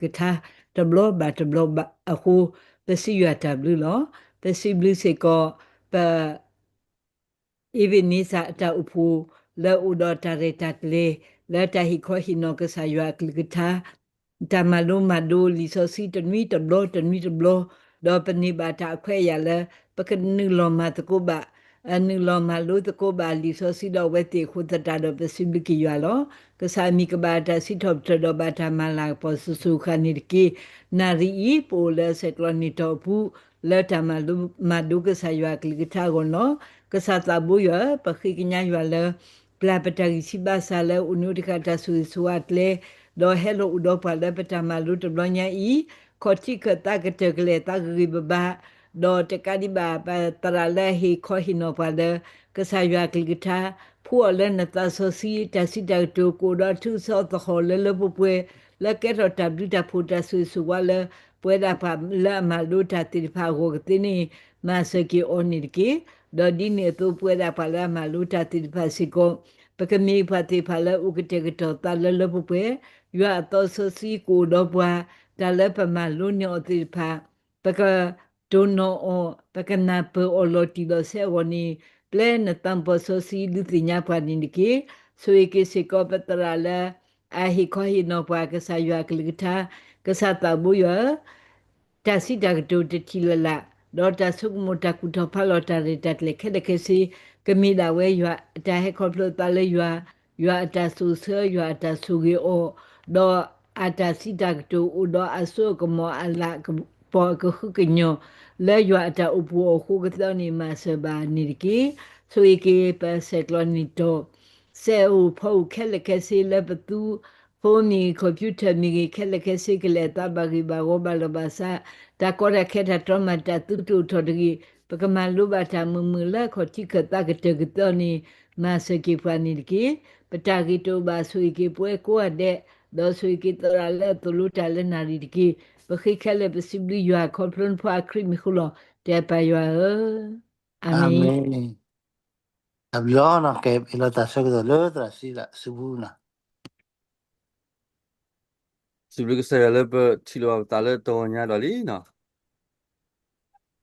ကစၢ်ယွၤအကလုၢ်ကထါ တဘျီဘၣ်တဘျီဘၣ်အဃိ ပစံးယွၤတၢ်ဘျုးလီၤ. ပစံးဘျုးစ့ၢ်ကီး ပ အ့းဘ့းန့စၢ်အတၢ်အိၣ်ဖှိၣ် လၢအအိၣ်ဒီးတၢ်ရဲၣ်တၢ်ကျဲၤ လၢတၢ်ဟ့ၣ်ခီဟ့ၣ်နီၤကစၢ်ယွၤအကလုၢ်ကထါ တၢ်မၤလိမၤဒိးလံာ်စီဆှံတနွံတဘျီတနွံတဘျီ, ဒီးပန့ၢ်ဘၣ်တၢ်အခွဲးအယာ်လၢ ပကနုာ်လီၤမၤသကိးဘၣ် နုာ်လီၤမၤလိသကိးဘၣ်လံာ်စီဆှံဒီးအဝဲသ့ၣ်အဃိသတးဒီး ပစံးဘျုးက့ၤယွၤလီၤ. ကစၢ်အမံၤကဘၣ်တၢ်စံးထီၣ်ပတြၢၤဒီးဘၣ်တၢ်မၤလၤကပီၤ စိၤစိၤဃၣ်န့ၣ်တက့ၢ်. နၣ်ရံၣ်အံၤ ပအိၣ်လၢဆဲးကျိးနံၣ်တီၢ်အပူၤ လၢတၢ်မၤလိမၤဒိးကစၢ်ယွၤအကလုၢ်ကထါအဂီၢ်န့ၣ်လီၤ. ကစၢ်သးဘိယွၤဧၢ, ပဃ့ကညးယွၤလၢ ပျၢ်ပတၢ်ဂံၢ်စၢ်ဘါစၢ်လၢအိၣ်နုာ်တခါတၢ်ဆိၣ်ဂ့ၤဆိၣ်ဝါအကျဲ, ဒီးဟဲလီၤအိၣ်ဒီးပှၤလၢပတၢ်မၤလိတဘျီညါအံၤ, ခီၣ်ထံးခၢၣ်သးကတၢၢ်ကလဲာ်သးဂ့ၤဂ့ၤဘၣ်ဘၣ်, ဒီးတကးဒံးဘၣ် ပသရၣ်လၢအဟ့ၣ်ခီဟ့ၣ်နီၤပှၤလၢ ကစၢ်ယွၤအကလုၢ်ကထါ, ဖှူအီၤလၢနသးစီဆှံ တၢ်စံးတၢ်ကတိၤကအိၣ်ဒီးအထူအသီသဟီၣ်လၢလၢပှဲၤပှဲၤ, လၢကဲထီၣ်တၢ်ဘျုးတၢ်ဖှိၣ်တၢ်ဆိၣ်ဂ့ၤဆိၣ်ဝါလၢ ပဝဲဒၣ်ပှၤလၢအမၤလိတၢ်သ့ၣ်တဖၣ်အဂီၢ်ကသ့န့ၣ် မၤစၢၤက့ၤအီၤန့ၣ်တက့ၢ်. ဒီးဒ်န့ၣ်အသိးပဝဲဒၣ်ပှၤလၢအမၤလိတၢ်သ့ၣ်တဖၣ်စ့ၢ်ကီး ပကမ့ၢ်ပှၤသ့ၣ်တဖၣ်လၢအိၣ်ကတဲာ်ကတီၤသးလၢလၢပှဲၤပှဲၤ, ယွၤအသးစီဆှံကအိၣ်ဒီးပှၤ, တၢ်လၢပမၤလိန့ၢ်အီၤသ့ၣ်တဖၣ် ပကတိၢ်နီၣ်အီၤ, ပကနၢ်ပၢၢ်အီၤလီၤတံၢ်လီၤဆဲးအဂီၢ်န့ၣ်, ပျဲနသးမုၣ်စီဆှံဒုးသ့ၣ်ညါပှၤန့ၣ်တက့ၢ်. ဆိၣ်ဂ့ၤက့ၤစ့ၢ်ကီးပသရၣ်လၢ အဟ့ၣ်ခီဟ့ၣ်နီၤပှၤကစၢ်ယွၤအကလုၢ်ကထါ, ကစၢ်သးဘိယွၤဧၢ, တၢ်စံးတၢ်ကတိၤတထံၣ်လၢ်လၢ်, ဒီးတၢ်ဆိကမိၣ်တၢ်ကူၣ်ထီၣ်ဖးလီၤတၢ်ရဲၣ်တၢ်ကျဲၤခဲလၢာ်ခဲဆ့, ကမ့ၢ်ဒၣ်ဝဲယွၤအတၢ်ဟဲခီဖျိသးလၢယွၤ, ယွၤအတၢ်ဆိၣ်ဆၢ, ယွၤအတၢ်ဆိၣ်ဂ့ၤအီၤ, ဒီးအတၢ်စံးတၢ်ကတိၤအိၣ်ဒီးအစိအကမီၤအလၤကပီၤအကဟုကညီၢ်, လၢယွၤအတၢ်အိၣ်ဖှိၣ်အီၤအဃိကသ့န့ၣ် မၤစၢၤဘၣ်န့ၣ်တက့ၢ်. ဆိၣ်ဂ့ၤက့ၤပဆဲးကျိးနံၣ်တီၢ် စဲးအိၣ်ဖီအိၣ်ခဲလၢာ်ခဲဆ့လၢပသူ ဖိမ့ၢ်ဂ့ၤ computer မ့ၢ်ဂ့ၤ ခဲလၢာ်ခဲဆ့ကလဲၤအသးဘၣ်ဂ့ၢ်ဘၣ်ဂီၤဘၣ်လီၤဘၣ်စး, တၢ်ကီတၢ်ခဲတၢ်တြီမၤတၢ်သုတအိၣ်ထီၣ်တဂ့ၤ, ပကမၤလိဘၣ်တၢ်မုာ်မုာ်လၢခီၣ်ထံးခၢၣ်သးကတၢၢ်ကသ့န့ၣ် မၤစၢၤက့ၤပှၤန့ၣ်တက့ၢ်. ပတၢ်ဂ့ၤတအိၣ်ဘၣ်ဆိၣ်ဂ့ၤက့ၤပဝဲကိးဂၤဒဲး, ဒီးဆိၣ်ဂ့ၤက့ၤသရၣ်လၢအသိၣ်လိတၢ်လၢနၣ်ရံၣ်တက့ၢ်. ပဃ့ခဲလၢာ်ပစံးဘျုးယွၤခီဖျိနဖိအခရံာ်မံၤဃိလီၤ. တဲပၢ်ယွၤဧၢ, အၤမ့ၣ်. အၤမ့ၣ်. တၢ်ဘျုးလီၤနီၤ, ကဲအလီၤတၢ်ဆၢကတီၢ်လၢသရၣ်စံးလၢအစုပူၤနီၤ. စံးဘျုးကစၢ်ယွၤလၢပထံၣ်လိာ်ဘၣ်ပသးလၢတဂီၤညါဒီးလံ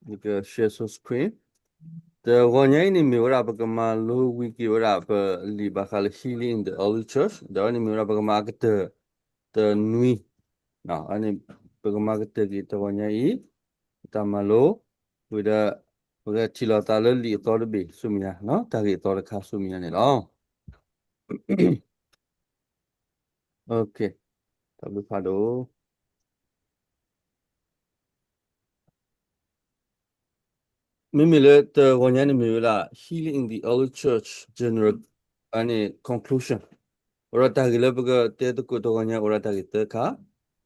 နီၤ. ယက share screen. တဂီၤညါအံၤန့ၣ်မ့ၢ်ဝဲဒၣ် ပကမၤလိဝံၤက့ၤဝဲဒၣ်ပလံာ်ဘၣ်ဃးလၢ healing in the early church, ဒီးန့ၣ်မ့ၢ်ဝဲဒၣ်ပကမၤကတၢၢ်တနွံ, န့ၣ် ပကမၤကတၢၢ်က့ၤတဂီၤညါအံၤ တၢ်မၤလိ, ဝံၤဒီး ပကထံၣ်လိာ်သးလၢလံာ်အသီတဘ့ၣ်ဆူမဲာ်ညါ, တၢ်ဂ့ၢ်အသီတခါဆူမဲာ်ညါန့ၣ်လီၤ. တၢ်ဘျုးဖးဒိၣ်. မ့မ့ၢ်လၢတဂီၤညါန့ၣ်မ့ၢ်ဝဲဒၣ် Healing in the Early Church General န့ၣ် conclusion, အိၣ်ဒီးတၢ်ဂ့ၢ်လၢပကတဲသကိးတဂီၤညါ အိၣ်ဒီးတၢ်ဂ့ၢ်သၢခါ,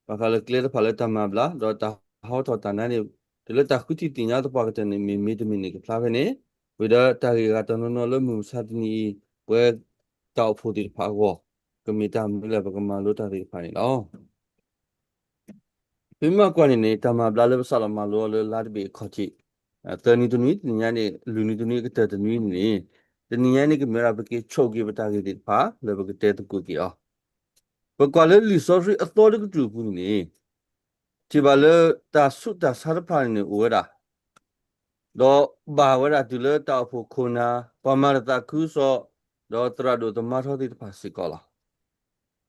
ဘၣ်ဃးလၢကျဲတဖၣ်လၢတၢ်မၤဘျါ ဒီးတၢ်ဟီထီၣ်တၢ်နါန့ၣ် တုၤလၢတၢ်ဃုထံၣ်သ့ၣ်ညါသပှၢ်ကတၢၢ်န့ၣ် မ့ၢ်မ့ၢ်တမ့ၢ်န့ၣ်ကဖျါဖဲန့ၣ်, ဝံၤဒီးတၢ်ဂ့ၢ်အဂၤတနီၤနီၤလၢမုၢ်မဆါတနံၤအံၤ ပဝဲတၢ်အိၣ်ဖှိၣ်သ့ၣ်တဖၣ်အဂီၢ် ကမ့ၢ်တၢ်မနုၤလၢပကမၤလိတၢ်သ့ၣ်တဖၣ်န့ၣ်လီၤ. ပမ့ၢ်ကွၢ်န့ၣ်န့ၣ် တၢ်မၤဘျါလၢပစးလီၤမၤလိအီၤလၢလါတဘ့ၣ်အခီၣ်ထံး, သၢနွံတနွံ, တနံၤညါန့ၣ် လွံၢ်နွံတနွံ, ကတၢၢ်တနွံန့ၣ်, တနံၤညါန့ၣ် ကမ့ၢ်ဝဲဒၣ်ပက့ၤဆိးက့ၤပတၢ်ဂ့ၢ်သ့ၣ်တဖၣ်လၢပကတဲသကိးက့ၤအီၤ. ပကွၢ်လၢလံာ်စီဆှံအသီတကတြူၢ်အပူၤန့ၣ်န့ၣ်, ထံၣ်ဘၣ်လၢတၢ်ဆူးတၢ်ဆါတဖၣ်န့ၣ်န့ၣ်အိၣ်ဝဲဒၣ် ဒီးဘၣ်ဝဲဒၣ်တုၤလၢတၢ်အိၣ်ဖှိၣ်ခိၣ်နၢ်, ပှၤမၤတသးခုကစီၣ်, ဒီးသရၣ်ဒိၣ်သမါထီသ့ၣ်တဖၣ်စ့ၢ်ကီးလီၤ.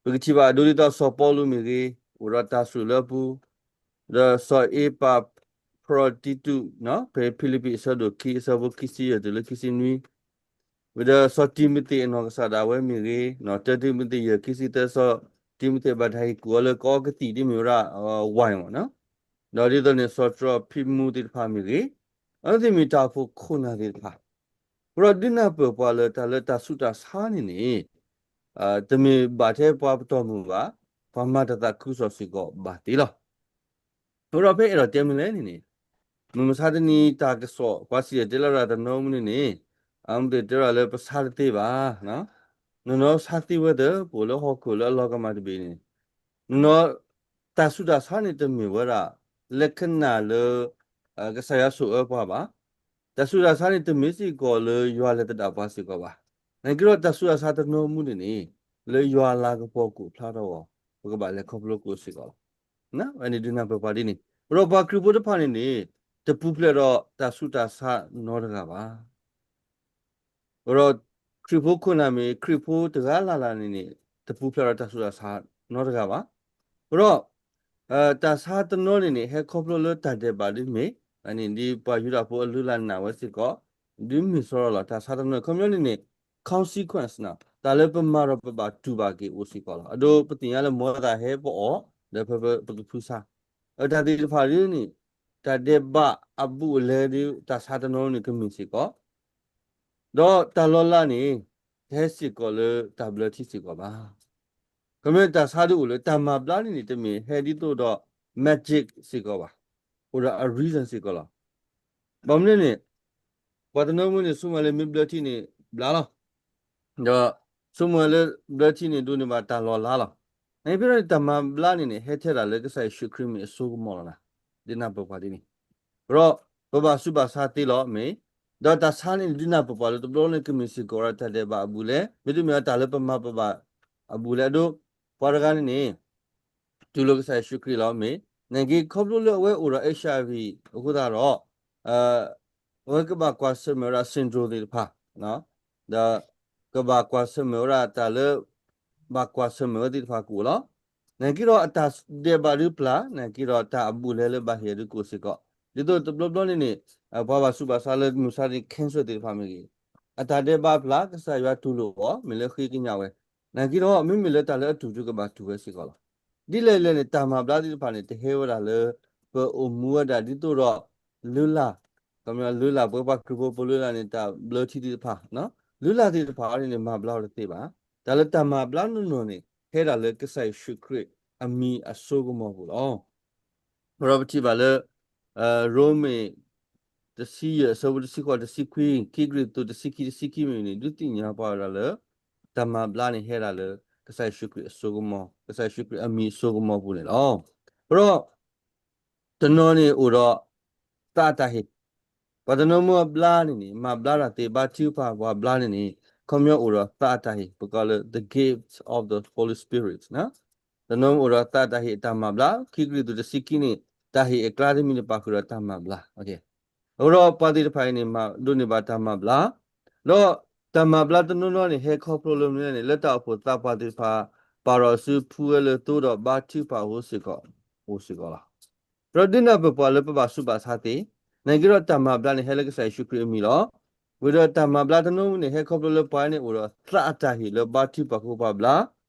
ပကထံၣ်ဘၣ်အဒိဒ်သိးစီၤပီလူးမ့ၢ်ဂ့ၤ, အိၣ်ဒီးတၢ်စူၢ်လၢအပူၤ, ဒီးစီၤအ့ပၤဖြီတံတူး, ဖဲဖံလံးပံးအဆၢဒိၣ်ခံအဆၢဖိခံဆံယဲၢ်တုၤလၢခံဆံနွံ, ဝံၤဒီးစီၤတံၤမသ့းအနီၢ်ကစၢ်ဒၣ်ဝဲမ့ၢ်ဂ့ၤ, တၢတံၤမသ့းယဲၢ်ခံဆံသၢ, စီၤတံၤမသ့းဘၣ်တၢ်ဟ့ၣ်ကူၣ်အီၤလၢကအီကသံၣ်ဒ်မ့ၢ်ဝဲဒၣ် ဝၣ်မ့ၢ်နီၤ, ဒီးဒ်သိးန့ၣ် စီၤတြီၤဖံးမူသ့ၣ်တဖၣ်မ့ၢ်ဂ့ၤ, အဝဲသ့ၣ်မ့ၢ်တၢ်အိၣ်ဖှိၣ်ခိၣ်နၢ်သ့ၣ်တဖၣ်, အဃိဒီးဒုးနၢ်ပၢၢ်ပှၤလၢတၢ်လၢတၢ်ဆူးတၢ်ဆါန့ၣ်န့ၣ်, တမ့ၢ်ဘၣ်ထဲပှၤပတီၢ်မုၢ်ဘၣ်, ပှၤမၤတသးခုကစီၣ်စ့ၢ်ကီးဘၣ်သ့လီၤ. အဃိဒီးဖဲအဲၣ်ဒိးတဲမနုၤလဲၣ်န့ၣ်န့ၣ်, မုၢ်မဆါတနံၤတၢ်ကစီၣ် ပှၤစံၣ်တဲၤတဲလီၤတၢ်တနီၤမူန့ၣ်န့ၣ်, အမ့ၢ်သ့ၣ်တဲလီၤလၢပဆါတသ့ဘၣ်, နနီၤဆါသ့ဝဲသၢ ပအိၣ်လၢဟီၣ်ခိၣ်လၢအလီၤကမၣ်တဘ့ၣ်န့ၣ်, နနီၤ တၢ်ဆူးတၢ်ဆါန့ၣ်တမ့ၢ်ဝဲဒၣ် လၢခနၣ်လၢ ကစၢ်ယွၤဆိၣ်အၢပှၤဘၣ်. တၢ်ဆူးတၢ်ဆါန့ၣ်တမ့ၢ်စ့ၢ်ကီးလၢယွၤလဲၤသဒၣ်ပှၤစ့ၢ်ကီးဘၣ်. နာ်က့ဒီးတၢ်ဆူးတၢ်ဆါတနီၤမူန့ၣ်န့ၣ်, လၢယွၤလၤကပီၤကအိၣ်ဖျါထီၣ်အဂီၢ် ပကဘၣ်လဲၤခီဖျိကအိၣ်စ့ၢ်ကီးလီၤ. အဝဲန့ၣ်ဒုးနၢ်ပၢၢ်ပှၤဒ်န့ၣ်, အဃိဒီးပှၤခရံာ်ဖိတဖၣ်န့ၣ်န့ၣ် တပူၤဖျဲးဒီးတၢ်ဆူးတၢ်ဆါနီတဂၤဘၣ်. အဃိဒီး ခရံာ်ဖိခိၣ်နၢ်မ့ၢ် ခရံာ်ဖိတဂၤလၢ်လၢ်န့ၣ်န့ၣ် တပူၤဖျဲးဒီးတၢ်ဆူးတၢ်ဆါနီတဂၤဘၣ်. အဃိဒီး တၢ်ဆါတနီၤန့ၣ်န့ၣ် ဟဲခီဖျိလၢတၢ်ဒဲးဘးဒ်မ့ၢ် ဒ်ပှၤယူဒၤဖိအလုၢ်အလၢ်နာ်ဝဲစ့ၢ်ကီး ဒ်မ့ၢ်စီရီၤလီၤ. တၢ်ဆါတနီၤန့ၣ် ခီပညီန့ၣ်န့ၣ် consequence နီၤ တၢ်လၢပမၤဒီးပဘၣ်တူၢ်ဘၣ်က့ၤအိၣ်စ့ၢ်ကီးလီၤ. အဒိပသ့ၣ်ညါလၢမ်သးဟဲပအီၣ် ဒီးပကဖုဆါ အတၢ်သ့ၣ်တဖၣ်ဒ်န့ၣ် တၢ်ဒဲးဘးအဘူးအလဲဒ်တၢ်ဆါတနီၤန့ၣ်ကမ့ၢ်စ့ၢ်ကီး ဒီးတၢ်လီၤလးန့ၣ် တဟဲစ့ၢ်ကီးလၢတၢ်ဘျၢထံစ့ၢ်ကီးဘၣ်. ခီပညီတၢ်ဆါဒ်အိၣ်လၢတၢ်မၤဘျါန့ၣ်န့ၣ် တမ့ၢ်ဟဲဒ်သိးဒီး magic စ့ၢ်ကီးဘၣ်. အိၣ်ဒီးအ reason စ့ၢ်ကီးလီၤ. ဘၣ်မနုၤန့ၣ် ပှၤတနီၤမုၢ်န့ၣ် ဆိကမိၣ်လၢမ့ၢ်ဘျၢထံန့ၣ် ဘျါလီၤ. ဒီးဆိကမိၣ်လၢဘျၢထံန့ၣ် ဒိးန့ၢ်ဘၣ်တၢ်လီၤလးလီၤ. နဖဲန့ၣ် တၢ်မၤဘျါန့ၣ်န့ၣ် ဟဲထဲဒၣ်လၢကစၢ်ယ့ၣ်ၡူးခရံာ်မ့ၢ်အစိကမီၤလီၤနၤ, ဒ်နၢ်ပၢၢ်ပှၤဒ်န့ၣ်. ဒီးပဘၣ်ဆူးဘၣ်ဆါသ့လီၤမ့ၢ်, ဒီးတၢ်ဆါန့ၣ် ဒ်နၢ်ပၢၢ်ပှၤလၢတဘျီန့ၣ် ကမ့ၢ်စ့ၢ်ကီးဝဲဒၣ်တၢ်ဒဲးဘးအဘူးအလဲ, မ့တမ့ၢ်တၢ်လၢပမၤပဘၣ်အဘူးအလဲအဒိ, ပှၤတဂၤန့ၣ်န့ၣ် တူၢ်လိာ်ကစၢ်ယ့ၣ်ၡူးခရံာ်လီၤမ့ၢ်, နာ်က့ခီဖျိလၢအဝဲအိၣ်ဒီး HIV အဃိသတးဒီး အဝဲကဘၣ်ကွၢ်ဆၢၣ်မဲာ်ဝဲဒၣ် syndrome သ့ၣ်တဖၣ်, ဒီးကဘၣ်ကွၢ်ဆၢၣ်မဲာ်ဝဲဒၣ်တၢ်လၢ ဘၣ်ကွၢ်ဆၢၣ်မဲာ်ဝဲသ့ၣ်တဖၣ်ကအိၣ်လီၤ. နာ်က့ဒီးအတၢ်ဒဲးဘးဒုးပျၢ်, နာ်က့ဒီးတၢ်အဘူးအလဲလၢဘၣ်ဟ့ၣ်ဒုးကအိၣ်စ့ၢ်ကီး, ဒ်သိးတဘျီဘျီန့ၣ်န့ၣ် ပှၤဘၣ်ဆူးဘၣ်ဆါလၢမုၢ်ဆါန့ၣ် cancer သ့ၣ်တဖၣ်မ့ၢ်ဂ့ၤ, အတၢ်ဒဲးဘးပျၢ် ကစၢ်ယွၤတူၢ်လိာ်အီၤ မ့ၢ်လၢဃ့ကညးဝဲ, နာ်က့ဒီး မ့မ့ၢ်လၢတၢ်လၢအတူၢ်ဒုးကဘၣ်တူၢ်ဝဲစ့ၢ်ကီးလီၤ. ဒ်လဲၣ်ဒ်လဲၣ်န့ၣ် တၢ်မၤဘျါသ့ၣ်တဖၣ်န့ၣ် တဟဲဝဲဒၣ်လၢ ပအိၣ်မူဝဲဒၣ်ဒ်သိးဒီး လုၢ်လၢ်, ခီပညီလုၢ်လၢ် ပဝဲပှၤခရံာ်ဖိပလုၢ်လၢ်န့ၣ် တၢ်ဘျၢထံသ့ၣ်တဖၣ်, လုၢ်လၢ်သ့ၣ်တဖၣ်အံၤန့ၣ်န့ၣ် မၤဘျါဝဲတသ့ဘၣ်. တၢ်လၢတၢ်မၤဘျါနီၢ်နီၢ်န့ၣ် ဟဲဒၣ်လၢကစၢ်ယ့ၣ်ၡူးခရံာ်အမံၤအစိကမီၤပူၤလီၤ. ဒီးပထံၣ်ဘၣ်လၢ ရိမ့ၤ တဆံယဲၢ် အဆၢဖိတဆံဃိး တဆံခွံ, ခံကရံၣ်သူး တဆံခံ တဆံခံမ့ၢ်န့ၣ် ဒုးသ့ၣ်ညါပှၤဝဲဒၣ်လၢ တၢ်မၤဘျါန့ၣ်ဟဲဒၣ်လၢ ကစၢ်ယ့ၣ်ၡူးခရံာ်အစိကမီၤ, ကစၢ်ယ့ၣ်ၡူးခရံာ်အမံၤအစိကမီၤပူၤန့ၣ်လီၤ. အဃိဒီး တနီၤန့ၣ်အိၣ်ဒီး သးအတၢ်ဟ့ၣ်, ပှၤတနီၤမ့ၢ်အဘျါန့ၣ်န့ၣ် မၤဘျါတၢ်သ့ ဘါထုကဖၣ်ပှၤဘျါန့ၣ်န့ၣ် ခီပညီအိၣ်ဒီးသးအတၢ်ဟ့ၣ် ပကိးလၢ the gift of the Holy Spirit တနီၤအိၣ်ဒီးသးအတၢ်ဟ့ၣ်အတၢ်မၤဘျါ, ခံကရံၣ်သူး တဆံခံန့ၣ် တၢ်ဟ့ၣ်အကျါတမံၤန့ၣ် ပာ်ဃုာ်ဒီးတၢ်မၤဘျါ. အဃိဒီးပှၤသ့ၣ်တဖၣ်အံၤန့ၣ် ဒိးန့ၢ်ဘၣ်တၢ်မၤဘျါ, ဒီးတၢ်မၤဘျါတနီၤနီၤန့ၣ် ဟဲခီဖျိလၢမနုၤလဲၣ်န့ၣ် လၢတၢ်အိၣ်ဖှိၣ်သးပှၢ်သ့ၣ်တဖၣ် ပာ်ထီၣ်အစုဖှူဝဲလၢသိဒီးဘါထုကဖၣ်အဃိစ့ၢ်ကီး, အိၣ်စ့ၢ်ကီးလီၤ. ဒီးဒုးနၢ်ပၢၢ်ပှၤလၢပဘၣ်ဆူးဘၣ်ဆါသ့, နာ်က့ဒီးတၢ်မၤဘျါန့ၣ်ဟဲလၢကစၢ်ယ့ၣ်ၡူးခရံာ်အမံၤလီၤ. ဝံၤဒီးတၢ်မၤဘျါတနီၤန့ၣ် ဟဲခီဖျိလၢပှၤန့ၣ်အိၣ်ဒီးသးအတၢ်ဟ့ၣ်လၢဘါထုကဖၣ်ဃိပှၤဘျါ,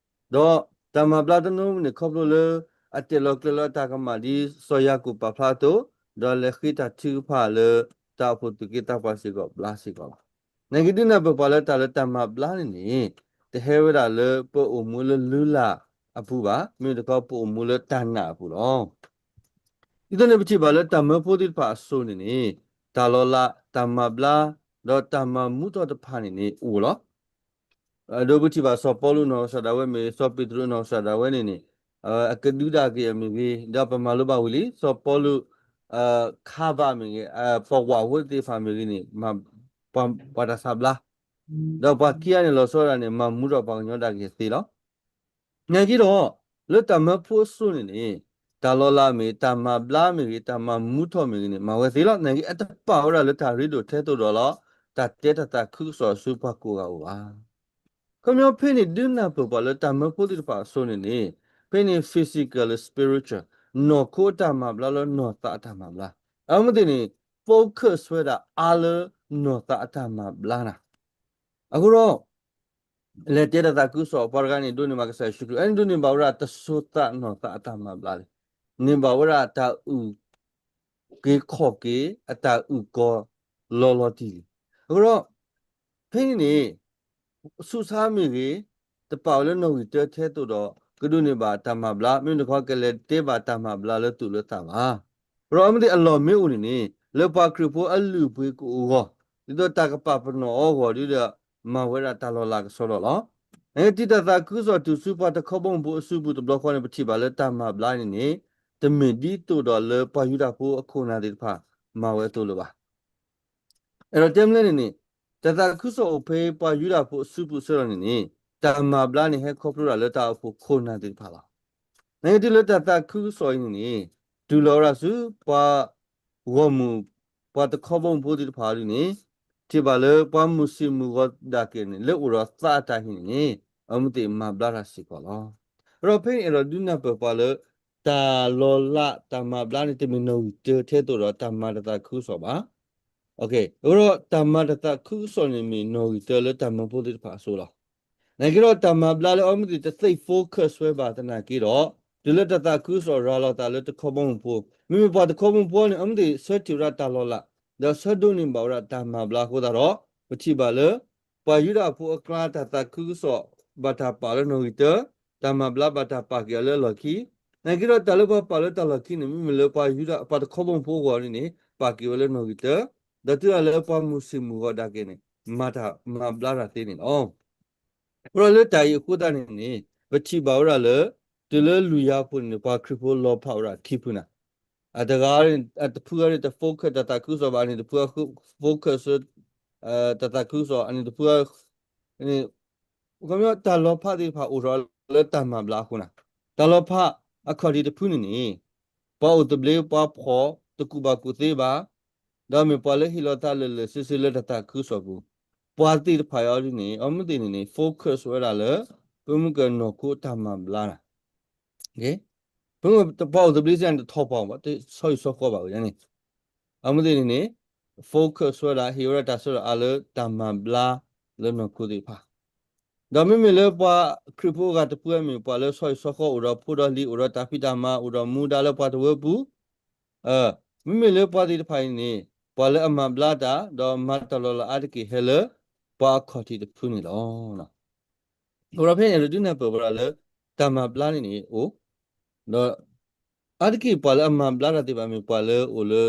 ဒီးတၢ်မၤဘျါတနီၤန့ၣ် ခီဖျိလၢ အတဲာ်လီၤကျဲၤလီၤအတၢ်ကမၣ်ဒ်စီၤယၤကိာ်ပာ်ဖျါအသိး, ဒီးလဲၤဃ့တၢ်ထုကဖၣ်လၢ တၢ်အိၣ်ဖှိၣ်သူၣ်က့သးပှၢ်စ့ၢ်ကီးဘျါစ့ၢ်ကီးလီၤ. နာ်က့ဒုးနၢ်ပၢၢ်ပှၤလၢတၢ်လၢတၢ်မၤဘျါန့ၣ်န့ၣ် တဟဲဝဲဒၣ်လၢပအိၣ်မူလၢလုၢ်လၢ်အပူၤဘၣ်, မ့ၢ်တခီပအိၣ်မူလၢတၢ်နာ်အပူၤလီၤ. ဒ်သိးန့ၣ်ပထံၣ်ဘၣ်လၢတၢ်မၢဖိသ့ၣ်တဖၣ်အစိၤန့ၣ်န့ၣ် တၢ်လီၤလး တၢ်မၤဘျါ ဒီးတၢ်မၤမူထီၣ်တဖၣ်န့ၣ်န့ၣ်အိၣ်လီၤ. ဒီးပထံၣ်ဘၣ်စီၤပီလူးနီၢ်ကစၢ်ဒၣ်ဝဲမ့ၢ်ဂ့ၤ, စီၤပ့းတရူးနီၢ်ကစၢ်ဒၣ်ဝဲန့ၣ်န့ၣ် အကဒုးဒၣ်က့ၤအမ့ၢ်ဂ့ၤ, ဒီးပမၤလိဘၣ်ဝံၤလံ စီၤပီလူး ခါဘၣ်မ့ၢ်ဂ့ၤ, ပှၤဝးဖိသ့ၣ်တဖၣ်မ့ၢ်ဂ့ၤန့ၣ် ပှၤတၢ်ဆါဘျါ, ဒီးပှၤခံဂၤန့ၣ်လီၤဆီဒၣ်န့ၣ် မၤမူထီၣ်ပှၤကညီဒၣ်က့ၤသ့လီၤ. နာ်က့ဒီး လၢတၢ်မၢဖိအစိၤန့ၣ်န့ၣ် တၢ်လီၤလးမ့ၢ်ဂ့ၤ, တၢ်မၤဘျါမ့ၢ်ဂ့ၤ, တၢ်မၤမူထီၣ်မ့ၢ်ဂ့ၤန့ၣ် မၤဝဲသ့လီၤ. နာ်က့အတပာ်ဝဲဒၣ်လၢတၢ်ရ့ဒိၣ်ထဲသိးဒီးလီၤ တၢ်တဲတၢ်သးခုကစီၣ်အစုပှၤကိးဂၤအိၣ်ဘၣ်. ခီပညီဖဲန့ၣ်ဒုးနၢ်ပၢၢ်ပှၤလၢတၢ်မၢဖိသ့ၣ်တဖၣ်အစိၤန့ၣ်န့ၣ် ဖဲန့ၣ် physical လၢ spiritual နီၢ်ခိအတၢ်မၤဘျါလၢနီၢ်သးအတၢ်မၤဘျါ, အဝဲသ့ၣ်န့ၣ် focus ဝဲဒၣ်အါလၢနီၢ်သးအတၢ်မၤဘျါနၤ. အဃိဒီး လဲၤတဲတၢ်သးခုကစီၣ်ပှၤတဂၤန့ၣ် ဒိးန့ၢ်ဘၣ်ကစၢ်ယ့ၣ်ၡူးခရံာ်, အန့ၣ်ဒိးန့ၢ်ဘၣ်ဝဲဒၣ်တစိၤသးနီၢ်သးအတၢ်မၤဘျါလံ, န့ၢ်ဘၣ်ဝဲဒၣ်တၢ်အုၣ်က့ၤခီၣ်က့ၤ အတၢ်အုၣ်ကီၤလီၤလီၤတံၢ်လံ. အဃိဒီး ဖဲန့ၣ်န့ၣ် ဆူးဆါမ့ၢ်ဂ့ၤ, တပာ်ဝဲလၢနီၣ်ဂံၢ်တၢထဲသိးဒီး ကဒိးန့ၢ်ဘၣ်တၢ်မၤဘျါ, မ့ၢ်တခီကလဲၤတဲဘၣ်တၢ်မၤဘျါလၢသူၣ်လၢသးဘၣ်. အဃိဒီးအဝဲသ့ၣ်အလီၢ်မ့ၢ်အိၣ်န့ၣ်န့ၣ် လၢပှၤခရံာ်ဖိအလုၢ်အပှ့ၤကအိၣ်အဂီၢ်, ဒ်သိးတၢ်ကပာ်ပနီၣ်အီၤအဂီၢ်ဒီး မၤဝဲဒၣ်တၢ်လီၤလးကဆှီလီၤလီၤ. တံၤတၢ်သးခုကစီၣ်တုၤဆူပှၤတခီဘီမုၢ်ဖိအစုပူၤတဘျီဃီန့ၣ် ပထံၣ်ဘၣ်လၢတၢ်မၤဘျါန့ၣ်န့ၣ် တမ့ၢ်ဒ်သိးဒီးလၢပှၤယူဒၤဖိအခိၣ်အနၢ်သ့ၣ်တဖၣ် မၤဝဲအသိးလၢၤဘၣ်. အဲၣ်ဒိးတဲမလဲၣ်န့ၣ်န့ၣ် တၢ်သးခုကစီၣ်အိၣ်ဖဲပှၤယူဒၤဖိအစုပူၤအဆၢကတီၢ်န့ၣ်န့ၣ် တၢ်မၤဘျါန့ၣ်ဟဲခီဖျိဒၣ်လၢတၢ်အိၣ်ဖှိၣ်ခိၣ်နၢ်သ့ၣ်တဖၣ်လီၤ. နက့ တုၤလၢတၢ်သးခုကစီၣ်အံၤန့ၣ်န့ၣ် တူၢ်လိာ်ဝဲဒၣ်ဆူပှၤဂီၢ်မုၢ် ပှၤတခီဘီမုၢ်ဖိသ့ၣ်တဖၣ်အံၤန့ၣ် ထံၣ်ဘၣ်လၢပှၤမုၢ်ဆ့ၣ်မုၢ်ဂီၤဒၣ်က့ၤန့ၣ် လၢအိၣ်ဒီးသးအတၢ်ဟ့ၣ်န့ၣ်န့ၣ် အမ့ၢ်သ့ၣ်မၤဘျါတၢ်စ့ၢ်ကီးလီၤ. အဃိဒီးဖဲန့ၣ်အဲၣ်ဒိးဒုးနၢ်ပၢၢ်ပှၤလၢ တၢ်လီၤလးတၢ်မၤဘျါန့ၣ် တမ့ၢ်နီၣ်ဂံၢ်တၢထဲသိးဒီးတၢ်မၤတၢ်သးခုကစီၣ်ဘၣ်. အဃိဒီးတၢ်မၤတၢ်သးခုကစီၣ်န့ၣ်မ့ၢ်နီၣ်ဂံၢ်တၢလၢတၢ်မၢဖိသ့ၣ်တဖၣ်အစိၤလီၤ. နာ်က့ဒီးတၢ်မၤဘျါလၢအမ့ၢ်သ့ၣ်တသ့ focus ဝဲဘၣ်သနာ်က့ဒီး တုၤလၢတၢ်သးခုကစီၣ်ရၤလီၤသးလၢတခီဘီမုၢ်ဖိ မ့မ့ၢ်ပှၤတခီဘီမုၢ်ဖိန့ၣ် အမ့ၢ်သ့ၣ်ဆၢထံၣ်ဝဲဒၣ်တၢ်လီၤလး ဒီးဆၢဒိးန့ၢ်ဘၣ်ဝဲဒၣ်တၢ်မၤဘျါအဃိသတးဒီး ပထံၣ်ဘၣ်လၢ ပှၤယူဒၤဖိအကျါတၢ်သးခုကစီၣ် ဘၣ်တၢ်ပာ်လၢနီၣ်ဂံၢ်တၢ တၢ်မၤဘျါဘၣ်တၢ်ပာ်က့ၤအီၤလၢအလီၢ်ခံ နာ်က့ဒီးတၢ်လၢပှၤပာ်လၢတၢ်လီၢ်ခံန့ၣ် မ့မ့ၢ်လၢပှၤယူဒၤ ပှၤတခီဘီမုၢ်ဖိအဂီၢ်န့ၣ်န့ၣ် ပာ်က့ၤဝဲလၢနီၣ်ဂံၢ်တၢ ဒီးတုၤဒၣ်လၢပှၤမုၢ်ဆ့ၣ်မုၢ်ဂီၤဒၣ်က့ၤန့ၣ် မၤတၢ်မၤဘျါတၢ်သ့န့ၣ်လီၤ. အဃိဒီးလၢတၢ်အံၤအဃိသတးန့ၣ်န့ၣ် ပထံၣ်ဘၣ်ဝဲဒၣ်လၢ တုၤလၢလုၢ်ယၤဖိန့ၣ်န့ၣ် ပှၤခရံာ်ဖိလီၤဖးဝဲဒၣ်ခံဖုနၤ, အတဂၤ အတဖုအံၤန့ၣ် တ focus တၢ်သးခုကစီၣ်ဘၣ် အန့ၣ်တဖု focus တၢ်သးခုကစီၣ် အန့ၣ်တဖု ခီပညီတၢ်လီၤဖးသ့ၣ်တဖၣ်အိၣ်ထီၣ်လၢတၢ်မၤဘျါအဃိနၤ, တၢ်လီၤဖးအခီၣ်ထံးတဖုန့ၣ်န့ၣ် ပှၤအိၣ်သဘျ့ပှၤဖှီၣ်တကူၣ်ဘၣ်ကူၣ်သ့ဘၣ်, ဒီးမ့ၢ်ပှၤလၢဟ့ၣ်လီၤသးလၢာ်လၢာ်ဆ့ဆ့လၢတၢ်သးခုကစီၣ်ပူၤ, ပှၤသ့ၣ်တဖၣ်အံၤဒ်န့ၣ် အမ့ၢ်သ့ၣ်န့ၣ်န့ၣ် focus ဝဲဒၣ်လၢ ပမ့ၢ်ကနီၢ်ခိတၢ်မၤဘျါနၤ ပမ့ၢ်ပှၤအိၣ်သဘျ့စ့ၢ်န့ၣ် တထီၣ်ပှၤဘၣ် တဆီဟံၣ်ဆီဃီဘၣ်ဝဲန့ၣ်, အမ့ၢ်သ့ၣ်န့ၣ်န့ၣ် focus ဝဲဒၣ် ဟ့ၣ်ဝဲဒၣ်တၢ်ဆၢဒီးအါလၢတၢ်မၤဘျါလၢနီၢ်ခိသ့ၣ်တဖၣ်, ဒီးမ့မ့ၢ်လၢပှၤခရံာ်ဖိအဂၤတဖုအံၤမ့၁ၢ် ပှၤလၢဆီဟံၣ်ဆီဃီအိၣ်ဒီးဖိဒီးလံၤ အိၣ်ဒီးတၢ်ဖံးတၢ်မၤ အိၣ်ဒီးမူဒါလၢပှၤတဝၢပူၤ မ့မ့ၢ်လၢပှၤသ့ၣ်တဖၣ်အံၤန့ၣ် ပှၤလၢအမၤဘျါတၢ် ဒီးမၤတၢ်လီၤလးအါတက့ၢ်ဟဲလၢ ပှၤအခီၣ်ထံးတဖုန့ၣ်လီၤ. အဃိဒီးဖဲန့ၣ် ဒုးနၢ်ပၢၢ်ဝဲဒၣ်လၢ တၢ်မၤဘျါန့ၣ်န့ၣ်အိၣ်, ဒီး အါတက့ၢ်ပှၤလၢအမၤဘျါတၢ်သ့ၣ်တဖၣ်မ့ၢ်ပှၤလၢအိၣ်လၢ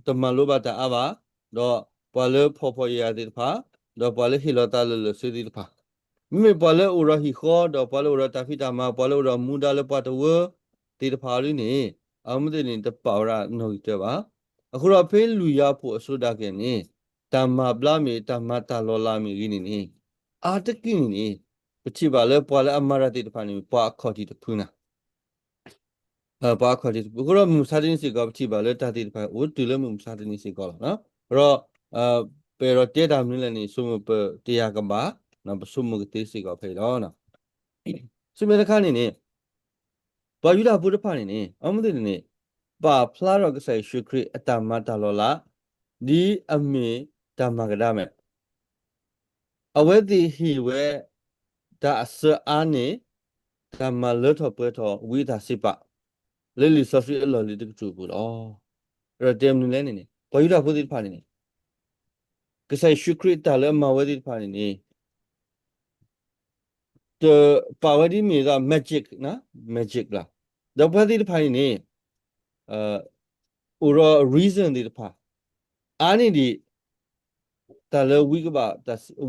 တမၤလိဘၣ်တၢ်အါဘၣ်, ဒီးပှၤလၢဖှီၣ်ဖှီၣ်ယာ်ယာ်သ့ၣ်တဖၣ်, ဒီးပှၤလၢဟ့ၣ်လီၤသးလၢာ်လၢာ်ဆ့ဆ့သ့ၣ်တဖၣ်, မ့မ့ၢ်ပှၤလၢအိၣ်ဒီးဟံၣ်ဃီ ဒီးပှၤလၢအိၣ်ဒီးတၢ်ဖံးတၢ်မၤ ပှၤလၢအိၣ်ဒီးမူဒါလၢပှၤတဝၢသ့ၣ်တဖၣ်အံၤဒ်န့ၣ် အမ့ၢ်သ့ၣ်န့ၣ် တပာ်ဝဲဒၣ်နီၣ်ဂံၢ်တၢဘၣ်. အဃိဒီးဖဲလုၢ်ယၤဖိအစိၤဒၣ်က့ၤန့ၣ် တၢ်မၤဘျါမ့ၢ် တၢ်မၤတၢ်လီၤလးမ့ၢ်ဂ့ၤန့ၣ်န့ၣ် အါတက့ၢ်န့ၣ်န့ၣ် ပထံၣ်ဘၣ်လၢပှၤလၢအမၤတၢ်သ့ၣ်တဖၣ်န့ၣ် ပှၤအခီၣ်ထံးတဖုနၤ ပှၤအခီၣ်ထံးတဖု အဃိဒီးမုၢ်မဆါတနံၤစ့ၢ်ကီး ပထံၣ်ဘၣ်လၢတၢ်သ့ၣ်တဖၣ်အိၣ်တုၤလၢမုၢ်မဆါတနံၤစ့ၢ်ကီးလီၤ. အဃိဒီး ပအဲၣ်ဒိးတဲတၢ်မနုၤလဲၣ်န့ၣ် ဆိကမိၣ်ပတယာ်ကဘၣ် ပဆိကမိၣ်ကသ့စ့ၢ်ကီးဖဲအံၤလီၤ. ဆူမဲာ်တခါန့ၣ်န့ၣ် ပှၤယူဒၤဖိတဖၣ်န့ၣ်န့ၣ် အမ့ၢ်သ့ၣ်န့ၣ်န့ၣ် ပာ်ဖျါထီၣ်ကစၢ်ယ့ၣ်ၡူးခရံာ်အတၢ်မၤတၢ်လီၤလး ဒ်အမ့ၢ်တၢ်မၤကဒါမဲာ် အဝဲသ့ၣ်ဟ့ၣ်ဝဲ တၢ်အစၢအါန့ၣ် တၢ်မၤလၢထီၣ်ပှဲၤထီၣ်ဝံအတၢ်စံးပာ် လၢလံာ်စီဆှံအလီၢ်လံၤတကတြူၢ်အပူၤလီၤ. အဝဲဒၣ်တဲမနုၤလဲၣ်န့ၣ်န့ၣ် ပှၤယူဒၤဖိသ့ၣ်တဖၣ်န့ၣ်န့ၣ် ကစၢ်ယ့ၣ်ၡူးခရံာ်အတၢ်လၢအမၤဝဲသ့ၣ်တဖၣ်န့ၣ်န့ၣ် တပာ်ဝဲဒ်မ့ၢ်ဒၣ် magic န magic လီၤ. ဒီးပှၤသ့ၣ်တဖၣ်န့ၣ်န့ၣ် အိၣ်ဒီး reason သ့ၣ်တဖၣ် အါန့ၢ်ဒံး တၢ်လၢဝံကဘၣ်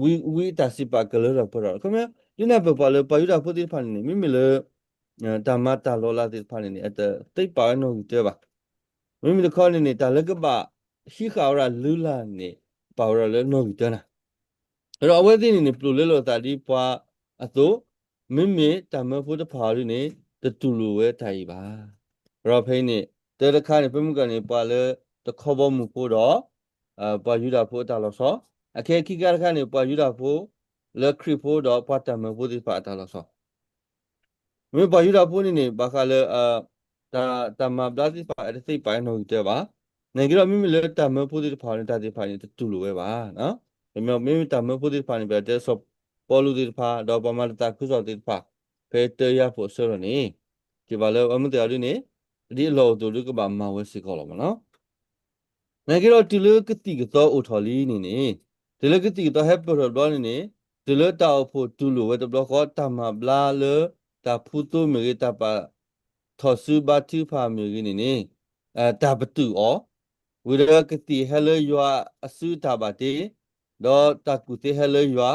ဝံ ဝံအတၢ်စံးပာ်ကလၢထီၣ်ပှဲၤထီၣ် ခီပညီ ဒုးနၢ်ပၢၢ်ပှၤလၢပှၤယူဒၤဖိသ့ၣ်တဖၣ်န့ၣ်န့ၣ် မ့မ့ၢ်လၢ တၢ်မၤတၢ်လီၤလးသ့ၣ်တဖၣ်န့ၣ်န့ၣ် အတသ့ပာ်ဝဲနီၣ်ဂံၢ်တၢဘၣ်. မ့မ့ၢ်တခီန့ၣ်န့ၣ် တၢ်လၢကဘၣ်ဟံးဃာ်ဝဲဒၣ်လုၢ်လၢ်န့ၣ် ပာ်ဝဲဒၣ်လၢနီၣ်ဂံၢ်တၢနၤ ဒီးအဝဲသ့ၣ်န့ၣ်န့ၣ် ပျိာ်လၢလိာ်သးဒ်ပှၤအသိး, မ့မ့ၢ်တၢ်မၢဖိတဖၣ်အံၤဒ်န့ၣ် တတူၢ်လိာ်ဝဲတၢ်အံၤဘၣ်. ဒီးဖဲအံၤန့ၣ် တၢ်တခါန့ၣ် ပမ့ၢ်ကွၢ်န့ၣ် ပှၤလၢတခီဘီမုၢ်ဖိဒီး ပှၤယူဒၤဖိအတၢ်လီၤဆီ, အခဲခံခါတခါန့ၣ် ပှၤယူဒၤဖိ လၢခရံာ်ဖိဒီးပှၤတၢ်မၢဖိသ့ၣ်တဖၣ်အတၢ်လီၤဆီ မ့ၢ်ပှၤယူဒၤဖိန့ၣ်န့ၣ် ဘၣ်ဃးလၢ တၢ် တၢ်မၤဘျါသ့ၣ်တဖၣ် အတသ့ပာ်နီၣ်ဂံၢ်တၢဘၣ်. နာ်က့ဒီး မ့မ့ၢ်လၢတၢ်မၢဖိသ့ၣ်တဖၣ်န့ၣ် တၢ်သ့ၣ်တဖၣ်န့ၣ် တတူၢ်လိာ်ဝဲဘၣ်. မ့မ့ၢ်တၢ်မၢဖိသ့ၣ်တဖၣ်န့ၣ် ပတဲစီၤပီလူးသ့ၣ်တဖၣ် ဒီးပှၤမၤတၢ်သးခုကစီၣ်သ့ၣ်တဖၣ် ဖဲတၢယၤဖိအဆၢလီၤန့ၣ် က့ၤဘၣ်လၢအမ့ၢ်သ့ၣ်အီၤဒ်န့ၣ် ဒ်အလီၢ်အိၣ်သိးဒ်ကဘၣ်မၤဝဲစ့ၢ်ကီးလီၤမ့ၢ်နီၤ. နာ်က့ဒီးတုၤလၢကသံၣ်ကသီအိၣ်ထီၣ်လံန့ၣ်န့ၣ်, တုၤလၢကသံၣ်ကသီဟဲပၢၢ်ထီၣ်တဘျီန့ၣ်န့ၣ်, တုၤလၢတၢ်အိၣ်ဖှိၣ်တူၢ်လိာ်ဝဲတဘျီဃီ တၢ်မၤဘျါလၢ တၢ်ဖှူသိမ့ၢ်ဂ့ၤ, တၢ်ပာ်ထီၣ်စုဘါထုကဖၣ်မ့ၢ်ဂ့ၤန့ၣ်န့ၣ်, တၢ်ပတုာ်အီၤ, ဝံၤဒီးကသံၣ်ဟဲလၢယွၤအစုအတၢ်ဘၣ်တ့ ဒီးတၢ်ကူၣ်သ့ဟဲလၢယွၤ,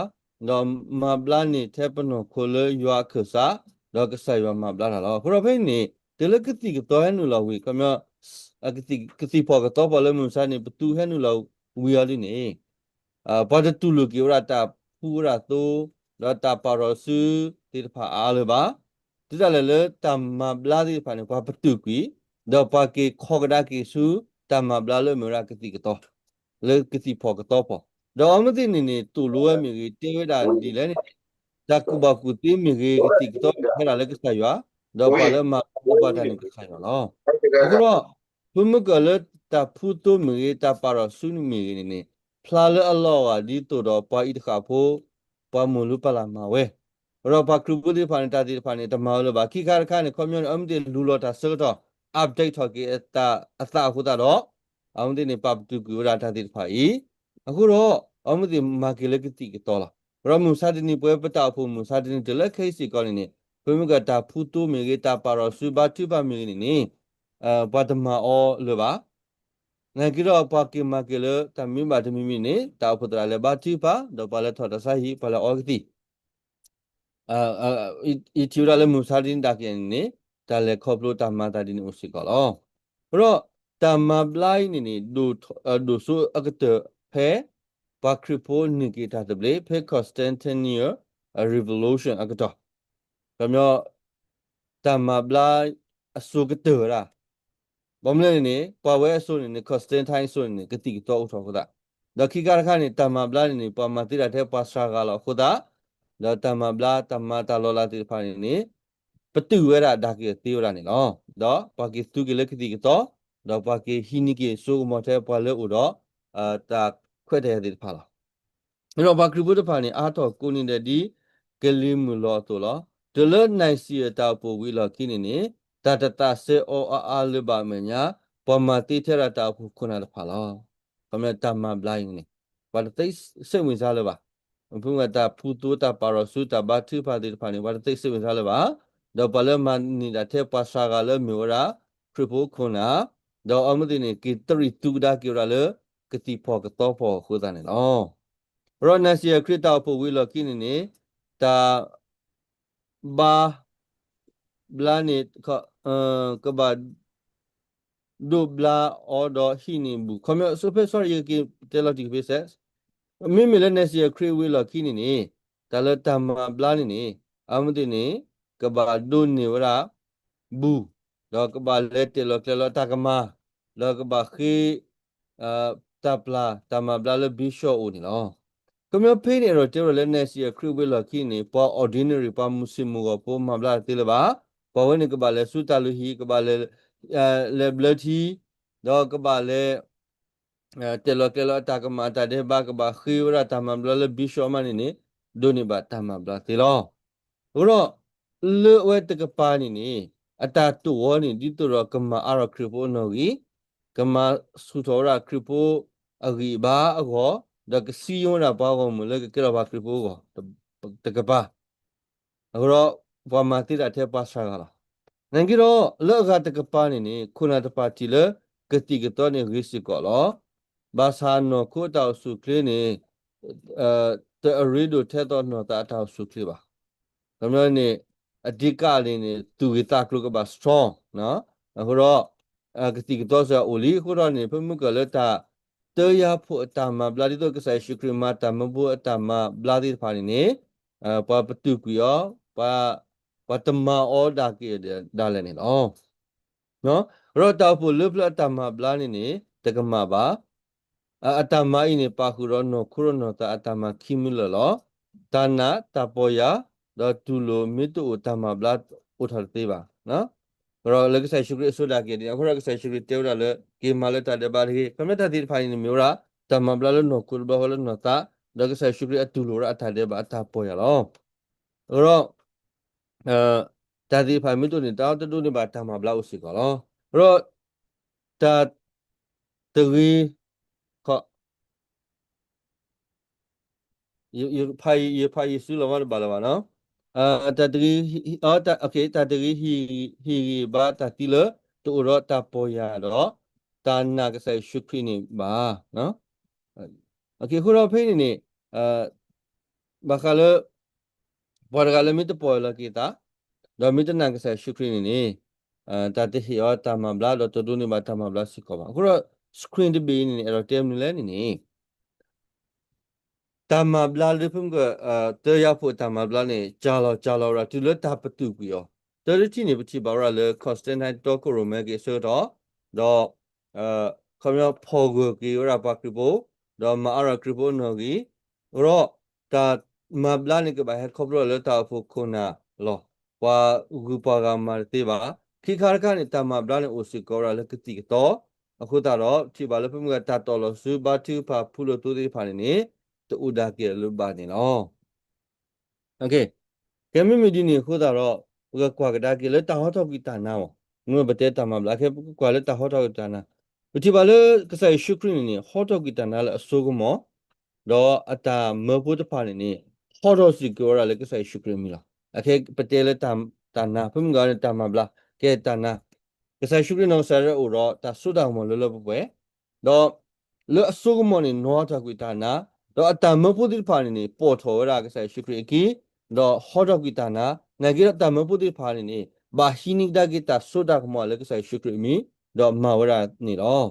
ဒီးမၤဘျါန့ၢ်ထဲပနီၢ်ခိလၢယွၤအခၢၣ်စး, ဒီးကစၢ်ယွၤမၤဘျါတၢ်လီၤ. အဃိဒီးဖဲအံၤန့ၣ် တုၤလၢကသံၣ်ကသီဟဲနုာ်လီၤဝံၤ ခီပညီ ကသံၣ်ဖီၣ်ကသီဖီၣ်လၢမုၢ်မဆါန့ၣ် ပတုာ်ဟဲနုာ်လီၤဝံၤအီၤဒ်န့ၣ်, ပှၤတတူၢ်လိာ်က့ၤဝဲဒၣ်တၢ်ဖှူဝဲဒၣ်သိ, ဒီးတၢ်ပာ်ထီၣ်စုသ့ၣ်တဖၣ်အါလၢၤဘၣ်. တုၤဒၣ်လဲာ်လၢတၢ်မၤဘျါသ့ၣ်တဖၣ်န့ၣ် ပှၤပတုာ်ကွံာ်, ဒီးပှၤက့ၤခီကဒါက့ၤဆူ တၢ်မၤဘျါလၢအမ့ၢ်ဝဲဒၣ်ကသံၣ်ကသီ လၢကသံၣ်ဖီၣ်ကသီဖီၣ်, ဒီးအီမ့ၢ်သ့ၣ်န့ၣ်န့ၣ် သိၣ်လိဝဲမ့ၢ်ဂ့ၤ တဲဝဲဒၣ်ဒ်လဲၣ်န့ၣ် တၢ်ကူၣ်ဘၣ်ကူၣ်သ့မ့ၢ်ဂ့ၤ ကသံၣ်ကသီမ့ၢ်ဂ့ၤ ဟဲဒၣ်လၢကစၢ်ယွၤ, ဒီးပှၤလၢမၤဘျါပှၤတၢ်န့ၣ်ကစၢ်ယွၤလီၤ. အဃိဒီး ပမ့ၢ်ကွၢ်လၢတၢ်ဖှူသိမ့ၢ်ဂ့ၤ တၢ်ပာ်ထီၣ်စုမ့ၢ်ဂ့ၤန့ၣ်န့ၣ် ဖျါလၢအလီၢ်အဂၤဒ်သိးဒီးပှၤအံၤတဃၣ်ဖိ ပှၤမိၢ်လုၢ်ပၢ်လၢ်မၤဝဲ, ဒီးပှၤခရံာ်ဖိသ့ၣ်တဖၣ်န့ၣ် တၢ်သ့ၣ်တဖၣ်န့ၣ် တမၤဝဲလၢၤဘၣ်. ခံခါတခါန့ၣ် ခီပညီန့ၣ် အီမ့ၢ်သ့ၣ်လူၤလီၤတၢ်ဆၢကတီၢ် update ထီၣ်က့ၤအသးအဃိသတးဒီး အီမ့ၢ်သ့ၣ်န့ၣ် ပာ်ပတုာ်ကွံာ်ဝဲဒၣ်တၢ်သ့ၣ်တဖၣ်အံၤ, အဃိဒီး အီမ့ၢ်သ့ၣ်မၤက့ၤလၢကသံၣ်ကသီလီၤ. ဒီးမုၢ်မဆါတနံၤပဝဲပတၢ်အိၣ်ဖှိၣ်မုၢ်မဆါတနံၤတုၤလၢခဲအံၤစ့ၢ်ကီးန့ၣ်န့ၣ် ပမ့ၢ်ကွၢ်တၢ်ဖှူသိမ့ၢ်ဂ့ၤ တၢ်ပာ်ထီၣ်စုဘါထုကဖၣ်မ့ၢ်ဂ့ၤန့ၣ်န့ၣ် ပှၤတမၤအီၤလၢၤဘၣ်. နာ်က့ဒီးပှၤက့ၤမၤက့ၤလၢတၢ်မံဘၣ်တမံၤမံၤန့ၣ် တၢ်အိၣ်ဖှိၣ်သရၣ်လဲၤဘါထုကဖၣ် ဒီးပှၤလဲၤထီၣ်တၢ်ဆါဟံၣ် ပှၤလဲၤအီကသံၣ် ယထံၣ်ဝဲဒၣ်လၢမုၢ်မဆါတနံၤဒၣ်က့ၤန့ၣ်န့ၣ် တၢ်လဲၤခီဖျိတၢ်မၤအသးဒ်န့ၣ်အိၣ်စ့ၢ်ကီးလီၤ. အဃိဒီး တၢ်မၤဘျါအံၤန့ၣ်န့ၣ် ဒိၣ်စိအကတၢၢ်ဖဲ ပှၤခရံာ်ဖိနုာ်က့ၤတၢ်သဘျ့ ဖဲ Constantinople Revolution အကတီၢ်, ခီပညီ တၢ်မၤဘျါအစိၤကတၢၢ်ဝဲဒၣ် ဘၣ်မနုၤလဲၣ်န့ၣ်န့ၣ် ပှၤဝဲအစိၤန့ၣ်န့ၣ် Constantine အစိၤန့ၣ်န့ၣ် ကသံၣ်ကသီအိၣ်ထီၣ်အဃိသတး, ဒီးခံခါတခါန့ၣ် တၢ်မၤဘျါန့ၣ်န့ၣ် ပှၤမၤသ့တၢ်ထဲပှၤစှၤဂၤလီၤအဃိသတး, ဒီးတၢ်မၤဘျါ တၢ်မၤတၢ်လီၤလးသ့ၣ်တဖၣ်န့ၣ်န့ၣ် ပတုာ်ဝဲဒၣ်ဒၣ်က့ၤသ့ဝဲဒၣ်န့ၣ်လီၤ. ဒီးပှၤက့ၤသူက့ၤလၢကသံၣ်ကသီ, ဒီးပှၤက့ၤဟံးန့ၢ်က့ၤစိကမီၤထဲပှၤလၢအအိၣ်ဒီး တၢ်ခွဲးတၢ်ယာ်သ့ၣ်တဖၣ်လီၤ. ဒီးပှၤခရံာ်ဖိတဖၣ်န့ၣ် အါထီၣ်ကိးနံၤဒဲးဒ် ကလံၤမုၢ်လီၤအသိးလီၤ. တုၤလၢ Nicaea တၢ်အိၣ်ဖှိၣ်ဝံၤအလီၢ်ခံန့ၣ်န့ၣ် တၢ်တသးစဲအီၤအါအါလၢၤဘၣ်အမဲာ်ညါ, ပှၤမၤသ့ထဲဒၣ်တၢ်အိၣ်ဖှိၣ်ခိၣ်နၢ်တဖၣ်လီၤ. ခီပညီတၢ်မၤဘျါအံၤန့ၣ် ပှၤတသိစိတ်ဝင်စားလၢၤဘၣ်. ဖဲမ့ၢ်တၢ်ဖှူသိတၢ်ပာ်ထီၣ်စုတၢ်ဘါထုကဖၣ်သ့ၣ်တဖၣ်န့ၣ် ပှၤတသိစိတ်ဝင်စားလၢၤဘၣ်. ဒီးပှၤလၢမၤန့ၢ်ဒၣ်ထဲပှၤစှၤဂၤလၢအမ့ၢ်ဝဲဒၣ် ခရံာ်ဖိခိၣ်နၢ်, ဒီးအီမ့ၢ်သ့ၣ်န့ၣ် က့ၤတရံးသူကဒါက့ၤဝဲဒၣ်လၢ ကသံၣ်ဖီၣ်ကသီဖီၣ်အဃိသတးန့ၣ်လီၤ. ဒီး Nicaea ခရံာ်တၢ်အိၣ်ဖှိၣ်ဝံၤအလီၢ်ခံန့ၣ်န့ၣ် တၢ် ဘါ ဘျါန့ၣ် ကဘၣ် ဒိးဘျါအီၤဒီးဟံးန့ၢ်ဘူၣ်. ခီပညီ so ဖဲ sorry ယကက့ၤတဲလီၤတံၢ်က့ၤဖဲစဲး, မ့မ့ၢ်လၢ Nicaea ခရံာ်ဝံၤအလီၢ်ခံန့ၣ်န့ၣ် တၢ်လၢတၢ်မၤဘျါန့ၣ်န့ၣ် အမ့ၢ်သ့ၣ်န့ၣ် ကဘၣ်ဒိးန့ၢ်ဝဲဒၣ် ဘူၣ်, ဒီးကဘၣ်လဲၤတဲာ်လီၤကျဲၤလီၤတၢ်ကမၣ်, ဒီးကဘၣ်ဃ့ တၢ်ပျၢ်တၢ်မၤဘျါလၢ bishop အအိၣ်န့ၣ်လီၤ. ခီပညီဖဲန့ၣ် အဲၣ်ဒိးတဲဝဲဒၣ်လၢ Nicaea ခရံာ်ဝံၤအလီၢ်ခံန့ၣ် ပှၤ ordinary ပှၤမုၢ်ဆ့ၣ်မုၢ်ဂီၤဖိမၤဘျါတသ့လၢၤဘၣ်. ပှၤဝဲန့ၣ်ကဘၣ်လဲၤဆူတၢ်လုၢ်ဟံၣ် ကဘၣ်လဲၤ လဲၤဘျၢထံ, ဒီးကဘၣ်လဲၤ တဲာ်လီၤကျဲၤလီၤအတၢ်ကမၣ်အတၢ်ဒဲးဘး ကဘၣ်ဃ့ဝဲဒၣ်တၢ်မၤဘျါလၢ bishop မးန့ၣ်န့ၣ် ဒိးန့ၢ်ဘၣ်တၢ်မၤဘျါသ့လီၤ. အဃိဒီး လၢအဝဲတကပၤန့ၣ်န့ၣ် အတၢ်တိာ်ဝဲန့ၣ် ဒ်သိးဒီးကမၤအါထီၣ်ခရံာ်ဖိအနီၣ်ဂံၢ်, ကမၤဆူၣ်ထီၣ်ဝဲဒၣ်ခရံာ်ဖိအဂံၢ်အဘါအဂီၢ်, ဒီးကစံယိဝဲဒၣ်ပှၤဂီၢ်မုၢ်လၢကကဲထီၣ်ပှၤခရံာ်ဖိအဂီၢ် တကပၤ အဃိဒီး ပှၤမၤသ့တၢ်ထဲပှၤစှၤဂၤလီၤ. နာ်က့ဒီး လၢအဂၤတကပၤန့ၣ်န့ၣ် ခိၣ်နၢ်တဖၣ်ထံၣ်လၢ ကသံၣ်ကသီန့ၣ်ဂ့ၤစ့ၢ်ကီးလီၤ. ဘၣ်ဆၣ်နီၢ်ခိအတၢ်အိၣ်ဆူၣ်အိၣ်ချ့န့ၣ် တအရ့ဒိၣ်ထဲသိးနီၢ်သးအတၢ်အိၣ်ဆူၣ်အိၣ်ချ့ဘၣ်. ခီပညီန့ၣ် အဓိကန့ၣ်န့ၣ် သူၣ်ဂ့ၤသးကျိၤကဘၣ် strong အဃိဒီး ကသံၣ်ကသီစ့ၢ်အိၣ်လံ. အဃိဒီးန့ၣ် ဖဲမုၢ်ကၢၢ်လၢတၢ်တၢယၤဖိအတၢ်မၤဘျါ ဒ်သိးကစၢ်ယ့ၣ်ၡူးခရံာ်မၤတၢ်မၢဖိအတၢ်မၤဘျါသ့ၣ်တဖၣ်န့ၣ်န့ၣ် ပှၤပတုာ်ကွံာ်အီၤ, ပှၤတမၤအီၤဒၣ်က့ၤဒၣ်လဲာ်န့ၣ်လီၤ. ဒီးတၢ်အိၣ်ဖှိၣ်လၢပျၢၤအတၢ်မၤဘျါန့ၣ်န့ၣ် တကမၣ်ဘၣ်. အတၢ်မၤအံၤန့ၣ် ပာ်ဃုာ်ဒီးနီၢ်ခိဒီးနီၢ်သးအတၢ်မၤခံမံၤလၢာ်လီၤ. တၢ်နာ်တၢ်ပီၢ်ယၢ် ဒီးတူၢ်လိာ်မ့ၢ်တအိၣ်တၢ်မၤဘျါအိၣ်ထီၣ်တသ့ဘၣ်. ဒီးလၢကစၢ်ယ့ၣ်ၡူးခရံာ်အစိဒၣ်က့ၤန့ၣ် အဃိဒီးကစၢ်ယ့ၣ်ၡူးခရံာ်တဲဝဲဒၣ်လၢ က့ၤမၤလၢတၢ်ဒဲးဘးတဂ့ၤ. ခီပညီတၢ်သ့ၣ်တဖၣ်န့ၣ်န့ၣ်မ့ၢ်ဝဲဒၣ် တၢ်မၤဘျါလၢနီၢ်ခိတဘျီဃီလၢနီၢ်သး, ဒီးကစၢ်ယ့ၣ်ၡူးခရံာ်အတူၢ်လိာ်ဝဲဒၣ်အတၢ်ဒဲးဘးအတၢ်ပီၢ်ယၢ်လီၤ. အဃိဒီး တၢ်သ့ၣ်တဖၣ်မ့ၢ်တအိၣ်န့ၣ် တၢ်တဒိးန့ၢ်ဘၣ်တၢ်မၤဘျါအိၣ်စ့ၢ်ကီးလီၤ. အဃိဒီး တၢ်တဂ့ၤ ခီ ယဖးယံၤစုလီၤမးတဘၣ်လၢၤဘၣ်နီၤ. တၢ်တဂ့ၤ တၢ်တဂ့ၤဟ့ၣ်ဂံၢ်ဘါတၢ်သံလၢ တအိၣ်ဒီးတၢ်ပီၢ်ယၢ်ဒီး တၢ်နာ်ကစၢ်ယ့ၣ်ၡူးခရံာ်န့ၣ်ဘၣ်. အဃိဒီးဖဲန့ၣ်န့ၣ် ဘၣ်ဃးလၢ ပှၤတဂၤလၢမ့ၢ်တပီၢ်ယၢ်လီၤက့ၤသး ဒီးမ့ၢ်တနာ်ကစၢ်ယ့ၣ်ၡူးခရံာ်န့ၣ်န့ၣ် တၢ်တဟ့ၣ်အီၤတၢ်မၤဘျါဒီးတဒိးန့ၢ်ဘၣ်တၢ်မၤဘျါစ့ၢ်ကီးဘၣ်. အဃိဒီး screen တဘ့ၣ်အံၤန့ၣ်န့ၣ် အဲၣ်ဒိးတဲမနုၤလဲၣ်န့ၣ်န့ၣ် တၢ်မၤဘျါလၢဖဲမုၢ်က တၢယၤဖိအတၢ်မၤဘျါန့ၣ် ကၢ်လီၤကၢ်လီၤဝဲဒၣ် တုၤလၢတၢ်ပတုာ်ကွံာ်အီၤ တၢ်တထံၣ်န့ၣ် ပထံၣ်ဘၣ်ဝဲဒၣ်လၢ Constantine တီခိၣ်ရိၣ်မဲက့ၤအဆၢကတီၢ်, ဒီး ခီပညီဖီၣ်ဂၢၢ်က့ၤဝဲဒၣ်ပှၤခရံာ်ဖိ, ဒီးမၤအါထီၣ်ခရံာ်ဖိနီၣ်ဂံၢ်, အဃိဒီး တၢ်မၤဘျါန့ၣ်ကဘၣ်ဟဲခီဖျိလၢတၢ်အိၣ်ဖှိၣ်ခိၣ်နၢ်လီၤ. ပှၤဂုၤပှၤဂၤမၤတသ့ဘၣ်. ခံခါတခါန့ၣ် တၢ်မၤဘျါန့ၣ်အိၣ်စ့ၢ်ကီးဝဲဒၣ်လၢကသံၣ်ကသီ, အဃိသတးဒီး ထံၣ်ဘၣ်လၢဖဲမုၢ်ဂၤတၢ်တီၢ်လီၤဆူဘါထုကဖၣ်ဖူလိာ်သိသ့ၣ်တဖၣ်န့ၣ်န့ၣ် တအိၣ်ဒၣ်က့ၤအလၢၤဘၣ်န့ၣ်လီၤ. ကဲမ့မ့ၢ်ဒ်န့ၣ်အဃိသတးဒီး ပကကွၢ်ကဒါက့ၤလၢတၢ်ဟီထီၣ်ကွံာ်တၢ်နါအီၤ, မ့ၢ်ပတဲတၢ်မၤဘျါခဲ ပကကွၢ်လၢတၢ်ဟီထီၣ်ကွံာ်တၢ်နါ, ပထံၣ်ဘၣ်လၢကစၢ်ယ့ၣ်ၡူးခရံာ်န့ၣ်န့ၣ် ဟီထီၣ်ကွံာ်တၢ်နါလၢအစိကမီၤ, ဒီးအတၢ်မၢဖိတဖၣ်န့ၣ်န့ၣ် ဟီထီၣ်စ့ၢ်ကီးဝဲဒၣ်လၢကစၢ်ယ့ၣ်ၡူးခရံာ်အမံၤလီၤ. အခဲပတဲလၢတၢ်နါ ဖဲမုၢ်ဂၤန့ၣ် တၢ်မၤဘျါ ကဲတၢ်နါ, ကစၢ်ယ့ၣ်ၡူးခရံာ်နီၢ်ကစၢ်ဒၣ်အိၣ်ဒီးတၢ်စိတၢ်ကမီၤလၢလၢပှဲၤပှဲၤ, ဒီးလၢအစိကမီၤန့ၣ် နီၣ်ထီၣ်ကွံာ်တၢ်နါ, ဒီးအတၢ်မၢဖိသ့ၣ်တဖၣ်န့ၣ်န့ၣ် ပိာ်ထီၣ်ဝဲဒၣ်ကစၢ်ယ့ၣ်ၡူးခရံာ်အခံ, ဒီးဟီထီၣ်ကွံာ်တၢ်နါ, နာ်က့ဒီးတၢ်မၢဖိသ့ၣ်တဖၣ်န့ၣ်န့ၣ် ဘၣ်ဟံးန့ၢ်ကဒါက့ၤတၢ်စိတၢ်ကမီၤလၢကစၢ်ယ့ၣ်ၡူးခရံာ်အမံၤ, ဒီးမၤဝဲဒၣ်န့ၣ်လီၤ.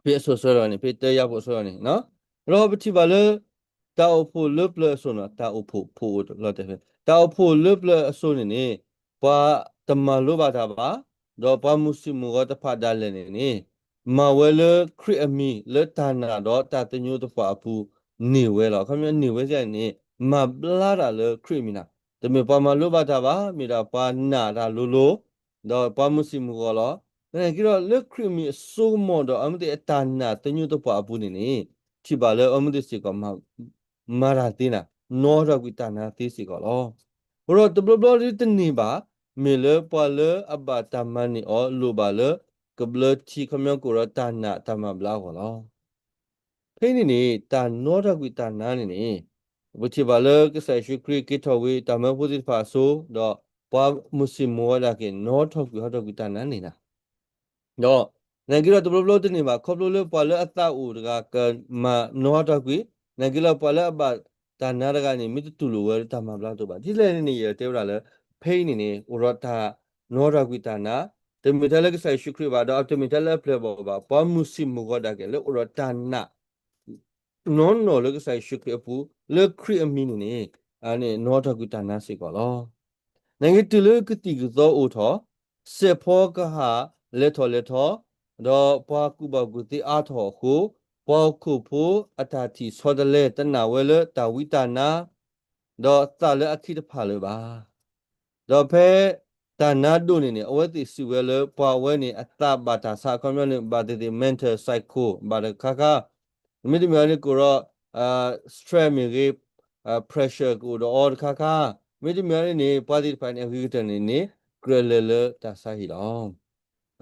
ဖဲအစိၤဆၢလီၤန့ၣ် ဖဲတၢယၤဖိအစိၤလီၤန့ၣ်, ဒီးပထံၣ်ဘၣ်လၢ တၢ်အိၣ်ဖှိၣ်လၢပျၢၤအစိၤန့ၣ် တၢ်အိၣ်ဖှိၣ်ဖိအိၣ်လီၤတဲာ်ဖဲ တၢ်အိၣ်ဖှိၣ်လၢပျၢၤအစိၤန့ၣ်န့ၣ် ပှၤတမၤလိဘၣ်တၢ်ဘၣ်, ဒီးပှၤမုၢ်ဆ့ၣ်မုၢ်ဂီၤတဖၣ်ဒၣ်လဲာ်န့ၣ်န့ၣ် မၤဝဲလၢခရံာ်အမံၤလၢတၢ်နာ်ဒီးတၢ်သညိတဖၣ်အပူၤန့ၢ်ဝဲလီၤ. အခီပညီန့ၢ်ဝဲန့ၣ် မၤဘျါတၢ်လၢခရံာ်အမံၤနၤ, တမ့ၢ်ပှၤမၤလိဘၣ်တၢ်ဘၣ်, မ့ၢ်ဒၣ်ပှၤနာ်တၢ်လိၤလိၤ, ဒီးပှၤမုၢ်ဆ့ၣ်မုၢ်ဂီၤလီၤ. နာ်က့ဒီးလၢခရံာ်အမံၤအစိကမီၤဒီးအမ့ၢ်သ့ၣ်အတၢ်နာ်သညိတဖၣ်အပူၤန့ၣ်န့ၣ် ထံၣ်ဘၣ်လၢအမ့ၢ်သ့ၣ်စ့ၢ်ကီး မၤတၢ်သ့နၤ, နီၣ်ထီၣ်ကွံာ်တၢ်နါသ့စ့ၢ်ကီးလီၤ. အဃိဒီးတဘျီဘျီဒ်တန့ၢ်ဘၣ်, မ့ၢ်လၢပှၤလၢအဘၣ်တၢ်မၤန့ၢ်အီၤလိၣ်ဘၣ်လၢ ကဘျၢထံ ခီပညီကအိၣ်ဒီးတၢ်နာ်တၢ်မၤဘျါအဂီၢ်လီၤ. ဖဲန့ၣ်န့ၣ် တၢ်နီၣ်ထီၣ်ကွံာ်တၢ်နါန့ၣ်န့ၣ် ပထံၣ်ဘၣ်လၢကစၢ်ယ့ၣ်ၡူးခရံာ်က့ၤထီၣ်ဝံၤတၢ်မၢဖိသ့ၣ်တဖၣ်အစိၤ, ဒီးပှၤမုၢ်ဆ့ၣ်မုၢ်ဂီၤဒၣ်က့ၤ နီၣ်ထီၣ်ကွံာ်ဟီထီၣ်ကွံာ်တၢ်နါန့ၣ်နၤ ဒီး နာ်က့ဒီးတဘျီဘျီတန့ၢ်ဘၣ် ခီဖျိလၢပှၤလၢအသးအိၣ်တဂၤကမၤနီၣ်ဟီထီၣ်ကွံာ်, နာ်က့ဒီးပှၤလၢအဘၣ်တၢ်နါတဂၤန့ၣ် မ့ၢ်တတူၢ်လိာ်ဝဲလၢတၢ်မၤဘျါတအိၣ်ဘၣ်. ဒ်လဲၣ်န့ၣ်န့ၣ် ယတဲဝဲဒၣ်လၢ ဖဲအံၤန့ၣ်န့ၣ် အိၣ်ဒီးတၢ်နီၣ်ထီၣ်ကွံာ်တၢ်နါ, တမ့ၢ်ထဲလၢကစၢ်ယ့ၣ်ၡူးခရံာ်ဘၣ်, ဒီးတမ့ၢ်ထဲလၢအပျဲၢ်ဘီၣ်ဘၣ်, ပှၤမုၢ်ဆ့ၣ်မုၢ်ဂီၤဒၣ်က့ၤလၢအိၣ်ဒီးတၢ်နာ် နီၢ်နီၢ်လၢကစၢ်ယ့ၣ်ၡူးခရံာ်အပူၤ လၢခရံာ်အမံၤန့ၣ်န့ၣ် အန့ၣ်နီၣ်ထီၣ်ကွံာ်တၢ်နါစ့ၢ်ကီးလီၤ. နာ်က့တုၤလၢကသံၣ်ကသီအိၣ်ထီၣ်, စဲးဖီကဟၣ်လဲၤထီၣ်လဲၤထီ, ဒီးပှၤကူၣ်ဘၣ်ကူၣ်သ့အါထီၣ်အဃိ, ပှၤဟီၣ်ခိၣ်ဖိအတၢ်ထံၣ်ဆီတလဲတနာ်ဝဲလၢတၢ်ဝံတၢ်နါ ဒီးသးလၢအခံတဖၣ်လၢၤဘၣ်. ဒီးဖဲတၢ်နါဒိၣ်န့ၣ်န့ၣ် အဝဲသ့ၣ်စံးဝဲလၢပှၤဝဲန့ၣ်အသးဘၣ်တၢ်ဆါ အခီပညီန့ၣ် ဘၣ်သ့ၣ်သ့ၣ် mental psycho ဘၣ်တခါခါ, မ့တမ့ၢ်အန့ၣ်ကအိၣ်ဒီး stress မ့ၢ်ဂ့ၤ, pressure ကအိၣ်ဒီးအီၤတခါခါ, မ့တမ့ၢ်အန့ၣ်န့ၣ် ပှၤသ့ၣ်တဖၣ်န့ၣ် အဂ့ၤကတၢၢ်န့ၣ်န့ၣ် ကြၢးလဲၤလၢတၢ်ဆါဟံၣ်လီၤ.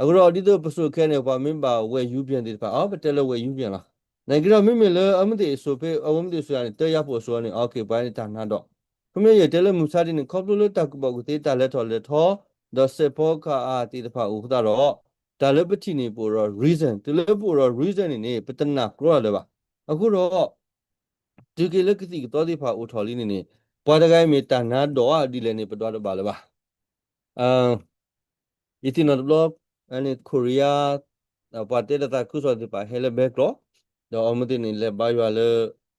အဃိဒီးဒ်သိးပစိၤခဲန့ၣ် ပှၤမ့ၢ်ဘၣ်ဝဲၢ်ယူပျံၤသ့ၣ်တဖၣ် အပတဲလၢဝဲၢ်ယူပျံၤလီၤ. နာ်က့ဒီးမ့မ့ၢ်လၢအမ့ၢ်သ့ၣ်အစိၤဖဲ အဝဲမ့ၢ်သ့ၣ်အစိၤန့ၣ် တၢယၤဖိအစိၤန့ၣ် အက့ၤပှၤန့ၣ်တၢ်နါဒီး ခီပညီယတဲလၢမုၢ်ဆါတနံၤန့ၣ် ခီဖျိလၢတၢ်ကူၣ်ဘၣ်ကူၣ်သ့တၢ်လဲၤထီၣ်လဲၤထီ, ဒီးစဲးဖီကဟၣ်သ့ၣ်တဖၣ်အိၣ်အဃိသတးဒီး တၢ်လၢပထံၣ်န့ၣ်ပအိၣ်ဒီး reason တုၤလၢပအိၣ်ဒီး reason န့ၣ်န့ၣ် ပတနာ်ကြီတၢ်လၢၤဘၣ်. အဃိဒီး တုၤက့ၤလၢကသံၣ်ကသီသ့ၣ်တဖၣ်အိၣ်ထီၣ်လံန့ၣ်န့ၣ် ပှၤတဂၤအံၤမ့ၢ်တၢ်နါဒီးဒ်လဲၣ်န့ၣ် ပဒွးတဘၣ်လၢၤဘၣ်. ယသ့ၣ်နီၣ်တဘျီ Korea ပှၤတဲလၢသးခုကစီၣ်သ့ၣ်တဖၣ်ဟဲလၢဘဲကျိး, ဒီးအဝဲသ့ၣ်န့ၣ် လဲၤဘါယွၤလၢ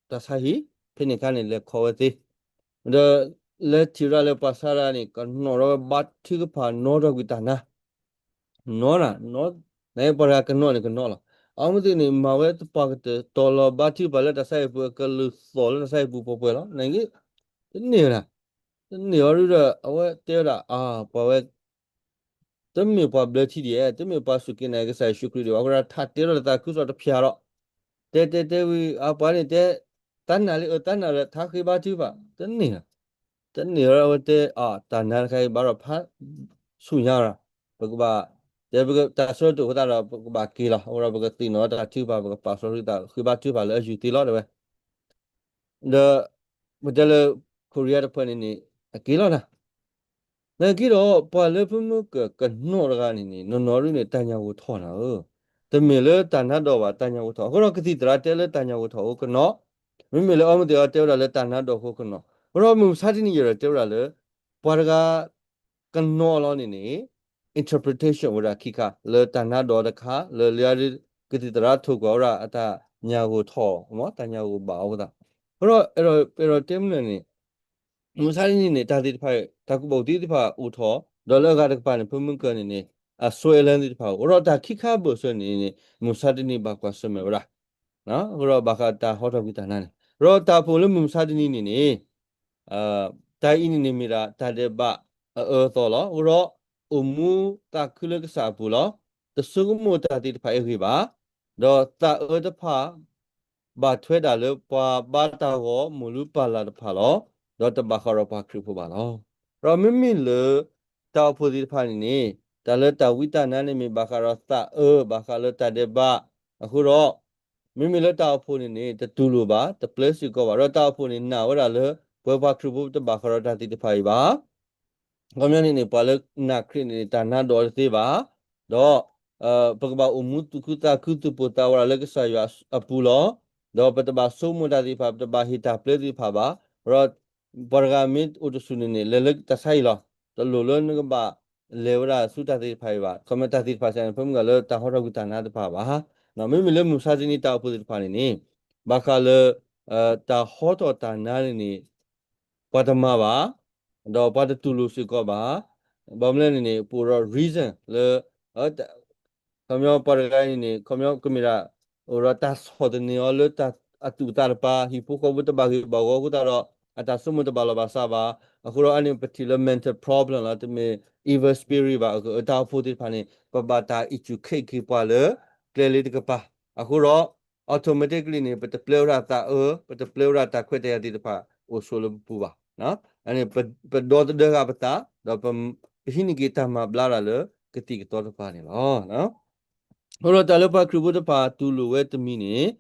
တၢ်ဆါဟံၣ်, ဖဲန့ၣ်အခါန့ၣ် လဲၤခီဝဲသ့, ဒီးလဲၤထံၣ်ရၣ်လၢပှၤဆါတဂၤန့ၣ် ကနီၣ်ထီၣ်ဝဲဘါထုကဖၣ်နီၣ်ထီၣ်ကွံာ်တၢ်နါ, နီၣ်နၤ, နပှၤတဂၤကနီၣ်န့ၣ်ကနီၣ်လီၤ. အဝဲသ့ၣ်န့ၣ် မၤဝဲသပှၢ်ကတၢၢ် တီၤလီၤဘါထုကဖၣ်လၢတၢ်ဆါဟံၣ်ပူၤ အကလုၢ်သီၣ်လၢတၢ်ဆါဟံၣ်ပူၤပှဲၤပှဲၤလီၤ. နက့ တန့ၢ်ဝဲဒၣ်, တန့ၢ်ဝဲဒၣ်ဒီး အဝဲတဲဝဲဒၣ် အါ ပှၤဝဲ တမ့ၢ်ပှၤဘျၢထံဒံးဧါ, တမ့ၢ်ပှၤစူၢ်က့ၤနာ်က့ၤကစၢ်ယ့ၣ်ၡူးခရံာ်ဒံးဘၣ်, အဃိဒီးထးတဲထီၣ်လၢသးခုကစီၣ်တဖၠၣ်ဒီး တဲတဲတဲဝံၤ အပှၤန့ၣ်တဲ တၢ်နာ်လံ အၢ တၢ်နာ်လၢထါဃ့ဘါထုကဖၣ် တန့ၢ်, တန့ၢ်ဝဲဒၣ် အဝဲတဲ အါ တၢ်နာ်တခါအံၤဘၣ်ဒီးဖးဆူၣ်ညါဒီး ပကဘၣ် တဲပကတၢ်ဆၢကတီၢ်အဃိသတးဒီး ပကဘၣ်က့ၤလီၤ. အဃိဒီးပကသ့ၣ်နီၣ်တၢ်ထုကဖၣ် ပကပာ်စီဆှံသးဃ့ဘါထုကဖၣ်လၢအယူၢ်သ့လီၤတဲဝဲ ဒီး ပတဲလၢ ခိရံယါတဖုန့ၣ်န့ၣ် အက့ၤလီၤနၤ, နာ်က့ဒီး ပှၤလၢဖုမုၢ်ကၢၢ်ကနီၣ်တဂၤန့ၣ်န့ၣ် နီၢ်နီၢ်ရံၣ်န့ၣ် တၢ်ညၣ်ဂိၢ်ထီၣ်နၤဧၢ, တမ့ၢ်လၢတၢ်နါဒီးဘၣ် တၢ်ညၣ်ဂိၢ်ထီၣ်, အဃိဒီးကသံၣ်သရၣ်တဲလၢတၢ်ညၣ်ဂိၢ်ထီၣ်အိၣ်ကနီၣ်, မ့မ့ၢ်လၢအီမ့ၢ်သ့ၣ်အီတဲဝဲဒၣ်လၢတၢ်နါဒီးအဃိကနီၣ်, အဃိဒီးမုၢ်မဆါတနံၤယဲဒီးတဲဝဲဒၣ်လၢ ပှၤတဂၤ ကနီၣ်လီၤန့ၣ်န့ၣ် interpretation ဝဲဒၣ်ခံခါ လၢတၢ်နါဒီးတခါ လၢလၢကသံၣ်သရၣ်ထိၣ်ကွၢ်ဝဲဒၣ်အတၢ်ညၣ်ဂိၢ်ထီၣ် တၢ်ညၣ်ဂိၢ်ဘၣ်အဃိသတး, အဃိဒီးအဲၣ်ဒိးတဲမနုၤန့ၣ် မုၢ်မဆါတနံၤန့ၣ် တၢ်သ့ၣ်တဖၣ် တၢ်ကူၣ်ဘၣ်ကူၣ်သ့သ့ၣ်တဖၣ်အိၣ်ထီၣ် ဒီးလၢအဂၤတကပၤန့ၣ် ဖဲမုၢ်ကၢၤန့ၣ်န့ၣ် အ swollen သ့ၣ်တဖၣ်အိၣ်, ဒီးတၢ်ခံခါဘၢၣ်စၢၤန့ၣ်န့ၣ် မုၢ်မဆါတနံၤဘၣ်ကွၢ်ဆၢၣ်မဲာ်ဝဲဒၣ် အဃိဒီးဘၣ်ဃးတၢ်ဟီထီၣ်ကွံာ်တၢ်နါန့ၣ်, ဒီးတၢ်အိၣ်ဖှိၣ်လၢမုၢ်မဆါတနံၤန့ၣ်န့ၣ် တၢ်အံၤန့ၣ်န့ၣ်မ့ၢ်ဒၣ်တၢ်ဒဲးဘးအအၢအသီလီၤ. အဃိဒီး အိၣ်မူသးခုလၢကစၢ်အပူၤလီၤ. တဆိကမိၣ်တၢ်သ့ၣ်တဖၣ်အဂ့ၢ်ဘၣ်, ဒီးသးအၢတဖၣ် ဘၣ်ထွဲဒၣ်လၢပှၤဘါတၢ်ဂီၤမိၢ်လုၢ်ပၢ်လၢ်တဖၣ်လီၤ. ဒီးတဘၣ်ဃးဒီးပှၤခရံာ်ဖိဘၣ်လီၤ. ဒီးမ့မ့ၢ်လၢ တၢ်အိၣ်ဖှိၣ်သ့ၣ်တဖၣ်န့ၣ်န့ၣ် တၢ်လၢတၢ်ဝံတၢ်နါန့ၣ်မ့ၢ်ဘၣ်ဃးဒီးသးအၢ ဘၣ်ဃးလၢတၢ်ဒဲးဘး, အဃိဒီး မ့မ့ၢ်လၢတၢ်အိၣ်ဖှိၣ်န့ၣ်န့ၣ် တတူၢ်လိာ်ဘၣ် တပျဲစ့ၢ်ကီးဘၣ်, ဒီးတၢ်အိၣ်ဖှိၣ်န့ၣ်နာ်ဝဲဒၣ်လၢ ပဝဲပှၤခရံာ်ဖိတဘၣ်ဃးဒီးတၢ်သ့ၣ်တဖၣ်အံၤဘၣ် ခီပညီန့ၣ်န့ၣ် ပှၤလၢနာ်ခရံာ်န့ၣ်န့ၣ် တၢ်နါဒိးတသ့ဘၣ်, ဒီး ပကဘၣ်အိၣ်မူသူၣ်ခုသးခုသူၣ်ပိၢ်သးဝးဒၣ်လၢကစၢ်ယွၤအပူၤလီၤ. ဒီးပတဘၣ်ဆိကမိၣ်တၢ်သ့ၣ်တဖၣ် ပတဘၣ်ဟ့ၣ်တၢ်ပျဲသ့ၣ်တဖၣ်ဘၣ်, ဒီးပှၤတဂၤမ့ၢ်အိၣ်တဆူၣ်န့ၣ်န့ၣ် လဲၤလၢတၢ်ဆါအံၤလီၤ. တလိၣ်လၢနကဘၣ်လဲၤဝဲဒၣ်ဆူတၢ်သ့ၣ်တဖၣ်အံၤဘၣ်. ခီပညီတၢ်သ့ၣ်တဖၣ်စ့ၢ်န့ၣ် ဖဲမုၢ်ဂၤလၢတၢ်ဟီထီၣ်ကွံာ်တၢ်နါတဖၣ်ဘၣ်. မ့မ့ၢ်လၢမုၢ်မဆါတနံၤတၢ်အိၣ်ဖှိၣ်သ့ၣ်တဖၣ်န့ၣ်န့ၣ် ဘၣ်ဃးလၢ တၢ်ဟီထီၣ်တၢ်နါန့ၣ်န့ၣ် ပှၤတမၤဘၣ်, ဒီးပှၤတတူၢ်လိာ်စ့ၢ်ကီးဘၣ်. ဘၣ်မနုၤလဲၣ်န့ၣ်န့ၣ် ပအိၣ်ဒီး reason လၢ ခီပညီပှၤတဂၤအံၤန့ၣ်န့ၣ် ခီပညီကမ့ၢ်ဒၣ် အိၣ်ဒီးတၢ်ဆီၣ်သနံးအီၤလၢအသူၣ်အသးတပၤ ဟံၣ်ဖိဃီဖိတဘၣ်ဂ့ၢ်ဘၣ်ဝီအဃိသတးဒီး အတၢ်ဆိကမိၣ်တဘၣ်လီၢ်ဘၣ်စးဘၣ်. အဃိဒီးအန့ၣ်ပထံၣ်လၢ mental problem လီၤ. တမ့ၢ် evil spirit ဘၣ်. တၢ်အိၣ်ဖှိၣ်သ့ၣ်တဖၣ်န့ၣ် ပဘၣ်တၢ် educate က့ၤပှၤလၢ ကျဲလၢတကပၤ. အဃိဒီး automatically န့ၣ် ပတပျဲဝဲဒၣ်သးအၢ ပတပျဲဝဲဒၣ်တၢ်ခွဲးတၢ်ယာ်သ့ၣ်တဖၣ်အိၣ်ဆိးလၢပပူၤဘၣ်. အန့ၣ် ပဒီသဒၢဃာ်ပသး ဒီးပဟံးန့ၢ်က့ၤတၢ်မၤဘျါတၢ်လၢကသံၣ်ကသီတကပၤန့ၣ်လီၤ. အဃိဒီးတၢ်လၢပှၤခရံာ်ဖိတဖၣ်တူၢ်လိာ်ဝဲတမံၤန့ၣ်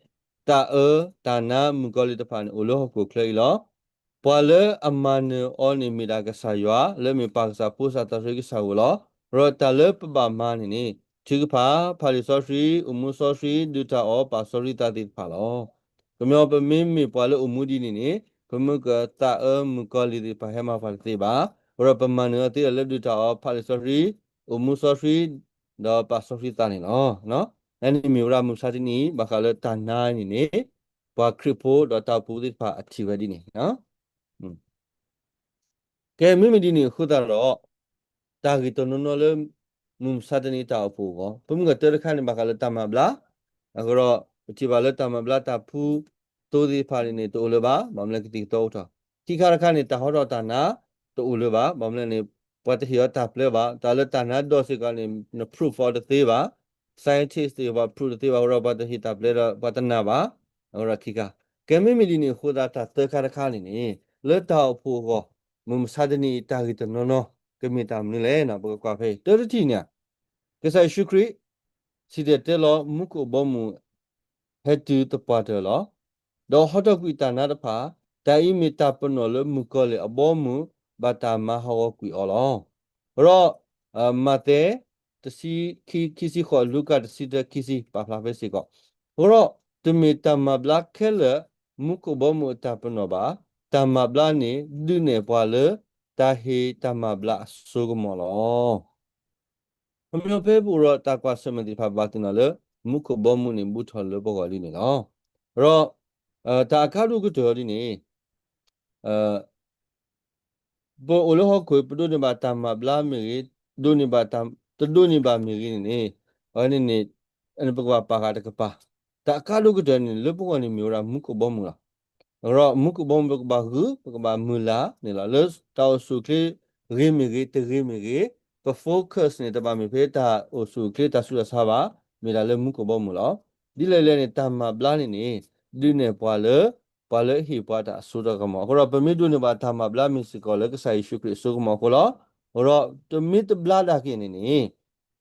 တၢ်အၢတၢ်နါမုၣ်ကီၤလံၢ်တဖၣ်န့ၣ် အိၣ်လၢဟီၣ်ခိၣ်ချၢအံၤလီၤ. ပှၤလၢအမၤနၢၤအီၤန့ၣ်မ့ၢ်ဒၣ်ကစၢ်ယွၤ လၢအမ့ၢ်ပၢ်ကစၢ်ဖိသးစီဆှံကစၢ်ဧိၤလီၤ. ဒီးတၢ်လၢပဘၣ်မၤန့ၣ်န့ၣ် ထုကဖၣ်, ဖးလံာ်စီဆှံ, အိၣ်မူစီဆှံ, ဒုးတၢ်အီၣ်, ပာ်စီဆှံသးသ့ၣ်တဖၣ်လီၤ. ကညီပမ့မ့ၢ်ပှၤလၢအိၣ်မူဒ်န့ၣ်န့ၣ် ပမ့ၢ်ကသးအၢမုၣ်ကီၤလံၢ်သ့ၣ်တဖၣ်ဟဲမၤပှၤတသ့ဘၣ်. အဃိဒီးပမၤနၢၤအီၤသ့ဒီးလၢဒုးတၢ်အီၣ်, ဖးလံာ်စီဆှံ, အိၣ်မူစီဆှံ, ဒီးပာ်စီဆှံသးန့ၣ်လီၤ. အန့ၣ်မ့ၢ်ဝဲဒၣ်မုၢ်မဆါတနံၤ ဘၣ်ဃးလၢတၢ်နါန့ၣ်န့ၣ် ပှၤခရံာ်ဖိဒီးတၢ်အိၣ်ဖှိၣ်သ့ၣ်တဖၣ်အထံၣ်ဝဲဒ်န့ၣ် ကဲ မ့မ့ၢ်ဒ်န့ၣ်အဃိသတးဒီး တၢ်ဂ့ၢ်တနီၤနီၤလၢ မုၢ်မဆါတနံၤတၢ်အိၣ်ဖှိၣ်အဂီၢ် ပမ့ၢ်ကတၢၢ်တခါန့ၣ် ဘၣ်ဃးလၢတၢ်မၤဘျါ, အဃိဒီး ပထံၣ်ဘၣ်လၢတၢ်မၤဘျါတၢ်ဖုသိသ့ၣ်တဖၣ်န့ၣ်န့ၣ် တအိၣ်လၢၤဘၣ်, ဘၣ်မနုၤလဲၣ်ကသံၣ်ကသီအိၣ်ထီၣ်, ခံခါတခါန့ၣ် တၢ်ဟီထီၣ်တၢ်နါ တအိၣ်လၢၤဘၣ်, ဘၣ်မနုၤလဲၣ်န့ၣ် ပှၤတဟ့ၣ်အီၤတၢ်ပျဲဘၣ်, တၢ်လၢတၢ်နါဒိးစ့ၢ်ကီးန့ၣ် န proof အီၤတသ့ဘၣ်, scientist သ့ၣ်တဖၣ် proof တသ့ဘၣ်, အဃိဒီးပှၤတဟ့ၣ်တၢ်ပျဲဒီး ပှၤတနာ်ဘၣ်, အဃိဒီးခံခါ, ကဲ မ့မ့ၢ်ဒ်န့ၣ်အဃိသတး တၢ်သၢခါတခါန့ၣ်န့ၣ် လၢတၢ်အိၣ်ဖှိၣ်အဂီၢ် မုၢ်မဆါတနံၤအံၤတၢ်ဂ့ၢ်တနီၤနီၤ ကမ့ၢ်တၢ်မနုၤလဲၣ်န့ၣ် ပကကွၢ်ဖဲအံၤ တၢတထံၣ်န့ၣ် ကစၢ်ယ့ၣ်ၡူးခရံာ် စံၣ်တဲၤတဲလီၤမူခိၣ်ဘီမုၢ် ဟဲတုၤသပှၢ်တၢၢ်လီၤ. ဒီးဟီထီၣ်ကွံာ်တၢ်နါတဖၣ်, တၢ်အံၤမ့ၢ်တၢ်ပနီၣ်လၢမုၣ်ကီၤလံၢ်အဘီအမုၢ် ဘၣ်တၢ်မၤဟးဂီၤကွံာ်အီၤလီၤ. ဒီး မးသဲ တဆံခံ ခံဆံဃိး, လူၤကၣ် တဆံတၢ ခံဆံ, ပာ်ဖျါဖဲစ့ၢ်ကီး, အဃိဒီး တမ့ၢ်တၢ်မၤဘျါခဲလၢာ် မူခိၣ်ဘီမုၢ်အတၢ်ပနီၣ်ဘၣ်, တၢ်မၤဘျါန့ၣ် ဒုးနဲၣ်ပှၤလၢ တၢ်ဟ့ၣ်တၢ်မၤဘျါအစိကမီၤလီၤ. ခီပညီဖဲပအိၣ်ဒီးတၢ်ကွၢ်ဆၢၣ်မဲာ်သ့ၣ်တဖၣ် ဘၣ်သ့ၣ်နီၣ်လၢ မူခိၣ်ဘီမုၢ်န့ၣ် ဘူးထီၣ်လၢပဂီၢ်လံန့ၣ်လီၤ. ဒီး တၢ်အကါဒိၣ်ကတၢၢ်ဒ်န့ၣ် ပအိၣ်လၢဟီၣ်ခိၣ် ပဒိးန့ၢ်ဘၣ်တၢ်မၤဘျါမ့ၢ်ဂ့ၤ, ဒိးန့ၢ်ဘၣ်တၢ်, တဒိးန့ၢ်ဘၣ်မ့ၢ်ဂ့ၤန့ၣ်န့ၣ်, အန့ၣ်န့ၣ် ပကဘၣ်ပာ်ဃာ်တကပၤ, တၢ်အကါဒိၣ်ကတၢၢ်န့ၣ် လၢပဂီၢ်န့ၣ်မ့ၢ်ဝဲဒၣ်မူခိၣ်ဘီမုၢ်လီၤ. အဃိဒီးမူခိၣ်ဘီမုၢ် ပကဘၣ်ဂုာ် ပကဘၣ်မုၢ်လၢ်န့ၣ်လီၤ. လၢတၢ်အိၣ်ဆူၣ်အိၣ်ချ့ဂ့ၤမ့ၢ်ဂ့ၤ တဂ့ၤမ့ၢ်ဂ့ၤ, ပ focus န့ၣ် တဘၣ်မ့ၢ်ဖဲတၢ်အိၣ်ဆူၣ်အိၣ်ချ့တၢ်ဆူးတၢ်ဆါဘၣ်, မ့ၢ်ဒၣ်လၢမူခိၣ်ဘီမုၢ်လီၤ. ဒ်လဲၣ်လဲၣ်န့ၣ် တၢ်မၤဘျါန့ၣ်န့ၣ် ဒုးနဲၣ်ပှၤလၢ ပှၤလၢအဟ့ၣ်ပှၤတၢ်အစိတၢ်ကမီၤ. အဃိဒီးပမ့ၢ်ဒိးန့ၢ်ဘၣ်တၢ်မၤဘျါမ့ၢ်စ့ၢ်ကီးလၢကစၢ်ယ့ၣ်ၡူးခရံာ်အစိကမီၤအဃိလီၤ. အဃိဒီးတမ့ၢ်တဘျါဒၣ်က့ၤန့ၣ်န့ၣ်,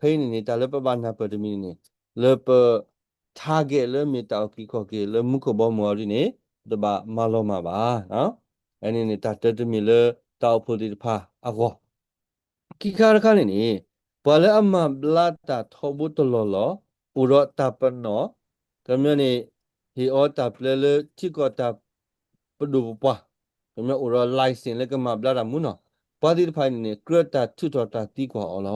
ဖဲအံၤန့ၣ်န့ၣ် တၢ်လၢပဘၣ်နၢ်ပၢၢ်တမံၤန့ၣ်န့ၣ်, လၢပ target လၢမ့ၢ်တၢ်အုၣ်က့ၤခီၣ်က့ၤလၢမူခိၣ်ဘီမုၢ်အီၤဒ်န့ၣ် ပတဘၣ်မၤလီၤမၢ်ဘၣ်. အန့ၣ်န့ၣ် တၢ်တၢတမံၤလၢတၢ်အိၣ်ဖှိၣ်သ့ၣ်တဖၣ်အဂီၢ် ခံခါတခါန့ၣ်န့ၣ်, ပှၤလၢအမၤဘျါတၢ်ထီဘိတလီၢ်လီၢ် အိၣ်ဒီးတၢ်ပနီၣ်, ကမျၢၢ်န့ၣ် ဟ့ၣ်အီၤတၢ်ပျဲလၢထံကီၢ်တၢ်ပဒိၣ်ပပှၢ်, ကမျၢၢ်အိၣ်ဒီး license လၢကမၤဘျါတၢ်မူနီၢ်, ပှၤသ့ၣ်တဖၣ်န့ၣ်န့ၣ် ကြၢးတၢ်ထုးထီၣ်တၢ်သံကွၢ်အီၤလီ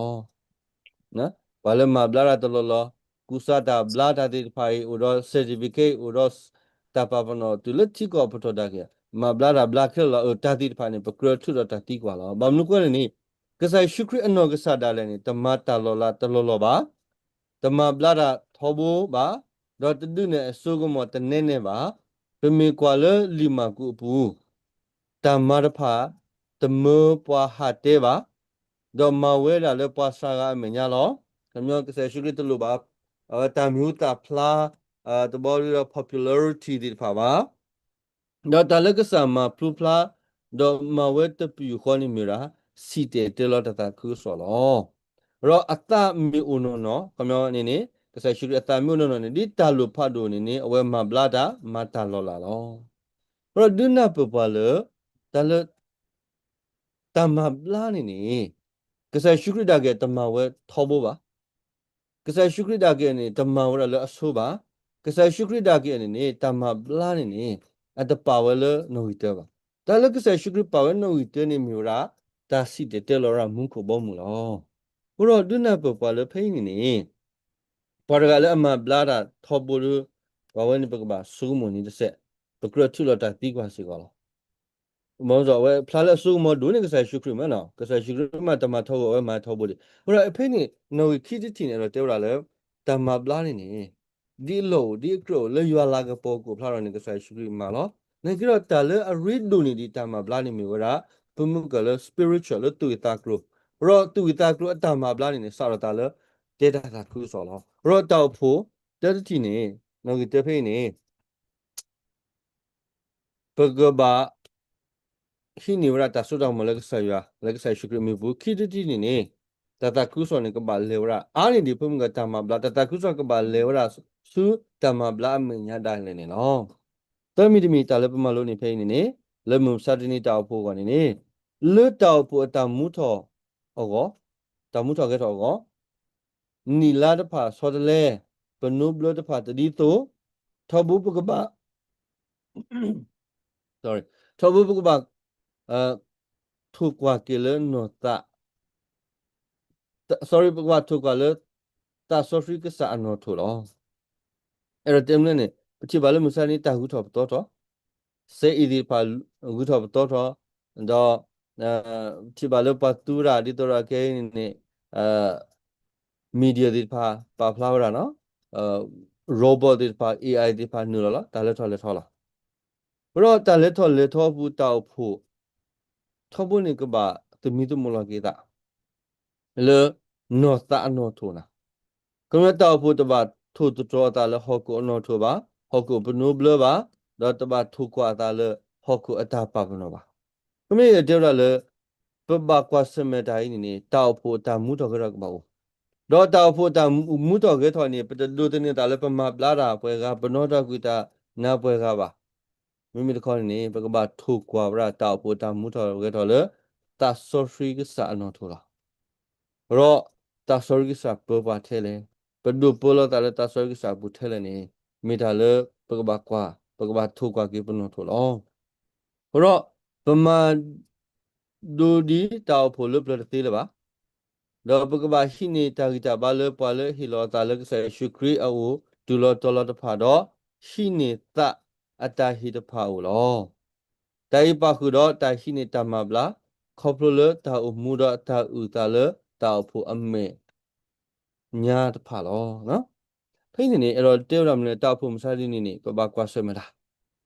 ၤ. ပှၤလၢမၤဘျါတၢ်တလီၢ်လီၢ်, ကူစါတၢ်ဘျါတၢ်သ့ၣ်တဖၣ်အံၤ အိၣ်ဒီး certificate အိၣ်ဒီး တၢ်ပာ်ပနီၣ်တုၤလၢထံကီၢ်ပထီၣ်ဒၣ်က့ၤ, မၤဘျါတၢ်ဘျါခဲလၢာ်လီၤ. အတၢ်သ့ၣ်တဖၣ်န့ၣ် ပကြၢးထုးထီၣ်တၢ်သံကွၢ်လီၤ. ဘၣ်မနုၤအဃိလဲၣ်န့ၣ်, က ကစၢ်ယ့ၣ်ၡူးခရံာ်အနီၢ်ကစၢ်ဒၣ်လဲာ်န့ၣ် တမၤတၢ်လီၤလးတလီၢ်လီၢ်ဘၣ်, တမၤဘျါတၢ်ထီဘိဘၣ်, ဒီးတဒုးနဲၣ်အစိကမီၤတနဲနဲဘၣ်. ပမ့ၢ်ကွၢ်လၢလံာ်မၢ်ကူးအပူၤ တၢ်မၤတဖၣ် တမၢပှၤဟးတဲဘၣ်, ဒီးမၤဝဲဒၣ်လၢပှၤစှၤဂၤအမဲာ်ညါလီၤ. ခီပညီကစၢ်ယ့ၣ်ၡူးခရံာ်တလိၣ်ဘၣ် အဝဲတၢ်မံၤဟူသၣ်ဖျါ တဘျီဒီး popularity သ့ၣ်တဖၣ်ဘၣ်. ဒီးတၢ်လၢကစၢ်မၤဖျိဖျါ ဒီးမၤဝဲတပယူာ်ဃီန့ၣ်မ့ၢ်ဝဲဒၣ် စံၣ်တဲၤတဲလီၤတၢ်သးခုကစီၣ်လီၤ. ဒီးအသးမ့ၢ်အိၣ်နီၢ်နီၢ် ခီပညီန့ၣ်န့ၣ် ကစၢ်ယ့ၣ်ၡူးခရံာ်အသးမ့ၢ်အိၣ်နီၢ်နီၢ်န့ၣ် ဒ်တၢ်လိၣ်ဖးဒိၣ်န့ၣ်န့ၣ် အဝဲမၤဘျါတၢ် မၤတၢ်လီၤလးလီၤ. ဒီးဒုးနၢ်ပၢၢ်ပှၤလၢ တၢ်လၢ တၢ်မၤဘျါန့ၣ်န့ၣ် ကစၢ်ယ့ၣ်ၡူးခရံာ်ဒၣ်က့ၤတမၤဝဲထီဘိဘၣ်. ကစၢ်ယ့ၣ်ၡူးခရံာ်ဒၣ်က့ၤန့ၣ် တမၤဝဲဒၣ်လၢအဆိဘၣ်. ကစၢ်ယ့ၣ်ၡူးခရံာ်ဒၣ်က့ၤန့ၣ်န့ၣ် တၢ်မၤဘျါန့ၣ်န့ၣ် အတပာ်ဝဲလၢနီၣ်ဂံၢ်တၢဘၣ်. တၢ်လၢကစၢ်ယ့ၣ်ၡူးခရံာ်ပာ်ဝဲနီၣ်ဂံၢ်တၢန့ၣ်မ့ၢ်ဝဲဒၣ် တၢ်စံၣ်တဲၤတဲလီၤရၣ်မူခိၣ်ဘီမုၢ်လီၤ. အဃိဒီးဒုးနၢ်ပၢၢ်ပှၤလၢဖဲအံၤန့ၣ်န့ၣ် ပှၤတဂၤလၢအမၤဘျါတၢ်ထီဘိဒီး ပှၤဝဲန့ၣ်ပကဘၣ်ဆိကမိၣ်န့ၣ်တစဲး, ပကြၢးထုးလီၤတၢ်သံကွၢ်စ့ၢ်ကီးလီၤ. မ်အဝဲဖျါလၢအစိကမီၤဒိၣ်န့ၣ် ကစၢ်ယ့ၣ်ၡူးခရံာ်မ့ၢ်နီၤ, ကစၢ်ယ့ၣ်ၡူးခရံာ်မ့ၢ်တမၤထီဘိ အဝဲမၤထီဘိဒံး. အဃိဒီးဖဲန့ၣ် နီၣ်ဂံၢ်ခံတထံၣ်န့ၣ် အဲၣ်ဒိးတဲဝဲဒၣ်လၢ တၢ်မၤဘျါန့ၣ်န့ၣ် ဒ်အလီၢ်အိၣ် ဒ်အကြၢးအိၣ် လၢယွၤလၤကပီၤကအိၣ်ဖျါထီၣ်န့ၣ် ကစၢ်ယ့ၣ်ၡူးခရံာ်မၤလီၤ. နာ်က့ဒီးတၢ်လၢအရ့ဒိၣ်န့ၢ်ဒံးတၢ်မၤဘျါန့ၣ်မ့ၢ်ဝဲဒၣ် ပမုၢ်ကၢၢ်လၢ spiritual လၢသူၣ်ဂ့ၢ်သးကျိၤ, ဒီးသူၣ်ဂ့ၢ်သးကျိၤအတၢ်မၤဘျါန့ၣ်န့ၣ် စးထီၣ်တၢ်လၢ တဲတၢ်သးခုကစီၣ်လီၤ. ဒီးတၢ်အိၣ်ဖှိၣ်တၢတထံၣ်န့ၣ် နီၣ်ဂံၢ်တၢဖဲအံၤန့ၣ် ပကဘၣ် ဟံးန့ၢ်ဝဲဒၣ်တၢ်စိတၢ်ကမီၤလၢကစၢ်ယွၤ လၢကစၢ်ယ့ၣ်ၡူးခရံာ်အမံၤပူၤ, ခံတထံၣ်န့ၣ်န့ၣ် တၢ်သးခုကစီၣ်န့ၣ် ကဘၣ်လဲၤဝဲဒၣ် အါန့ၢ်ဒံးဖိမုၣ်ကၢၢ်တၢ်မၤဘျါ, တၢ်သးခုကစီၣ်ကဘၣ်လဲၤဝဲဒၣ်ဆူတၢ်မၤဘျါအမဲာ်ညါဒၣ်လဲာ်န့ၣ်လီၤ. သၢမံၤတမံၤ တၢ်လၢပမၤလိန့ၣ်ဖဲအံၤန့ၣ်န့ၣ် လၢမုၢ်မဆါတနံၤတၢ်အိၣ်ဖှိၣ်အဂီၢ်န့ၣ်န့ၣ် လၢတၢ်အိၣ်ဖှိၣ်အတၢ်မူထီၣ်အဂီၢ်, တၢ်မူထီၣ်ဂဲၤထီၣ်အဂီၢ် နံၣ်လါတဖၣ်ဆီတလဲ, ပနိဘျၢတဖၣ်တဒ်သိး, ထီဘိပကဘၣ် ထီဘိပကဘၣ် ထိၣ်ကွၢ်က့ၤလၢနီၢ်သး, sorry ပကဘၣ်ထိၣ်ကွၢ်လၢ သးစီဆှံကစၢ်အနီၣ်ထိၣ်လီၤ. အဲၣ်ဒိးတဲမနုၤလဲၣ်န့ၣ် ပထံၣ်ဘၣ်လၢမုၢ်မဆါတနံၤတၢ်ဂုၤထီၣ်ပသီထီၣ်, စဲအံၤသ့ၣ်တဖၣ်ဂုၤထီၣ်ပသီထီၣ်, ဒီး ထံၣ်ဘၣ်လၢပှၤသူဝဲဒၣ်ဒ်သိးဒီးခဲအံၤန့ၣ်န့ၣ် media သ့ၣ်တဖၣ်ပာ်ဖျါဝဲဒၣ်နီၤ, robot သ့ၣ်တဖၣ် AI သ့ၣ်တဖၣ်နုာ်လီၤလီၤ တၢ်လဲၤထီၣ်လဲၤထီလီၤ. အဃိဒီးတၢ်လဲၤထီၣ်လဲၤထီအပူၤတၢ်အိၣ်ဖှိၣ် ထီဘိန့ၣ်ကဘၣ်သမံသမိးလီၤက့ၤသး လၢနီၢ်သးအနီၣ်ထိၣ်နၤ, ခီဖျိတၢ်အိၣ်ဖှိၣ်တဘၣ်ထိၣ်သတြီၤအသးလၢဟီၣ်ခိၣ်အနီၣ်ထိၣ်ဘၣ်, ဟီၣ်ခိၣ်ပနိဘျၢဘၣ်, ဒီးတဘၣ်ထိၣ်ကွၢ်အသးလၢဟီၣ်ခိၣ်အတၢ်ပာ်ပနီၣ်ဘၣ်. မ့ၢ်ယတဲဝဲဒၣ်လၢ ပဘၣ်ကွၢ်ဆၢၣ်မဲာ်တၢ်အံၤန့ၣ်န့ၣ် တၢ်အိၣ်ဖှိၣ်အတၢ်မူထီၣ်ဂဲၤထီၣ်ကဘၣ်အိၣ်, ဒီးတၢ်အိၣ်ဖှိၣ်အတၢ်မူထီၣ်ဂဲၤထီၣ်န့ၣ် ပတဒိးသန့ၤသးလၢပမၤဘျါတၢ်ပှဲၤဂၤ ပနီၣ်ထီၣ်ကွံာ်တၢ်နၤပှဲၤဂၤဘၣ်. မ့မ့ၢ်တခီန့ၣ်န့ၣ် ပကဘၣ်ထိၣ်ကွၢ်ဝဲဒၣ်တၢ်အိၣ်ဖှိၣ်တၢ်မူထီၣ်ဂဲၤထီၣ်လၢ သးစီဆှံကစၢ်အနီၣ်ထိၣ်လီၤ. ဒီးသးစီဆှံကစၢ်ပၢပှၤထဲလဲၣ်, ပဒိၣ်ပၢလီၤသးလၢသးစီဆှံကစၢ်အပူၤထဲလဲၣ်န့ၣ် မ့ၢ်တၢ်လၢပကဘၣ်ကွၢ် ပကဘၣ်ထိၣ်ကွၢ်က့ၤပနီၣ်ထိၣ်လီၤ. အဃိဒီး ပမၤ ဒိဒ်တၢ်အိၣ်ဖှိၣ်လၢပျၢၤတသ့လၢၤဘၣ်. ဒီးပကဘၣ်ဟံးန့ၢ်တၢ်ဂံၢ်တၢ်ဘါလၢပှၤလၢဟ့ၣ်လီၤအသးလၢကစၢ်ယ့ၣ်ၡူးခရံာ်အအိၣ် တုၤလီၤတီၤလီၤတဖၣ်ဒီး ဟံးန့ၢ်သးအတၢ်ဟ့ၣ်တဖၣ်အအိၣ်လီၤ. တၢ်အံၤပာ်ဃုာ်ဒီးတၢ်ဟံးန့ၢ်တၢ်မၤဘျါ ခီဖျိလၢတၢ်အိၣ်မူဒီးတၢ်အုၣ်သးလၢတၢ်အိၣ်ဖှိၣ်အမဲာ်ညါတဖၣ်လီၤ. ဖဲအံၤန့ၣ်န့ၣ် အဲၣ်ဒိးတဲဝဲဒၣ်မနုၤလဲၣ် တၢ်အိၣ်ဖှိၣ်မုၢ်မဆါတနံၤန့ၣ် ပဘၣ်ကွၢ်ဆၢၣ်မဲာ်တၢ်,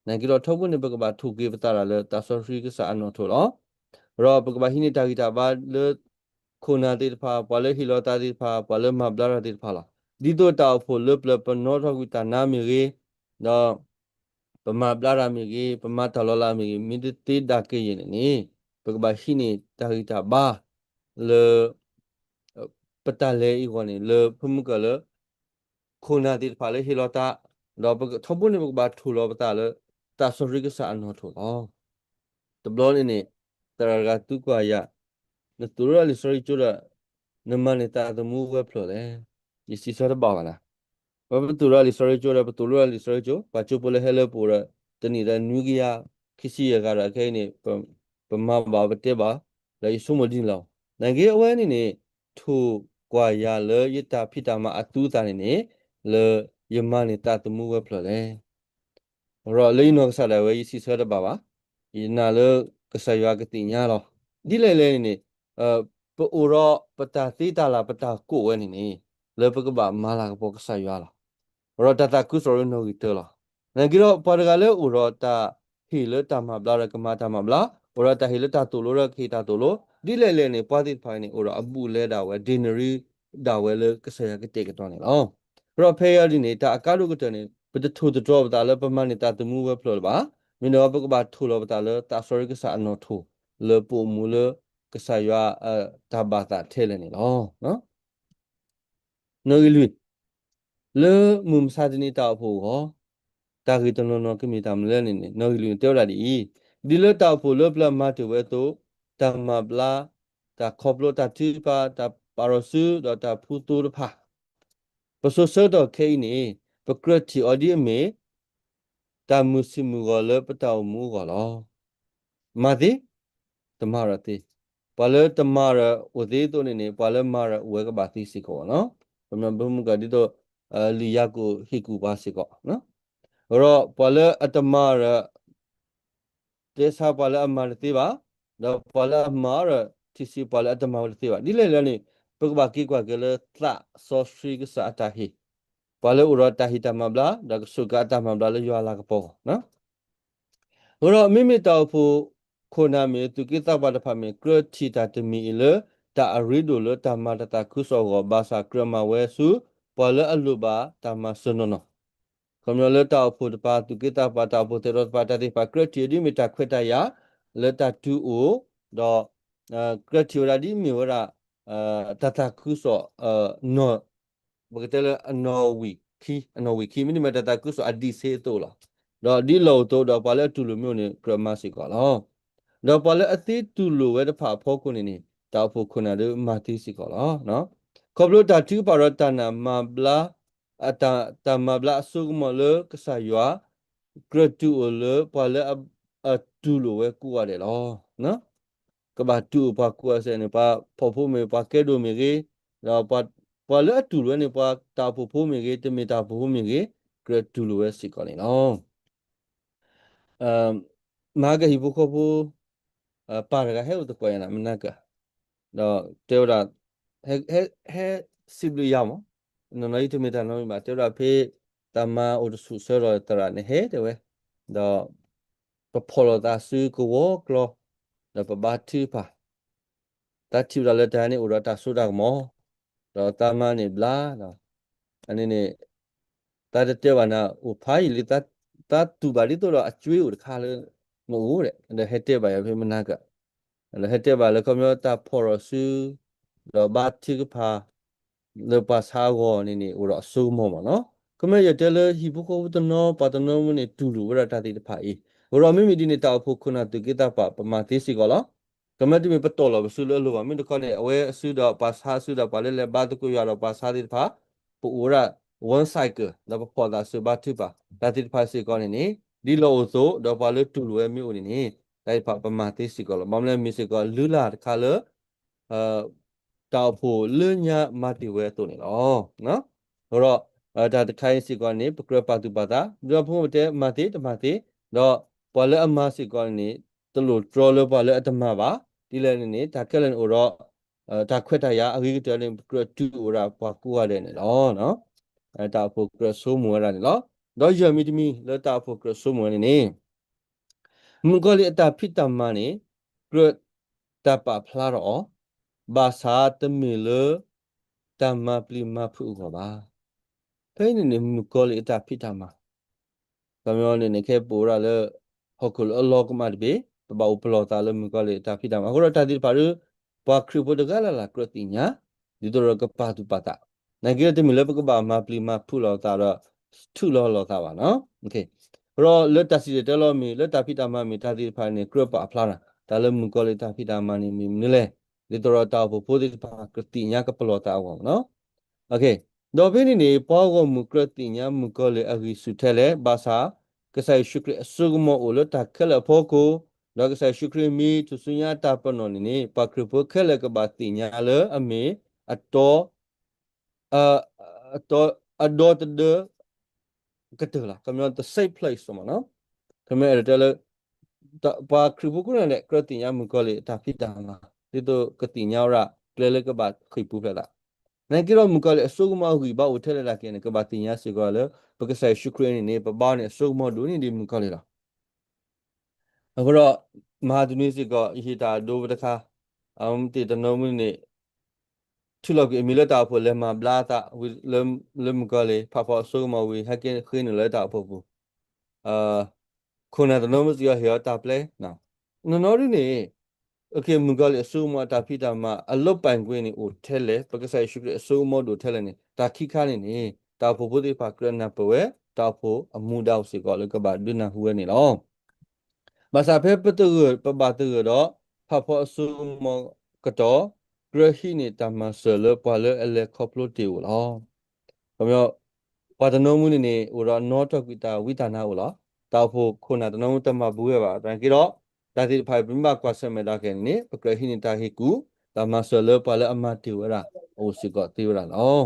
နာ်က့ဒီးထီဘိန့ၣ် ပကဘၣ်ထိၣ်က့ၤပသးဒၣ်လၢသးစီဆှံကစၢ်အနီၣ်ထိၣ်လီၤ. ဒီးပကဘၣ်ဟံးန့ၢ်တၢ်ဂံၢ်တၢ်ဘါလၢ ခိၣ်နၢ်သ့ၣ်တဖၣ် ပှၤလၢဟ့ၣ်လီၤသးသ့ၣ်တဖၣ် ပှၤလၢမၤဘျါတၢ်သ့ၣ်တဖၣ်လီၤ. ဒ်သိးတၢ်အိၣ်ဖှိၣ်လၢပျၢၤပနီၣ်ထီၣ်ကွံာ်တၢ်နါမ့ၢ်ဂ့ၤ, ဒီး ပမၤဘျါတၢ်မ့ၢ်ဂ့ၤ, ပမၤတၢ်လီၤလးမ့ၢ်ဂ့ၤ, မ့ၢ်တသ့ဒၣ်ကယဲၢ်န့ၣ်န့ၣ် ပကဘၣ်ဟံးန့ၢ်တၢ်ဂံၢ်တၢ်ဘါလၢ ပတၢ်လဲၤအံၤအဂီၢ်န့ၣ် လၢဖိမုၣ်ကၢၢ်လၢ ခိၣ်နၢ်သ့ၣ်တဖၣ်လၢဟ့ၣ်လီၤသး, ဒီးထီဘိန့ၣ် ပကဘၣ်ထိၣ်လီၤပသးလၢ သးစီဆှံကစၢ်အနီၣ်ထိၣ်လီၤ. တဘျီန့ၣ်န့ၣ် သရၣ်တဂၤသံကွၢ်ယၤ, နသိၣ်လိလံာ်စီဆှံကၠိဒီး နမၤန့ၢ်သးသမူဝဲဖျၢၣ်လဲၣ်. ယစံးဆၢတဘၣ်ဘၣ်နၤ. ပပသိၣ်လိလံာ်စီဆှံကၠိဒီး ပသိၣ်လိလံာ်စီဆှံကၠိ ပှၤကၠိဖိလၢဟဲလၢပအိၣ်ဒီး တနံၣ်ဒီးနွံကယၤခံဆံယဲၢ်ဂၤဒီး ခဲအံၤန့ၣ် ပမၤဘၣ်ပတဲဘၣ်, ဒီးယဆိကမိၣ်ဒ်န့ၣ်လီၤ. နာ်က့အဝဲန့ၣ်န့ၣ် ထိၣ်ကွၢ်ယၤလၢယတၢ်ဖံးတၢ်မၤအသူအသၣ်န့ၣ်န့ၣ် လၢယမၤန့ၢ်သးသမူဝဲဖျၢၣ်လဲၣ်. ဒီးလၢယနီၢ်ကစၢ်ဒၣ်ဝဲ ယစံးဆၢတဘၣ်ဘၣ်. ယနာ်လၢကစၢ်ယွၤကသ့ၣ်ညါလီၤ. ဒ်လဲၣ်လဲၣ်န့ၣ်န့ၣ် ပအိၣ်ဒီးပတၢ်သ့တၢ်လၢ် ပတၢ်ကိးဝဲန့ၣ်န့ၣ် လၢပကဘၣ်မၤလၤကပီၤကစၢ်ယွၤလီၤ. အိၣ်ဒီးတၢ်သးခုကစီၣ်ရ့နီၣ်ဂံၢ်တၢလီၤ. နာ်က့ဒီး ပှၤတဂၤလၢအိၣ်ဒီးတၢ်ဟ့ၣ်လၢတၢ်မၤဘျါဒီးကမၤတၢ်မၤဘျါ, အိၣ်ဒီးတၢ်ဟ့ၣ်လၢတၢ်သိၣ်လိဒီးကဟ့ၣ်တၢ်သိၣ်လိ, ဒ်လဲၣ်လဲၣ်န့ၣ် ပှၤသ့ၣ်တဖၣ်န့ၣ် အိၣ်ဒီးအဘူးအလဲဒၣ်ဝဲ ဒ့နရံဒၣ်ဝဲလၢကစၢ်ယွၤကတဲာ်ကတီၤန့ၣ်လီၤ. ဒီးဖဲအံၤဒ်န့ၣ် တၢ်အကါဒိၣ်ကတၢၢ်န့ၣ် ပတထိၣ်သတြီၤပသးလၢပမၤန့ၢ်တၢ်သမူဝဲဖျၢၣ်လၢၤဘၣ်. မ့ၢ်န့ၣ် ပကဘၣ်ထိၣ်လီၤပသးလၢသးစီဆှံကစၢ်အနီၣ်ထိၣ် လၢပအိၣ်မူလၢကစၢ်ယွၤတၢ်ဘၣ်သးထဲလဲၣ်န့ၣ်လီၤ. နီၣ်ဂံၢ်လွံၢ်, လၢမုၢ်မဆါတနံၤတၢ်အိၣ်ဖှိၣ်အဂီၢ်, တၢ်ဂ့ၢ်တနီၤနီၤကမ့ၢ်တၢ်မနုၤလဲၣ်န့ၣ်န့ၣ် နီၣ်ဂံၢ်လွံၢ်န့ၣ်တဲဝဲဒၣ်ဒ်အံၤ, ဒ်လၢတၢ်အိၣ်ဖှိၣ်လၢပျၢၤမၤတ့ၢ်ဝဲအသိး, တၢ်မၤဘျါ, တၢ်ခီဖျိတၢ်ထုကဖၣ်, တၢ်ပာ်ထီၣ်စု, ဒီးတၢ်ဖှူသိတဖၣ် ပစိၤဆၢကတီၢ်ခဲအံၤန့ၣ် ပကြၢးထံၣ်အီၤဒ်အမ့ၢ် တၢ်မုာ်ဆံးမုာ်ဂီၤလၢပတၢ်အိၣ်မူအဂီၢ်လီၤ. မၤသ့, တမၤဒီးသ့, ပှၤလၢတမၤဒီးအိၣ်သ့အသိးန့ၣ်န့ၣ် ပှၤလၢမၤဒီးအိၣ်ဝဲကဘၣ်သ့စ့ၢ်ကီးလီၤ. ပမ့ၢ်မုၢ်ကီၢ်ဒ်သိး လံာ်ယၤကိာ်ဟ့ၣ်ကူၣ်ပှၤစ့ၢ်ကီး, ဒီးပှၤလၢအတမၤဒီး တဲဆါပှၤလၢအမၤတသ့ဘၣ်, ဒီးပှၤလၢအမၤဒီးထံၣ်ဆံးပှၤလၢအတမၤဝဲတသ့ဘၣ်. ဒ်လဲၣ်လဲၣ်န့ၣ် ပကဘၣ်က့ၤကွၢ်က့ၤလၢသးစီဆှံကစၢ်အတၢ်ဟ့ၣ်, ပှၤလၢအိၣ်ဒီးတၢ်ဟ့ၣ်တၢ်မၤဘျါ ဒီးကစူးကါအတၢ်မၤဘျါလၢယွၤအလၤကပီၤအဂီၢ် အဃိဒီးမ့မ့ၢ်တၢ်အိၣ်ဖှိၣ်ခိၣ်နၢ်မ့ၢ် သူၣ်က့သးပှၢ်တဖၣ်မ့ၢ် ကြၢးထံၣ်တၢ်တမံၤအံၤလၢ တၢ်အရ့ဒိၣ်လၢတၢ်မၤတၢ်သးခုကစီၣ်အဂီၢ်, ဘၣ်ဆၣ်ကြၢးမၤဝဲဆူ ပှၤလၢအလိၣ်ဘၣ်တၢ်မၤစၢၤနီၢ်နီၢ်, ခီပညီလၢတၢ်အိၣ်ဖှိၣ်တဖၣ် သူၣ်က့သးပှၢ် တၢ်အိၣ်ဖှိၣ်သဲးဒီးတဖၣ် တၢ်သ့ၣ်တဖၣ်ကြၢးထံၣ်အီၤဒ်မ့ၢ်တၢ်ခွဲးတၢ်ယာ် လၢတၢ်တုၤအိၣ်, ဒီး ကြၢးထံၣ်ဝဲဒၣ်ဒ်မ့ၢ်ဝဲဒၣ် တၢ်သးခုကစီၣ် နီၢ် ပကတဲလၢအနီၣ်ဝံာ်ခံ, အနီၣ်ဝံာ်ခံ မ့တမ့ၢ်တၢ်သးခုကစီၣ်အဒံးဆ့အသိးလီၤ. ဒီးဒ်လီၢ်အိၣ်အသိး ဒီးပှၤလၢအတူၢ်လိာ်မ့ၢ်အိၣ်န့ၣ် ကြၢးမၤစ့ၢ်ကီးလီၤ. ဒီးပှၤလၢအသ့တူၢ်လိာ်ဝဲတဖၣ်အဖီခိၣ်န့ၣ်န့ၣ် တၢ်အိၣ်ဖှိၣ်ခိၣ်နၢ်ဒီးမၤသ့စ့ၢ်ကီးလီၤ. ခီဖျိတၢ်ထုကဖၣ်ဒီးတၢ်နာ်မၤဘျါ တၢ်မၤဘျါအစိကမီၤလၢကစၢ်ယွၤ ကြၢးတုၤအိၣ်လၢပှၤလၢအတူၢ်လိာ်ဝဲကိးဂၤဒဲးလီၤ. ကဘၣ်တုၤအိၣ်ပှၤကိးဂၤဒဲးန့ၣ် ပှၤဖှီၣ်ဖိမ့ၢ် ပှၤကဲဒိၣ်မ့ၢ်ဂ့ၤ, ဒီးပှၤလၢအတူၢ်လိာ်ဝဲန့ၣ် ပှၤတၢ်အိၣ်ဖှိၣ်ဖိမ့ၢ်ဂ့ၤ တမ့ၢ်တၢ်အိၣ်ဖှိၣ်ဖိမ့ၢ်ဂ့ၤ ကြၢးတူၢ်လိာ်ဝဲစ့ၢ်ကီးန့ၣ်လီၤ. မဟါကဟံၣ်ဖိဃီဖိ ပၢ်တဂၤဟဲအိၣ်သကိးယၤနၤ မနၤကၢ်, ဒီးတဲဝဲဒၣ် ဟဲ ဟဲ ဟဲစံးဘျုးယၤမး, နီၢ်နီၢ်အံၤတမ့ၢ်တၢ်နီတမံၤဘၣ်, တဲဝဲဒၣ်ဖဲတၢ်မၤအိၣ်တဆူၣ်ဆၢဒီးသရၣ်န့ၣ်ဟဲတဲဝဲ, ဒီး ပဖီၣ်လိာ်သးဆူကဝီၤကျီ, ဒီးပဘါထုကဖၣ်, သးထံၣ်ဝဲဒၣ်လၢတၢ်န့ၣ်အိၣ်ဒီးတၢ်စိတၢ်ကမီၤ, ဒီးသးမါန့ၣ်ဘျါ, ဒီး အန့ၣ်န့ၣ် သးတတဲဘၣ်နၤ အိၣ်ဖးယံာ်လံ, သးတူၢ်ဘၣ်ဒ်သိးဒီးအကွ့အိၣ်တခါလၢနအိၣ်ဒီး ဒီးဟဲတဲဘၣ်ယၤဖဲမနၤကၢ်, ဒီးဟဲတဲဘၣ်လၢခီပညီတၢ်ဖီၣ်လိာ်စု ဒီးဘါထုကဖၣ် လၢပှၤဆါအဂီၢ်န့ၣ်န့ၣ် အိၣ်ဒီးအစိကမီၤမးနီၤ. ခီပညီယတဲလၢဟံၣ်ဖိဃီဖိတနီၤ ပှၤတနီၤမ့ၢ်န့ၣ် တူၢ်လိာ်ဝဲဒၣ်တၢ်သ့ၣ်တဖၣ်အံၤ, အဃိဒီးမ့မ့ၢ်ဒ်န့ၣ် တၢ်အိၣ်ဖှိၣ်ခိၣ်နၢ်သူၣ်က့သးပှၢ် ပမၤသ့စ့ၢ်ကီးလီၤ. ခီပညီတမ့ၢ်ပတီၢ်လီၤပစုလၢအလိၤဘၣ်, မ့ၢ်တခီန့ၣ် အဝဲအစုဒီးပှၤဆါအစုဒီးပှၤလၢလဲၤဘါသကိးယွၤဒီးပှၤဆါသ့ၣ်တဖၣ် ပအိၣ်ဝဲဒၣ် one cycle ဒီးပဖီၣ်သးစုဘါထုကဖၣ် တၢ်သ့ၣ်တဖၣ်စ့ၢ်ကီးန့ၣ်န့ၣ် ဒ်လီၢ်အိၣ်အသိး ဒီးပှၤလၢတူၢ်လိာ်ဝဲမ့ၢ်အိၣ်န့ၣ်န့ၣ် တၢ်သ့ၣ်တဖၣ်ပမၤသ့စ့ၢ်ကီးလီၤ. ဘၣ်မနုၤလဲၣ်မ့ၢ်စ့ၢ်ကီး လုၢ်လၢ်တခါလၢ တၢ်အိၣ်ဖှိၣ်လၢညါမၤတ့ၢ်ဝဲအသိးန့ၣ်လီၤ. အဃိဒီး တၢ်တခါအံၤစ့ၢ်ကီးန့ၣ် ပကြၢးပာ်သူၣ်ပာ်သး ဒီးဖိမုၣ်ပတဲမၤသ့တမၤသ့, ဒီးပှၤလၢအမၤစ့ၢ်ကီးန့ၣ် တလိၣ်တြီလၢပှၤလၢအတမၤဘၣ်. ဒ်လဲၣ်န့ၣ်န့ၣ် တၢ်ခဲလၢာ်န့ၣ်အိၣ်ဒီး တၢ်ခွဲးတၢ်ယာ်အဂ့ၤကတၢၢ်န့ၣ် ပကြၢးတုၤအိၣ်ဒၣ်ပှၤကိးဂၤဒဲးန့ၣ်လီၤ. တၢ်အိၣ်ဖှိၣ်ကြၢးဆိကမိၣ်ဝဲဒၣ်န့ၣ်လီၤ. ဒီးယဲၢ်မံၤတမံၤလၢတၢ်အိၣ်ဖှိၣ်ကြၢးဆိကမိၣ်ဝဲန့ၣ်န့ၣ် မုၣ်ကီၤလံၢ်အတၢ်ဖံးတၢ်မၤန့ၣ် ကြၢးတၢ်ပာ်ဖျါထီၣ်အီၤ, ဘၣ်ဆၣ်တမ့ၢ်လၢ တၢ်မၤပျံၤမၤဖုးအဂီၢ်ဘၣ်. ဖဲအံၤန့ၣ်န့ၣ် မုၣ်ကီၤလံၢ်အတၢ်ဖံးတၢ်မၤ ခီပညီန့ၣ်န့ၣ် ခဲပအိၣ်ဝဲဒၣ်လၢ ဟီၣ်ခိၣ်လၢအလီၤကမၣ်တဘ့ၣ် ပဘၣ်အိၣ်ပလီၢ်သးလၢမုၣ်ကီၤလံၢ်အတၢ်ဖံးတၢ်မၤ. အဃိဒီးတၢ်သ့ၣ်တဖၣ်ဒီး ပှၤခရံာ်ဖိတဂၤလၢ်လၢ်ကြၢးသ့ၣ်ညါ ဒ်သိးဒီးကပာ်သူၣ်ပာ်သး, နာ်က့ဒီးတမ့ၢ်လၢပကဘၣ်မၤပျံၤမၤဖုးလိာ်သးဒီး ထုးလီၤလိာ်သးဘၣ်နီၤ. အဃိဒီးလၢတၢ်စံၣ်တဲၤတဲလီၤမ့ၢ် လၢတၢ်ဖံးတၢ်မၤမ့ၢ် တၢ်သ့ၣ်တဖၣ်န့ၣ် ကြၢးပာ်ဖျါနၤ တၢ်လၢမုၣ်ကီၤလံၢ်တၢ်ဖံးတၢ်မၤန့ၣ်မ့ၢ်မနုၤလဲၣ်, ဒ်သိးဒီးတၢ်အိၣ်ဖှိၣ်ဖိသ့ၣ်တဖၣ် ကသ့ၣ်ညါကပလီၢ်သးအဂီၢ်နီၤ. ဒီးဖဲန့ၣ်န့ၣ် ပှၤဂီၢ်မုၢ်ကြၢးသ့ၣ်ညါမုၣ်ကီၤလံၢ်အဂံၢ်ဆူၣ်ထဲလဲၣ်, ဘၣ်ဆၣ် ကစၢ်ယ့ၣ်ၡူးခရံာ်အစိကမီၤအိၣ်လၢတၢ်ခဲလၢာ်အဖီခိၣ်, ဒီးကစၢ်ယ့ၣ်ၡူးခရံာ်မံထူၣ်စုညါအတၢ်ပနီၣ်န့ၣ်န့ၣ် ပှၤခရံာ်ဖိခဲလၢာ်ကဘၣ်သ့ၣ်ညါလၢအမ့ၢ်အတီ အဒီတဒၢ ကတၢၢ်လီၤ. ခီပညီ the same place မ့ၢ်နီၤ. ခီပညီအဲၣ်ဒိးတဲလၢ ပှၤခရံာ်ဖိကိးဂၤဒဲး ကြၢးသ့ၣ်ညါမုၣ်ကီၤလံၢ်အတၢ်ဖံးတၢ်မၤ ဒ်သိးကသ့ၣ်ညါဝဲဒၣ် ကျဲလၢကဘၣ်ဃ့ၢ်ပူၤဖျဲးသး, နာ်က့ဒီးမုၣ်ကီၤလံၢ်အစိကမီၤအဂံၢ်ဘါအိၣ်ထဲလဲၣ်ဒၣ်က့ၤန့ၣ် ကဘၣ်သ့ၣ်ညါစ့ၢ်ကီးလၢ ပကစၢ်ယ့ၣ်ၡူးခရံာ်န့ၣ်န့ၣ် ပဘါန့ၣ်အစိကမီၤဒိၣ်န့ၢ်ဒံးမုၣ်ကီၤလံၢ်လီၤ. အဃိဒီး မဟါတနွံစ့ၢ်ကီး ယဟ့ၣ်တၢ်အဒိပတခါ, အမ့ၢ်တၢ်တနီၤမုၢ်န့ၣ် ထုးလီၤကွံာ်အမံၤလၢတၢ်အိၣ်ဖှိၣ်လဲၤမၤဘျါအသးဝံၤလၢ လၢမုၣ်ကီၤလံၢ် ဖးဖီအစိကမီၤဝံၤ ဟဲက့ၤဃ့နုာ်လီၤလၢတၢ်အိၣ်ဖှိၣ်ပူၤ, ခိၣ်နၢ်တနီၤမုၢ်စ့ၢ်ကီးဟ့ၣ်အီၤတၢ်ပျဲ, နီၢ်နီၢ်ဒ်န့ၣ် မုၣ်ကီၤလံၢ်အစိကမီၤအတၢ်ဖံးတၢ်မၤ အလီၤပာ်ကွံာ်န့ၣ်အိၣ်ထဲလဲၣ်, ပကစၢ်ယ့ၣ်ၡူးခရံာ်အစိကမီၤဒိၣ်ထဲလဲၣ်န့ၣ် တၢ်ခံခါန့ၣ်န့ၣ် တၢ်အိၣ်ဖှိၣ်ဖိသ့ၣ်တဖၣ်ကြၢးနၢ်ပၢၢ်ဝဲ တၢ်အိၣ်ဖှိၣ်အမူဒါအိၣ်စ့ၢ်ကီးလၢကဘၣ်ဒုးနၢ်ဟူဝဲန့ၣ်လီၤ. ဘၣ်ဆၣ်ဖဲပတဂၢၢ် ပဘၣ်တဂၢၢ်ဒီး ဖးဖီအစိကမီၤကတီၢ် ကြၢးဟံးန့ၢ်တၢ်မၤစၢၤလၢပှၤလၢအလဲၤခီဖျိတ့ၢ်အိၣ်လီၤ. ခီပညီ ပှၤတနီၤမုၢ်န့ၣ်န့ၣ် အိၣ်ဒီးနီၣ်ထီၣ်ကွံာ်တၢ်ဝံတၢ်နါအိၣ်လီၤ. တၢ်အိၣ်ဖှိၣ်ခိၣ်နၢ်တနီၤမုၢ်တမၤဘူးဝဲဘၣ်. သနာ်က့ဒီး တၢ်သ့ၣ်တဖၣ်အံၤ ပမ့ၢ်ဘၣ်ကွၢ်ဆၢၣ်မဲာ်ဒီးက့ၤန့ၣ်န့ၣ် ပကြၢးဟံးန့ၢ်တၢ်ဟ့ၣ်ကူၣ် တၢ်မၤစၢၤလၢပှၤလၢအမၤတ့ၢ်ဝဲဒၣ် အအိၣ်စ့ၢ်ကီးသ့ဝဲဒၣ်လီၤ.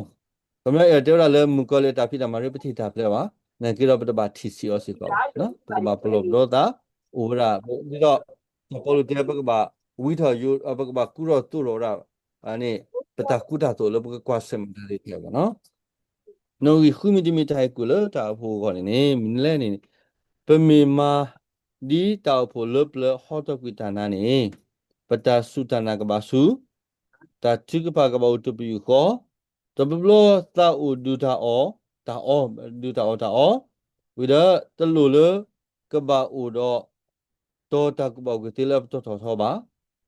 ခီပညီ အဲၣ်တဲဝဲဒၣ်လၢမုၣ်ကီၤလံၢ်အတၢ်ဖံးတၢ်မၤ ပတဟ့ၣ်တၢ်ပျဲဘၣ်. သနာ်က့ဒီး ပတဘၣ်ထံၣ်ဆံးအီၤစ့ၢ်ကီးဘၣ်. ပကဘၣ်ပလီၢ်ပဒီသး အိၣ်ဝဲဒၣ် ဒ်သိး စီၤပီလူးတဲ ပကဘၣ်ဝံထီၣ်ယိ ပကဘၣ်ကူထီၣ်သိးထီၣ်ဝဲဒၣ်န့ၣ် ပတၢ်ကူတၢ်သိးလၢပကကွၢ်ဆၢၣ်မဲာ်တၢ်သ့ၣ်တဖၣ်ဘၣ်နီၤ. နီၣ်ဂံၢ်ဃုမံၤတမံၤ တၢ်ဟ့ၣ်ကူၣ်လၢတၢ်အိၣ်ဖှိၣ်အဂီၢ်န့ၣ်န့ၣ် မနုၤလဲၣ်န့ၣ် ပမ့ၢ်မၤဒ်တၢ်အိၣ်ဖှိၣ်လၢပျၢၤဟီထီၣ်ကွံာ်တၢ်နါန့ၣ် ပတၢ်စူၢ်တၢ်နာ်ကဘၣ်စူၢ်, တၢ်ထုကဖၣ်ကဘၣ်အိၣ်တပယူာ်ဃီ, တဘျီဘျီသးအိၣ်ဒုၣ်တၢ်အီၣ်တၢ်အီ, ဒုၣ်တၢ်အီၣ်တၢ်အီ, ဝံၤဒီးတလိၣ်လၢကဘၣ်အိၣ်ဒီး တီတၢ်ကူၣ်ဘၣ်ကူၣ်သ့လၢအပတီၢ်ထီၣ်ထီဘၣ်,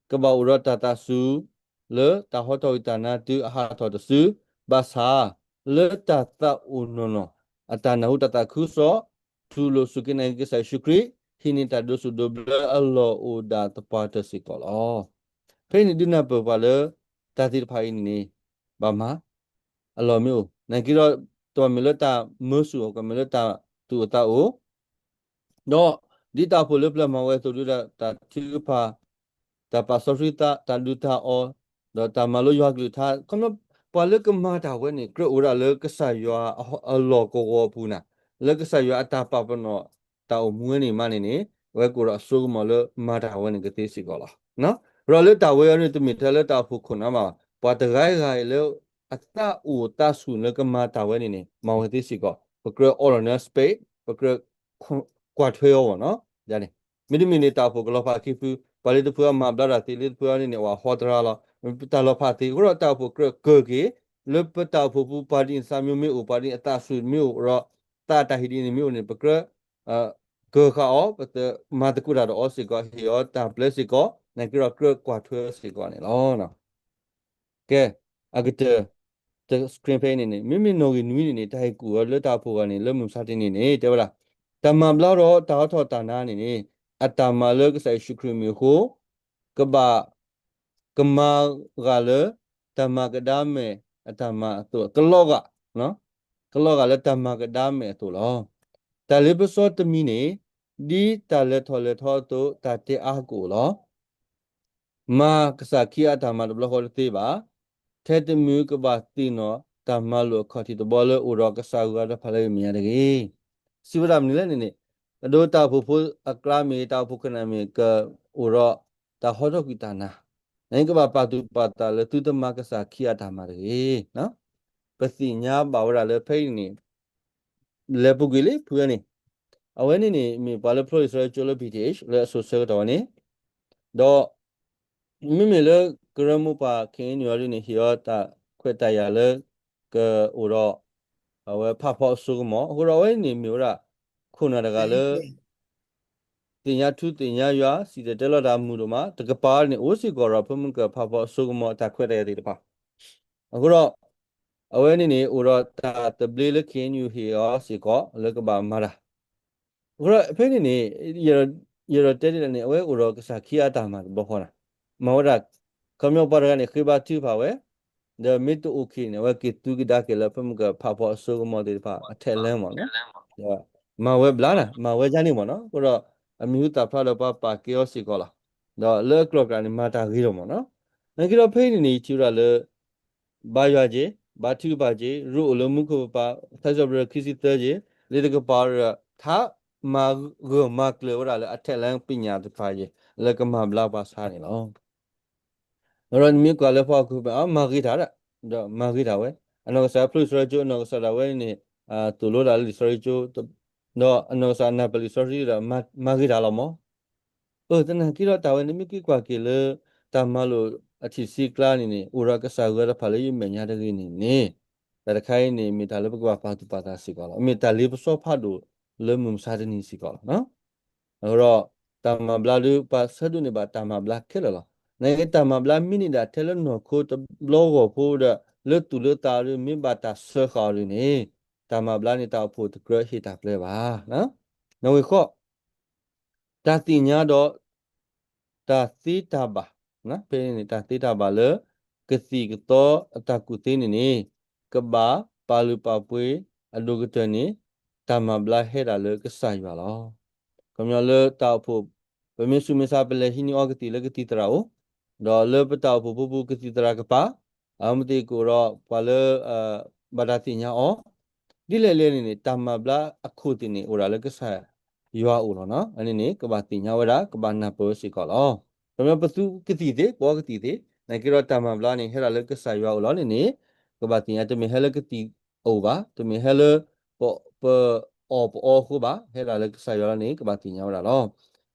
ကဘၣ်အိၣ်ဒီးတၢ်သးစူၤ လၢတၢ်ဟီထီၣ်ကွံာ်တၢ်နါတုၤအဟးထီၣ်တစု, ဘၣ်ဆၣ် လၢတၢ်သးအိၣ်နီၢ်နီၢ် အတၢ်နၢ်ဟူတၢ်သးခုကစီၣ်, တူၢ်လိာ်စူၢ်က့ၤနာ်က့ၤကစၢ်ယ့ၣ်ၡူးခရံာ်, ဟံးန့ၢ်တၢ်ဒိးဆူၣ်ဒိးဘျၢအလီၢ်အိၣ်ဒၣ်သပှၢ်တၢၢ်စ့ၢ်ကီးလီၤ. ဖဲအံၤန့ၣ်ဒုးနၢ်ပၢၢ်ပှၤလၢ တၢ်သ့ၣ်တဖၣ်အံၤန့ၣ်န့ၣ် ဘၣ်မၤ အလီၢ်မ့ၢ်အိၣ်, သနာ်က့ဒီး တမ့ၢ်လၢတၢ်မၢဆူၣ်အီၤ ကမ့ၢ်လၢတၢ်သူၣ်အိၣ်သးအိၣ် ဒီးဒ်တၢ်အိၣ်ဖှိၣ်လၢပျၢၤမၤဝဲအသိး ဒုးဒၣ်တၢ်ထုကဖၣ်, တၢ်ပာ်စီဆှံသး, တၢ်ဒုးတၢ်အီၣ်, ဒီးတၢ်မၤလိယွၤကလုၢ်ကထါ, ခီပညီ ပှၤလၢကမၤတၢ်ဝဲန့ၣ် ကြၢးအိၣ်ဒၣ်လၢကစၢ်ယွၤအလီၢ်ကဝီၤအပူၤနၤ, လၢကစၢ်ယွၤအတၢ်ပာ်ပနီၣ်တၢ်အိၣ်မူဝဲန့ၣ်မးန့ၣ်န့ၣ် အဝဲကအိၣ်ဒီးအစိကမီၤလၢမၤတၢ်ဝဲန့ၣ်ကသ့စ့ၢ်ကီးလီၤ. ဒီးလၢတၢ်ဝဲအံၤန့ၣ် တမ့ၢ်ထဲလၢတၢ်အိၣ်ဖှိၣ်ခိၣ်နၢ်မး, ပှၤတဂၤဂၤအံၤလၢ အသးအိၣ်သးဆူၣ်လၢကမၤတၢ်ဝဲန့ၣ်န့ၣ် မၤဝဲသ့စ့ၢ်ကီး, ပကြၢးအီလီၤန့ၢ် space, ပကြၢးကွၢ်ထွဲအီၤဘၣ်နီၤ, ယၤန့ၣ် မ့တမ့ၢ်န့ၣ် တၢ်အိၣ်ဖှိၣ်ကလီၤဖးခံဖု, ပှၤလၢတဖုအမၤဘျါတၢ်သ့ လၢတဖုအံၤန့ၣ်န့ၣ် အဝဲဟီတရါလီၤ, တၢ်လီၤဖးသ့, အဃိဒီးတၢ်အိၣ်ဖှိၣ်ကြၢးကၢၢ်က့ၤ လၢပတၢ်အိၣ်ဖှိၣ်ပူၤ ပှၤဒ်န့ၣ်သးမံမ့ၢ်အိၣ်, ပှၤဒ်န့ၣ်အသးဆူၣ်မ့ၢ်အိၣ်, ဒီးသးအတၢ်ဟ့ၣ်ဒ်န့ၣ်မ့ၢ်အိၣ်န့ၣ် ပကြၢး ကၢၢ်ဃာ်အီၤ, ပမၤသကိးတၢ်ဒီးအီၤစ့ၢ်ကီး, ဟ့ၣ်အီၤတၢ်ပျဲစ့ၢ်ကီး, သနာ်က့ဒီးကြၢးကွၢ်ထွဲစ့ၢ်ကီးန့ၣ်လီၤ. ကဲ, အကတၢၢ် တ screen ဖဲအံၤန့ၣ်န့ၣ် မ့မ့ၢ်နီၣ်ဂံၢ်နွံန့ၣ်န့ၣ် တၢ်ဟ့ၣ်ကူၣ်အီၤလၢတၢ်အိၣ်ဖှိၣ်အဂီၢ်န့ၣ် လၢမုၢ်မဆါတနံၤန့ၣ် တဲဝဲဒၣ်, တၢ်မၤဘျါဒီးတၢ်ဟီထီၣ်တၢ်နါန့ၣ်န့ၣ် အတၢ်မၤလၢကစၢ်ယ့ၣ်ၡူးခရံာ်မံၤအဃိ ကဘၣ် ကမၤဂၤလၢ တၢ်မၤကဒါမဲာ်အတၢ်မၤအသိး, ကလီၤဂာ်, ကလီၤဂာ်လၢတၢ်မၤကဒါမဲာ်အသိးလီၤ. တၢ်လ့ပစီတမံၤန့ၣ် ဒ်တၢ်လဲၤထီၣ်လဲၤထီအသိး တၢ်တဲအါကအိၣ်လီၤ. မၤကစၢ်ခံအတၢ်မၤတဘျီဃီတသ့ဘၣ်. ထဲတမံၤကဘၣ်သ့ၣ်နီၣ် တၢ်မၤလိာ်အခီၣ်ထံးတဘီလၢအိၣ်ဒီးကစၢ်အဂၤတဖၣ်လၢအမဲာ်ညါတဂ့ၤ. စံးဝဲဒၣ်မနုၤလဲၣ်န့ၣ်န့ၣ်, အဒိတၢ်အိၣ်ဖှိၣ်ဖိအကျါမ့ၢ်ဂ့ၤ, တၢ်အိၣ်ဖှိၣ်ခိၣ်နၢ်မ့ၢ်ဂ့ၤ ကအိၣ်ဒီးတၢ်ဟီထီၣ်ကွံာ်တၢ်နါ, နကဘၣ်ပာ်သူၣ်ပာ်သးလၢသုတမၤကစၢ်ခံအတၢ်မၤတဂ့ၤ. ပသ့ၣ်ညါဘၣ်ဝဲဒၣ်လၢဖဲအံၤန့ၣ် လဲၤပူၤကွံာ်လံ ဖုဝဲန့ၣ်, အဝဲန့ၣ်န့ၣ် မ့ၢ်ပှၤလၢဖျိလံာ်စီဆှံကၠိလၢ ပီၣ်ထံၣ် လၢအစိၤဆၢကတီၢ်ဝဲန့ၣ်, ဒီး မ့မ့ၢ်လၢကရၢမိၢ်ပှၢ် ခ့ၣ်အ့ၣ်ယူၣ် အံၤဒ်န့ၣ် ဟ့ၣ်အီၤတၢ်ခွဲးတၢ်ယာ်လၢ ကအိၣ်ဒီး အဝဲဖးဖီအစိကမီၤ, အဃိဒီးအဝဲန့ၣ်မ့ၢ်ဝဲဒၣ် ခိၣ်နၢ်တဂၤလၢ သ့ၣ်ညါထူသ့ၣ်ညါယွၤ စံၣ်တဲၤတဲလီၤတၢ်မုာ်ဒိၣ်မး တကပၤန့ၣ် အိၣ်စ့ၢ်ကီးဒီး ဖုမုၢ်ကၢၢ်ဖးဖီအစိကမီၤအတၢ်ခွဲးတၢ်ယာ်သ့ၣ်တဖၣ်, အဃိဒီး အဝဲန့ၣ်န့ၣ် အိၣ်ဒီးတၢ်သဘျ့လၢ ခ့ၣ်အ့ၣ်ယူၣ် ဟ့ၣ်အီၤစ့ၢ်ကီး လၢကဘၣ်မၤတၢ်, အဃိဒီးဖဲန့ၣ်န့ၣ် ယအဲၣ်ဒိးတဲဒ်လဲၣ်န့ၣ် အဝဲအိၣ်ဒီးကစၢ်ခံအတၢ်မၤတဘျီဃီနၤ, မၤဝဲဒၣ် ခီပညီပှၤတဂၤန့ၣ် ဃ့ဘါထုကဖၣ်ဝဲ, ဒီးမ့ၢ်တအိၣ်ခံးန့ၣ် အဝဲက့ၤသူကဒါက့ၤလၢ ဖုမုၢ်ကၢၢ်ဖးဖီအစိကမီၤသ့ၣ်တဖၣ် အထဲလဲၣ်မ့ၢ်နီၤ, ဒီးမၤဝဲဘျါနၤ မၤဝဲဒ်န့ၣ်မ့ၢ်နီၤ, အဃိဒီး အမံၤဟူသၣ်ဖျါဒီးပှၤပာ်ကဲအီၤစ့ၢ်ကီးလီၤ, ဒီးလၢအကျိၤအကျဲန့ၣ် မၤတၢ်ဂ့ၤလီၤမ့ၢ်နီၤ, နာ်က့ဒီးဖဲအံၤန့ၣ်န့ၣ် ယထံၣ်ဝဲဒၣ်လၢ ဘါယွၤက့ၤ, ဘါထုကဖၣ်က့ၤ, ရိအိၣ်လၢမူခိၣ်ပပၤ, ထါစံးပတြၢၤခံဆံသၢက့ၤ, လၢတကပၤဒီး ထါမၤဂၢၢ်မၤကျၢၤဝဲဒၣ်လၢအထဲလဲၣ်ပညတ်သ့ၣ်တဖၣ်က့ၤ လၢကမၤဘျါပှၤဆါန့ၣ်လီၤ. ဒီးနမ့ၢ်ကွၢ်လၢပှၤဟီၣ်ခိၣ်ဖိ အမၤဂ့ၤတၢ်ဒၣ်, ဒီးမၤဂ့ၤတၢ်ဝဲ, အနီၢ်ကစၢ်ဖျိလံာ်စီဆှံကၠိ, အနီၢ်ကစၢ်ဒၣ်ဝဲန့ၣ် သိၣ်လိတၢ်လၢလံာ်စီဆှံကၠိ, ဒီးအနီၢ်ကစၢ်နၢ်ပၢၢ်လံာ်စီဆှံဒီး မၤဂ့ၤတၢ်လီၤမး. အၢ သနာ်က့ဒီးတၢ်ဝဲန့ၣ် မ့ၢ်က့ၤကွၢ်က့ၤလၢ တၢ်မၤလိာ်အထံၣ်ဆံကျါန့ၣ်န့ၣ် အိၣ်ဒီးကစၢ်ယွၤတဖၣ်လၢယမဲာ်ညါတဂ့ၤန့ၣ်န့ၣ်, တၢ်တခါအံၤန့ၣ် မ့ၢ်တၢ်လၢပကဘၣ်ပာ်သူၣ်ပာ်သးစ့ၢ်ကီးလီၤ. မ့ၢ်တၢ်လ့ပစီဖးဒိၣ်လၢမုၢ်မဆါတနံၤစ့ၢ်ကီးလီၤ. အဃိဒီး တၢ်မၤဘျါဒီး ပှၤဆၢဒိးန့ၢ်ဘၣ်တၢ်မၤဘျါခဲလၢာ်လီၤ. နာ်က့တၢ်မၤဘျါမ့ၢ်န့ၢ်ဒၣ်ထဲလၢနီၢ်ခိတဘျီဂီၢ်ဖိဒီး လၢသူၣ်လၢသးဒီး မ့ၢ်ဘၣ်တၢ်စၢဃာ်အီၤဒ်န့ၣ်, တၢ်မၤဘျါန့ၣ် တၢ်အိၣ်ဖှိၣ်တကြၢးဟ့ၣ်တၢ်ပျဲဘၣ်. နီၣ်ဂံၢ်ဃိး တၢ်သ့ၣ်ညါဒီး တၢ်သ့တၢ်ဘၣ်, ဖဲန့ၣ် တၢ်သ့တၢ်ဘၣ်လၢ ကသံၣ်ကသီအတၢ်ကူၣ်သ့န့ၣ်န့ၣ် ကဘၣ်ပာ်လုၢ်ပာ်ပှ့ၤအဒိၣ်ကတၢၢ်န့ၣ် တၢ်မၤဘျါဟဲဒၣ်လၢကစၢ်ယွၤလီၤ. ခီပညီလၢတၢ်အိၣ်ဖှိၣ် ပမ့ၢ်ဆူးမ့ၢ်ဆါ ပလဲၤဟံးန့ၢ်အီကသံၣ်လၢကသံၣ်သရၣ်အိၣ်, ဒီးလၢပတၢ်အိၣ်ဖှိၣ်ဖိပူၤ ကသံၣ်သရၣ်ကပၤ အမ့ၢ်သ့ၣ်ကအိၣ်ဒီးပှၤလၢ ဘၣ်တၢ်သ့ၣ်ညါအီၤ, ဒ်လဲၣ်လဲၣ်န့ၣ်န့ၣ် တၢ်မၤဘျါအခိၣ်သ့ၣ်န့ၣ် အိၣ်ဒၣ်လၢကစၢ်ယွၤအအိၣ်လီၤနီၤ. အန့ၣ်န့ၣ် ကဘၣ်သ့ၣ်ညါဝဲဒၣ် ကဘၣ်နၢ်ပၢၢ်ဝဲစ့ၢ်ကီးလီၤ. ခီပညီပသူကသံၣ်သ့ ပအီကသံၣ်သ့, နာ်က့ဒီးတၢ်မၤဘျါန့ၣ် ဟဲဒၣ်လၢကစၢ်ယွၤအအိၣ်လီၤန့ၣ်န့ၣ် ကဘၣ်သ့ၣ်ညါ တမ့ၢ်ဟဲလၢကသံၣ်အိၣ်ဘၣ်, တမ့ၢ်ဟဲလၢ ပ ပအီၣ်ပအီအဃိဘၣ်, ဟဲဒၣ်လၢကစၢ်ယွၤလီၤန့ၣ် ကဘၣ်သ့ၣ်ညါဝဲဒၣ်လီၤ.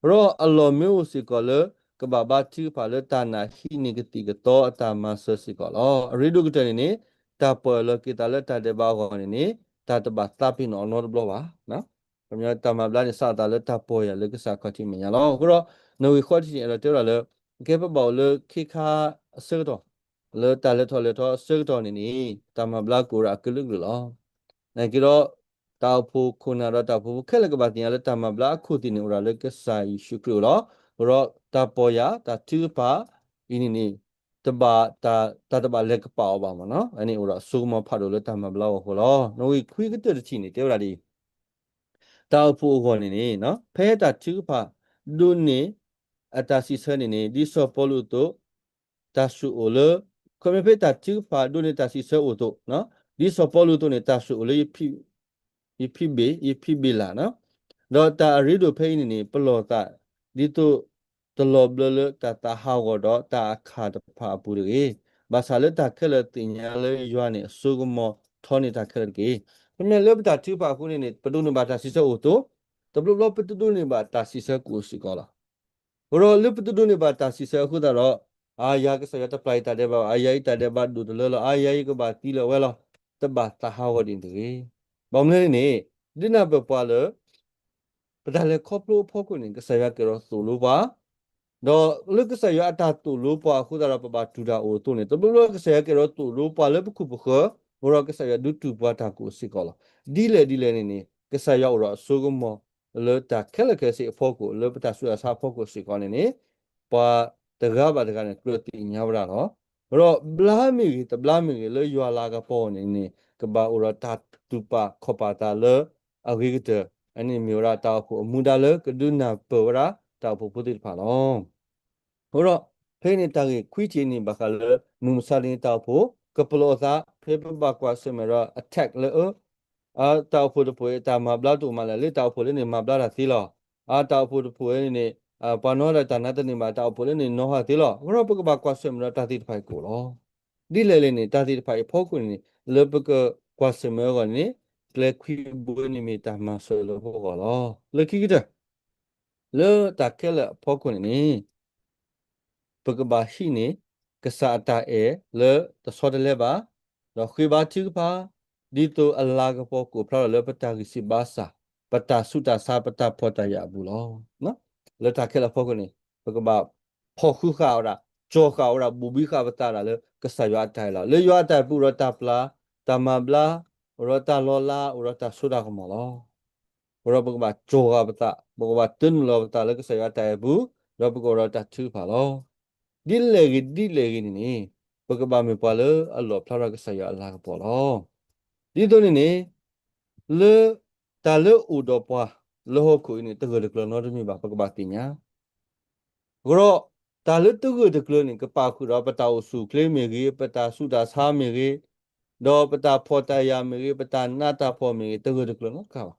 ဒီးအလီၢ်မ့ၢ်အိၣ်စ့ၢ်ကီးလၢ ကဘၣ်ဘါထုကဖၣ်လၢတၢ်နာ်ဟံးန့ၢ်ကသံၣ်ကသီအတၢ်မၤစၢၤစ့ၢ်ကီးလီၤ. အရ့ဒိၣ်ကတၢၢ်န့ၣ်န့ၣ် တၢ်ပီၢ်ယၢ်လီၤက့ၤသးလၢတၢ်ဒဲးဘးအဂီၢ်န့ၣ်န့ၣ် တၢ်တဘၣ်သးပ့ၤနီၣ်အီၤနီတဘျီဘၣ်. ခီပညီတၢ်မၤဘျါန့ၣ် စးအသးလၢတၢ်ပီၢ်ယၢ်လၢကစၢ်ခီၣ်ထံးမဲာ်ညါလီၤ. အဃိဒီး နီၣ်ဂံၢ်ဃိးတထံၣ်န့ၣ် အဲၣ်ဒိးတဲဝဲဒၣ်လၢ ကဲပဘၣ်အိၣ်လၢခ့ခါအဆၢကတီၢ် လၢတၢ်လဲၤထီၣ်လဲၤထီအဆၢကတီၢ်န့ၣ်န့ၣ် တၢ်မၤဘျါကအိၣ်ဒၣ်အကလုာ်ကလုာ်လီၤ. နာ်က့ဒီး တၢ်အိၣ်ဖှိၣ်ခိၣ်နၢ်ဒီးတၢ်အိၣ်ဖှိၣ်ဖိခဲလၢာ်ကဘၣ်သ့ၣ်ညါလၢတၢ်မၤဘျါအခိၣ်သ့ၣ်န့ၣ် အိၣ်ဒၣ်လၢကစၢ်ယ့ၣ်ၡူးခရံာ်အအိၣ်လီၤ. အဃိဒီးတၢ်ပီၢ်ယၢ် တၢ်ထုကဖၣ်အံၤန့ၣ်န့ၣ် တဘၣ် တၢ်တဘၣ်လဲၤကပာ်အီၤဘၣ်မ့ၢ်နီၤ. အန့ၣ်အိၣ်ဒီးအစိကမီၤဖးဒိၣ်လၢတၢ်မၤဘျါအဂီၢ်အဃိလီၤ. နီၣ်ဂံၢ်ခွံကတၢၢ်တထံၣ်န့ၣ် တဲဝဲဒၣ်ဒ်အံၤ တၢ်အိၣ်ဖှိၣ်အဂီၢ်န့ၣ်န့ၣ် ဖဲတၢ်ထုကဖၣ်ဒိးန့ၢ်အတၢ်စံးဆၢန့ၣ်န့ၣ် ဒ်စီၤပီလူးအသိး တၢ်ဆိၣ်အိၣ်လၢ ခီဖျိဖဲတၢ်ထုကဖၣ်ဒိးန့ၢ်တၢ်စံးဆၢအိၣ်အသိး, ဒ်စီၤပီလူးအသိးန့ၣ် တၢ်ဆိၣ်အိၣ်လၢ ယဖံဘ့ၣ်, ယဖံဘ့ၣ်လး, ဒီးတၢ်အရ့ဒိၣ်ဖဲအံၤန့ၣ်န့ၣ် ပလီၢ်သး ဒ်သိးတလီၤဘျၢလၢတၢ်သးဟးဂီၤဒီးတၢ်အခၣ်တဖၣ်အပူၤတဂ့ၤ. ဘၣ်ဆၣ်လၢတၢ်ခဲလၢာ်သ့ၣ်ညါလၢယွၤန့ၣ် အစိကမီၤထီန့ၢ်တၢ်ခဲလၢာ်တက့ၢ်. ခီဖျိလၢပတၢ်ထုကဖၣ်အဃိန့ၣ်န့ၣ် ပဒိးန့ၢ်ဘၣ်တၢ်စံးဆၢအိၣ်အသိး, တဘျီဘျီပတဒိးန့ၢ်ဘၣ်တၢ်စံးဆၢကအိၣ်စ့ၢ်ကီးလီၤ. အဃိဒီးလၢပတဒိးန့ၢ်ဘၣ်တၢ်စံးဆၢအဃိသတးဒီး အါယၤကစၢ်ယွၤတပျၢ်ယတၢ်ဒဲးဘးဘၣ်, အါယၤယတၢ်ဒဲးဘးဒိၣ်တလၢလီၤ, အါယၤယကဘၣ်သံလၢာ်ဝဲလီၤ, တဘၣ်သးဟးဂီၤဒ်န့ၣ်တဂ့ၤ. ဘၣ်မနုၤလဲၣ်န့ၣ်န့ၣ် ဒ်နၢ်ပၢၢ်ပှၤလၢ ပတၢ်လဲၤခီဖျိအဖီခိၣ်န့ၣ် ကစၢ်ယွၤကဲထီၣ်သိၣ်လိပှၤ, ဒီးလၢကစၢ်ယွၤအတၢ်သိၣ်လိပှၤအဃိသတးဒီး ပဘၣ်တူၢ်တၢ်အိၣ်အသိးန့ၣ် တဘျီဘျီကစၢ်ယွၤကဲထီၣ်သိၣ်လိပှၤလၢပခိၣ်ပဃၢၤ, အဃိဒီးကစၢ်ယွၤဒုးတူၢ်ပှၤတၢ်ကအိၣ်စ့ၢ်ကီးလီၤ. ဒ်လဲၣ်ဒ်လဲၣ်န့ၣ်န့ၣ် ကစၢ်ယွၤအိၣ်ဒီးအစိကမီၤ လၢတၢ်ခဲလၢာ်ခဲဆ့အဖီခိၣ် လၢပတၢ်ဆူးတၢ်ဆါအဖီခိၣ်စ့ၢ်ကီးန့ၣ်န့ၣ် ပှၤတဂၤဘၣ်တဂၤန့ၣ် ကြၢးသ့ၣ်ညါဝဲဒၣ်လီၤ. အဃိဒီးဘျါမ့ၢ်ဂ့ၤ တဘျါမ့ၢ်ဂ့ၤ လၢယွၤလၤကပီၤန့ၣ်န့ၣ် ကဘၣ်အိၣ်ဒီးတၢ်တူၢ်ပာ်ခီၣ်ပာ်သးလၢအဂ့ၤကတၢၢ်, အန့ၣ်မ့ၢ်ဝဲဒၣ်တၢ်အိၣ်ဖှိၣ်အမူဒါလၢကဒုးနၢ်ပၢၢ်ဝဲဒၣ်တၢ်အိၣ်ဖှိၣ်ဖိသ့ၣ်တဖၣ်လီၤ. အဃိဒီး ဖဲန့ၣ်တၢ်ဂ့ၢ်ခွံထံၣ်န့ၣ် ဘၣ်ဃးလၢ မုၢ်မဆါတနံၤတၢ်အိၣ်ဖှိၣ် ကပလီၢ်အသး ဖဲပဘၣ်ကွၢ်ဆၢၣ်မဲာ်ဒီး attack လၢအ အတၢ်အိၣ်ဖှိၣ်တဖှိၣ်အံၤ တၢ်မၤဘျါတအိၣ်မးလဲၣ်, လၢတၢ်အိၣ်ဖှိၣ်လၢန့ၣ်မၤဘျါတၢ်သ့လီၤ. အတၢ်အိၣ်ဖှိၣ်တဖှိၣ်အံၤန့ၣ်န့ၣ် ပှၤနီၣ်ဟးဒီးတၢ်နါတန့ၢ်ဘၣ် တၢ်အိၣ်ဖှိၣ်လၢန့ၣ်နီၣ်ဟးသ့လီၤ. အဃိဒီးပကဘၣ်ကွၢ်ဆၢၣ်မဲာ်ဒီးတၢ်သ့ၣ်တဖၣ်အံၤကအိၣ်လီၤ. ဒ်လဲၣ်လဲၣ်န့ၣ် တၢ်သ့ၣ်တဖၣ်အံၤအဖီခိၣ်န့ၣ်န့ၣ် လၢပကကွၢ်ဆၢၣ်မဲာ်အဂီၢ်န့ၣ်န့ၣ် ကျဲခွံဘိန့ၣ်မ့ၢ်တၢ်မၤစၢၤလၢပဂီၢ်လီၤ. လၢခံကတၢၢ် လၢတၢ်ခဲလၢာ်အဖီခိၣ်န့ၣ်န့ၣ် ပကဘၣ်ဟံးန့ၢ် ကစၢ်အတၢ်အဲၣ်လၢတဆီတလဲဘၣ်, ဒီးဃ့ဘါထုကဖၣ် ဒ်သိးအလၤကပီၤကအိၣ်ဖျါထီၣ်လၢပတၢ်ဂံၢ်စၢ်ဘါစၢ်, ပတၢ်ဆူးတၢ်ဆါ ပတၢ်ဖှီၣ်တၢ်ယာ်အပူၤလီၤ. လၢတၢ်ခဲလၢာ်အဖီခိၣ်န့ၣ် ပကဘၣ်ဖီၣ်ဃုာ်ဃာ်ဝဲဒၣ်, ကၠီၣ်ဃာ်ဝဲဒၣ်, ဘူးဘံဃာ်ပသးဒၣ်လၢကစၢ်ယွၤအတၢ်အဲၣ်လီၤ. လၢယွၤအတၢ်အဲၣ်ပူၤဒီးတၢ်ပျၢ်, တၢ်မၤဘျါ, အိၣ်ဒီးတၢ်လီၤလး, အိၣ်ဒီးတၢ်စိတၢ်ကမီၤလီၤ. အဃိဒီးပကဘၣ်ကၠီၣ်ဃာ်ပသး, ပကဘၣ်တၢနုာ်လီၤပသးလၢကစၢ်ယွၤအတၢ်အဲၣ်ပူၤ, ဒီးပကအိၣ်ဒီးတၢ်ထုကဖၣ်လီၤ. ဒ်လဲၣ်ဂ့ၤဒ်လဲၣ်ဂ့ၤန့ၣ်န့ၣ် ပကဘၣ်မ့ၢ်ပှၤလၢအလီၣ်ဖျါထီၣ်ကစၢ်ယွၤအလၤကပီၤလီၤ. ဒ်သိးန့ၣ်န့ၣ် လၢ တၢ်လၢအိၣ်ဒီးပှၤလၢဟီၣ်ခိၣ်အံၤန့ၣ် တဂၢၢ်တကျၢၤနီတမံၤဘၣ် ပကဘၣ်သ့ၣ်ညါ. အဃိဒီး တၢ်လၢတဂၢၢ်တကျၢၤန့ၣ် ကပာ်ဃုာ်ဒီးပတၢ်အိၣ်ဆူၣ်အိၣ်ချ့မ့ၢ်ဂ့ၤ, ပတၢ်ဆူးတၢ်ဆါမ့ၢ်ဂ့ၤ, ဒီးပတၢ်ဖှီၣ်တၢ်ယာ်မ့ၢ်ဂ့ၤ, ပတၢ်နးတၢ်ဖှီၣ်မ့ၢ်ဂ့ၤ, တဂၢၢ်တကျၢၤနီတခါဘၣ်.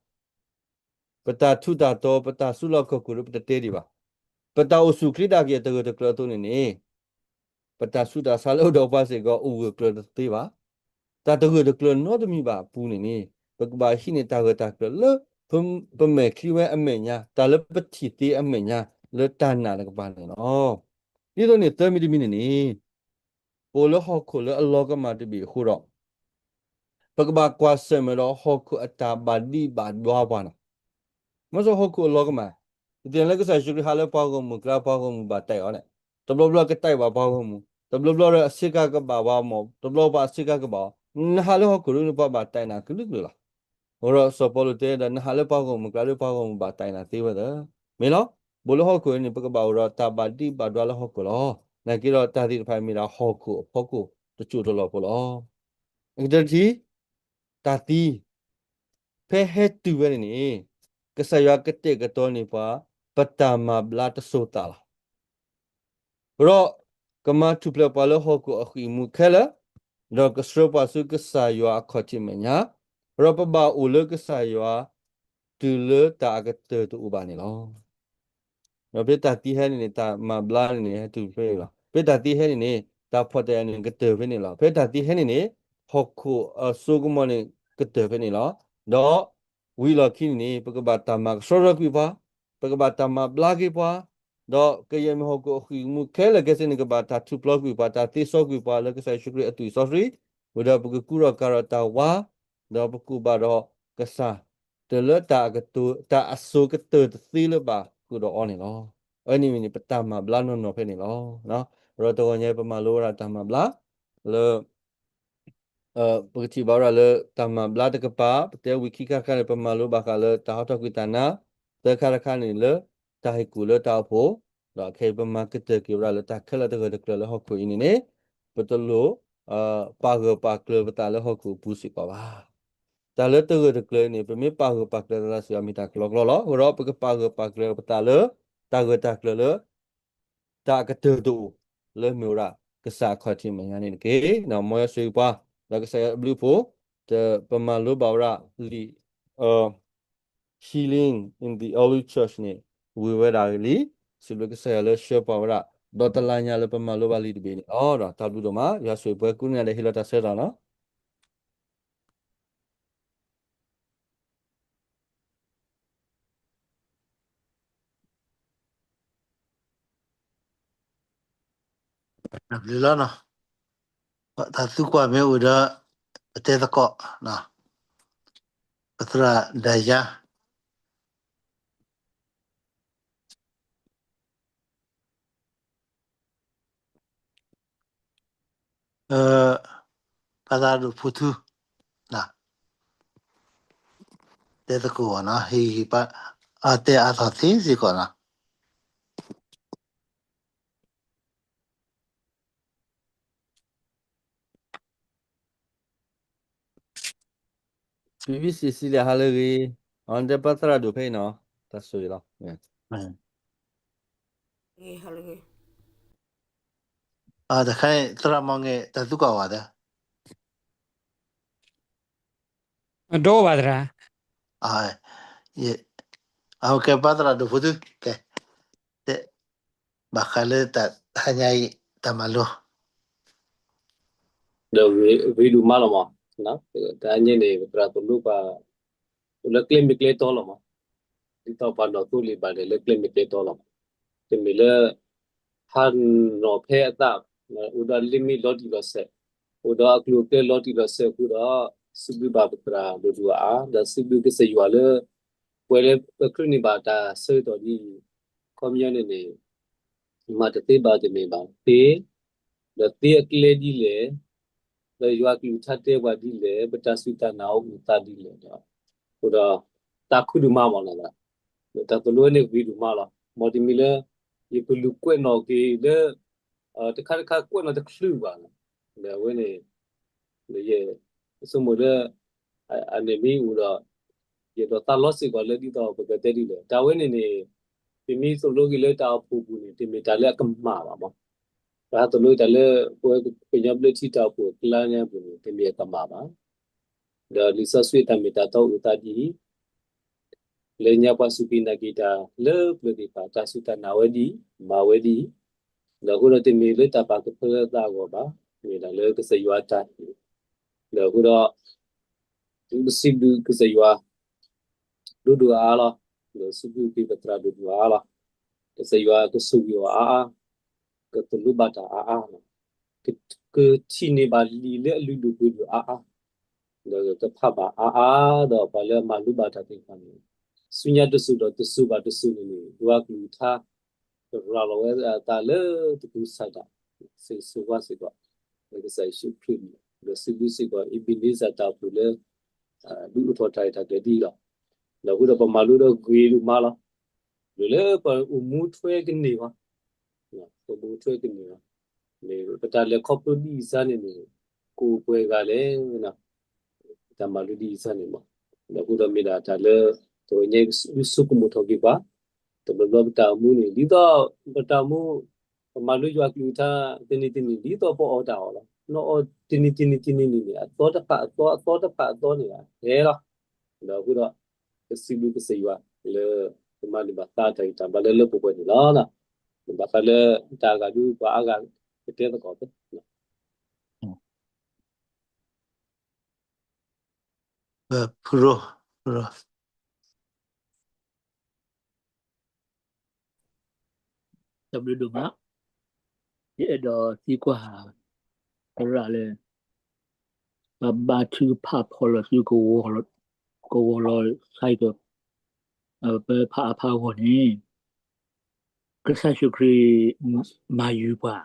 ပတၢ်ထူးတၢ်တီၤ, ပတၢ်စုလီၢ်ခီၣ်ခိၣ်ဒီး ပတတဲဒံးဘၣ်. ပတၢ်အိၣ်ဆူၣ်အိၣ်ချ့ဒၣ်က့ၤတဂၢၢ်တကျၢၤအသိးန့ၣ်န့ၣ် ပတၢ်ဆူးတၢ်ဆါလၢအိၣ်ဒီးပှၤစ့ၢ်ကီး အိၣ်ဂၢၢ်ကျၢၤတသ့ဘၣ်. တၢ်တဂၢၢ်တကျၢၤနီတမံၤဘၣ်အပူၤန့ၣ်န့ၣ် ပကဘၣ်ဟံးန့ၢ်တၢ်ဂၢၢ်တၢ်ကျၢၤလၢ ပမဲာ်ချံဝဲအမဲာ်ညါ, တၢ်လၢပထံၣ်သ့အမဲာ်ညါ လၢတၢ်နာ်တကပၤန့ၣ်လီၤ. ဒ်သိးန့ၣ် သၢမံၤတမံၤန့ၣ်န့ၣ် ပအိၣ်လၢဟီၣ်ခိၣ်လၢအလီၤကမၣ်တဘ့ၣ်အဃိဒီး ပကဘၣ်ကွၢ်ဆၢၣ်မဲာ်ဒီးဟီၣ်ခိၣ်အတၢ်ဘၣ်ဒံးဘၣ်ဒွါပှၤန့ၣ်, မ့ၢ်စ့ၢ်ဟီၣ်ခိၣ်အလီၤကမၣ်, ပသ့ၣ်ညါလၢကစၢ်ယ့ၣ်ၡူးခရံာ်ဟးလၢပှၤဂီၢ်မုၢ်အကျါ ပှၤဂီၢ်မုၢ်ဘၣ်တၢ်အဲၣ်အီၤန့ၣ်, တဘျီဘျီကတၢ်အဲၣ်ဘၣ်ပှၤဂီၢ်မုၢ်, တဘျီဘျီဒီးအဆ့ကၤကဘၣ်ပှၤမၢ်, တဘျီပှၤအဆ့ကၤကဘၣ်အီၤ, နဟးလၢဟီၣ်ခိၣ်ဒ်န့ၣ် ပှၤဘၣ်တၢ်အဲၣ်နၤကလုာ်ကလုာ်လီၤ. အဃိဒီးစီၤပီလူးတဲဒီး နဟးလၢပှၤဂီၢ်မုၢ်အကျါဒီး ပှၤဂီၢ်မုၢ်ဘၣ်တၢ်အဲၣ်နၤသ့ဝဲသ့ၣ်, မ့ၢ်လီၤ. ပအိၣ်လၢဟီၣ်ခိၣ်န့ၣ် ပကဘၣ်အိၣ်ဒီးတၢ်ဘၣ်ဒံးဘၣ်ဒွါလၢဟီၣ်ခိၣ်လီၤ. နာ်က့ဒီးတၢ်သ့ၣ်တဖၣ်မ့ၢ်ဒၣ်ဟီၣ်ခိၣ်အဖီခိၣ်တစိၢ်တလီၢ်ဖိလီၤ. အကတၢၢ်တထံၣ်, တၢ်သံ, ဖဲဟဲတုၤဝဲန့ၣ်န့ၣ် ကစၢ်ယွၤကတဲာ်ကတီၤန့ၢ်ပှၤ ပတၢ်မၤဘျါတစိၤသးလီၤ. ဒီး ကမၤထူၣ်ဖျဲးပှၤလၢဟီၣ်ခိၣ်အဃံၢ်အမူခဲလၢာ်, ဒီးကဆှၢပှၤဆူကစၢ်ယွၤအခီၣ်ထံးမဲာ်ညါ, ဒီးပဘၣ်အိၣ်လၢကစၢ်ယွၤ တုၤလၢတၢ်အကတၢၢ်တအိၣ်ဘၣ်န့ၣ်လီၤ. ဒီးဖဲတၢ်သံဟဲန့ၣ်န့ၣ် တၢ်မၤဘျါန့ၣ်န့ၣ် ဟဲတုၤဖဲန့ၣ်လီၤ. ဖဲတၢ်သံဟဲန့ၣ်န့ၣ် တၢ်ဖီၣ်တၢ်ယာ်န့ၣ်ကတၢၢ်ဖဲန့ၣ်လီၤ. ဖဲတၢ်သံဟဲန့ၣ်န့ၣ် ဟီၣ်ခိၣ်အစိကမီၤန့ၣ်ကတၢၢ်ဖဲန့ၣ်လီၤ. ဒီး ဝံၤလီၢ်ခံန့ၣ်န့ၣ် ပကဘၣ်တၢ်မၤကဆှီထီၣ်ကွံာ်ပှၤ, ပကဘၣ်တၢ်မၤဘျါက့ၤပှၤ, ဒီးကယဲၢ်မ့ၢ်ဟီၣ်ခိၣ်အဃံၢ်အမူခဲလၢာ်ခဲဆ့န့ၣ် ကဘၣ်တၢ်ထူၣ်ဖျဲးကွံာ်ပှၤ, တၢ်သ့စီကွံာ်ပှၤလၢကစၢ်ယ့ၣ်ၡူးခရံာ်အသွံၣ်စီဆှံ, ဝံၤဒီးပကကူဒီးကၤဒီးတၢ်ဝါ, ဒီးပကူၣ်ဘၣ်ဒီးကစၢ်, တၢ်လၢတၢ်အကတၢၢ်, တၢ်အစိကတၢၢ်တသ့လၢဘၣ်ဃုာ်ဒီးအီၤန့ၣ်လီၤ. အဝဲန့ၣ်မ့ၢ်န့ၣ် ပတၢ်မၤဘျါနီၢ်နီၢ်ဖဲန့ၣ်လီၤ. ဒီးတဂီၤညါပမၤလိဝဲဒၣ်တၢ်မၤဘျါ လၢ ပကထံၣ်ဘၣ်ဝဲဒၣ်လၢ တၢ်မၤဘျါတကပၤ ပတဲဝံၤခံခါတခါန့ၣ် ပမၤလိဘၣ်ဃးလၢတၢ်ဟီထီၣ်ကွံာ်တၢ်နါ, သၢခါတခါန့ၣ်လၢ တၢ်ဟ့ၣ်ကူၣ်လၢတၢ်အိၣ်ဖှိၣ်, ဒီးခဲအံၤပမၤကတၢၢ်က့ၤဝဲဒၣ်လၢတၢ်ခဲလၢာ်တဂၢၢ်တကျၢၤလၢဟီၣ်ခိၣ်အံၤန့ၣ်န့ၣ် ပတလိၣ် ပာ်ဂၢၢ်ပာ်ကျၢၤပသးလၢဟီၣ်ခိၣ်အပူၤစ့ၢ်ကီးဘၣ်. တၢ်လၢတဂၢၢ်တကျၢၤအံၤန့ၣ် ပမ့ၢ်ပာ်ဂၢၢ်ပာ်ကျၢၤသးစ့ၢ်ကီး မ့ၢ်တၢ်ကလီကလီလီၤ. အဃိဒီးပကပာ်ဂၢၢ်ပာ်ကျၢၤပသးလၢ တၢ်ဂၢၢ်တၢ်ကျၢၤလၢ တၢ်အကတၢၢ်တအိၣ် လၢမ့ၢ်ဝဲဒၣ် ကစၢ်အခီၣ်ထံးမဲာ်ညါန့ၣ်တက့ၢ်. မ်ယွၤဆိၣ်ဂ့ၤပှၤ ဒီးကစၢ်ယွၤအဘျုးအဖှိၣ် ပမၤလိဘၣ်ဝဲဒၣ်လံာ် Healing in the Early Church န့ၣ် ဝံၤဝဲဒၣ်လံ, စံးဘျုးကစၢ်ယွၤလၢဆှၢပှၤဝဲဒၣ် ဒီးတလါညါလၢပမၤလိဘၣ်လံာ်တဘ့ၣ်န့ၣ်လီၤ. ဒီးတၢ်ဘျုးဒိၣ်မး, ယွၤဆိၣ်ဂ့ၤပှၤကိးဂၤဒဲး ဟ့ၣ်လီၤတၢ်ဆၢကတီၢ်လီၤ. တၢ်ဘျုးလီၤ. တၢ်သံကွၢ်မ့ၢ်အိၣ်ဒီး ပတဲသကိး, ပသရၣ်ဒၣ်ယါ ပသရၣ်ဒိၣ်ဖိထူ တဲသကိးနီၤ, ဟ့ၣ်ဂံၢ်ဘါ အတဲအါထီၣ်သ့စ့ၢ်ကီးနီၤ. ဘံဘံစံးစံးလၢ ဟါလၢအဂ့ၤ, အတဲပသရၣ်ဒိၣ်ဖဲအံၤနီၤ, တၢ်ဆိၣ်ဂ့ၤလီၤ. တခါန့ၣ် သရၣ်မီၢ်ငဲၢ် တၢ်သံကွၢ်ဝဲသ့ အဒိဘၣ်သရၣ်, အကဲ ပသရၣ်ဒိၣ်ဖိထူ ကဲ ဘၣ်ဃးလၢတၢ်ဟါညါအံၤ တၢ်မၤလိ ဒီးဂ့ၤဒိၣ်မးလီၤမး, တဟါညါန့ၣ် ပသရၣ်သိၣ်လိပှၤ အိၣ်လၢကျဲမ့ၢ်ကျဲတီလီၤမး, ဒ်သိးပှၤနီၢ်သိလံာ်ဘၣ်န့ၣ် လၢကျဲမ့ၢ်ကျဲတီလီၤမး, တမ့ၢ်လၢ ဟးနီၤဖဲအသး, အိၣ်ဒီးလ့မ့ၢ်လီၤတံၢ်လီၤဆဲး, အိၣ်ဒီးအကျိၤအကျဲလီၤတံၢ်လီၤဆဲးအဃိဒီး စံးဘျုးဘၣ်ပသရၣ်ဒိၣ်ဒိၣ်အါအါ, ဒီးစံးဘျုးကစၢ်ယွၤလၢ ပှၤလၢပချၢန့ၢ်ဘၣ်တၢ်ဆၢကတီၢ်ဒ်အံၤ, ခီပညီန့ၣ်န့ၣ် မၤတသ့ဘၣ်တမ့ၢ်ဘၣ်သ့, ဒီးသ့အကျဲဒ်လဲၣ်, ဒီးယွၤကလုၢ်ကထါတဲပှၤဒ်လဲၣ်, ပတၢ်စူၢ်တၢ်နာ်အိၣ်အသးဒ်လဲၣ်ဒီး, အဃိဒီး တၢ်ခုဒိၣ်မးမးလီၤ, တၢ်သိၣ်လိဝဲန့ၣ်ဂ့ၤဒိၣ်မးလီၤ. မ်တမံၤလၢ ယကလူၤကွဲးနီၣ်က့ၤလၢ တခါတခါကွဲးနီၣ်တချုးဘၣ်, ဒီးအဝဲန့ၣ် ယဆိကမိၣ်လၢ အန့ၣ်မ့ၢ်အိၣ်ဒီး ယဒိးသးလီစ့ၢ်ကီးလၢဒ်သိးပကတဲဒ်လဲၣ်. တၢ်ဝဲန့ၣ်န့ၣ် ပမ့ၢ်သိၣ်လိက့ၤလၢတၢ်အိၣ်ဖှိၣ်ပူၤန့ၣ် တမ့ၢ်တၢ်လၢအကမၣ်ဘၣ်မး. ပဟးသိၣ်လိတၢ်လၢ ပဝဲကညီဘျၢထံတၢ်အိၣ်ဖှိၣ်အကျါညါပူၤန့ၣ် တမ့ၢ်အကမၣ်ဘၣ်. ဒီးလံာ်စီဆှံတၢ်မ့ၢ်တၢ်တီအိၣ်သးဒ်အံၤ, လၢညါပှၤစူၢ်က့ၤနာ်က့ၤတၢ်လၢပျၢၤသ့ၣ်တဖၣ် တၢ်စူၢ်တၢ်နာ်ဝဲဒ်အံၤ, မၤဝဲဒ်အံၤ, ဒီးအဃိဒီးတမ့ၢ်လၢတၢ်ပာ်ကဖၢလၢသးအဂီၢ်ဘၣ်, မ့ၢ်ဒၣ်လၢကစၢ်ယွၤအတၢ်ဟ့ၣ်, ဒီးအဃိဒီး ပစံးဘျုးကစၢ်ယွၤ ဒိၣ်ဒိၣ်အါအါလီၤ, ဒီးစံးဘျုးက့ၤပသရၣ်ဒိၣ်ဒိၣ်အါအါလီၤ, ကစၢ်ယွၤကဆိၣ်ဂ့ၤအီၤအါအါ, ကသိၣ်လိဘၣ်တၢ်အါအါလီၤ, ကထံၣ်န့ၢ်ဘၣ်လံာ်လၢအလုၢ်ဒိၣ်ပှ့ၤဒိၣ်အါအါ ဒီးကဖးဘၣ်အါအါ, ဒီးပှၤလၢအမၤလိဘၣ်တၢ်သ့ၣ်တဖၣ်န့ၣ် ဆူညါတစိၤဒီးတစိၤဘၣ်တစိၤန့ၣ်န့ၣ် ယွၤကလုၢ်ကထါ ကရၤလီၤဝဲအသးလၢတပူၤဆးဒး စ့ၢ်ကီးဆိၣ်ဝါစ့ၢ်ကီး လၢကစၢ်ယ့ၣ်ၡူးခရံာ်န့ၣ် ဒီးစံးဘျုးစ့ၢ်ကီး အ့ဘ့နံစၢၣ်တၢ်အိၣ်ဖှိၣ်လၢ ဒုးအိၣ်ထီၣ်တၢ်ရဲၣ်တၢ်ကျဲၤဒ်အံၤလီၤ. ဒီးအဃိဒီးပမၤလိဒီးဂ့ၤဒိၣ်မးလီၤ. ဒီးလၢပအိၣ်မူထွဲကန့ၢ်ဘၣ် ပအိၣ်မူထွဲကန့ၢ်ဘၣ် မ့ၢ်ပတၢ်လဲၤခီဖျိဒ်အံၤစ့ၢ်န့ၣ်န့ၣ် ကအိၣ်ပှဲၤဂၤလဲၣ် တၢ်မၤလိဒ်အံၤစ့ၢ်န့ၣ်မး, ဒီးအဃိဒီးမ့ၢ်ဒၣ်တၢ်လၢ တဝဲညါဒုးဆိကမိၣ်ထီၣ်က့ၤပှၤ တဘျီဘျီပတၢ်အိၣ်မူန့ၣ် ဒ်သိးပတၢ်အိၣ်မူ ပမၤလိယွၤကလုၢ်ကထါ တနံၤတနံၤ ဒ်သိးပအီၣ်တၢ်အီၣ်လီၤ. နအီၣ်တနံၤတနံၤတနံၤန့ၣ်န့ၣ် အသီတဖၣ်အသီ အသီတဖၣ်အသီန့ၣ် ဟဲလီၤ. ဒီးအဃိဒီး ပစံးဘျုးကစၢ်ယွၤလၢ ကမၤန့ၢ်ဘၣ်သးတၢ်ဂံၢ်တၢ်ဘါလၢလၢပှဲၤပှဲၤန့ၣ်လီၤ. ဘၣ်ဃးလၢတၢ်အဂၤဒုးပှၤအါဂၤကတဲသကိးဖဲ ဖုရိ, ဖုရိ, တၢ်ဘျုးဒိၣ်မး, ယအဲၣ်ဒိးသံကွၢ် သရၣ်လၢ ပဘါထုကဖၣ်ဖီၣ်လီၤစု ကဝီၤလီၤဆါက ပဖးအါဖးအဂီၢ်န့ၣ် ကစၢ်ယ့ၣ်ၡူးခရံာ်မၤယုၤပှၤ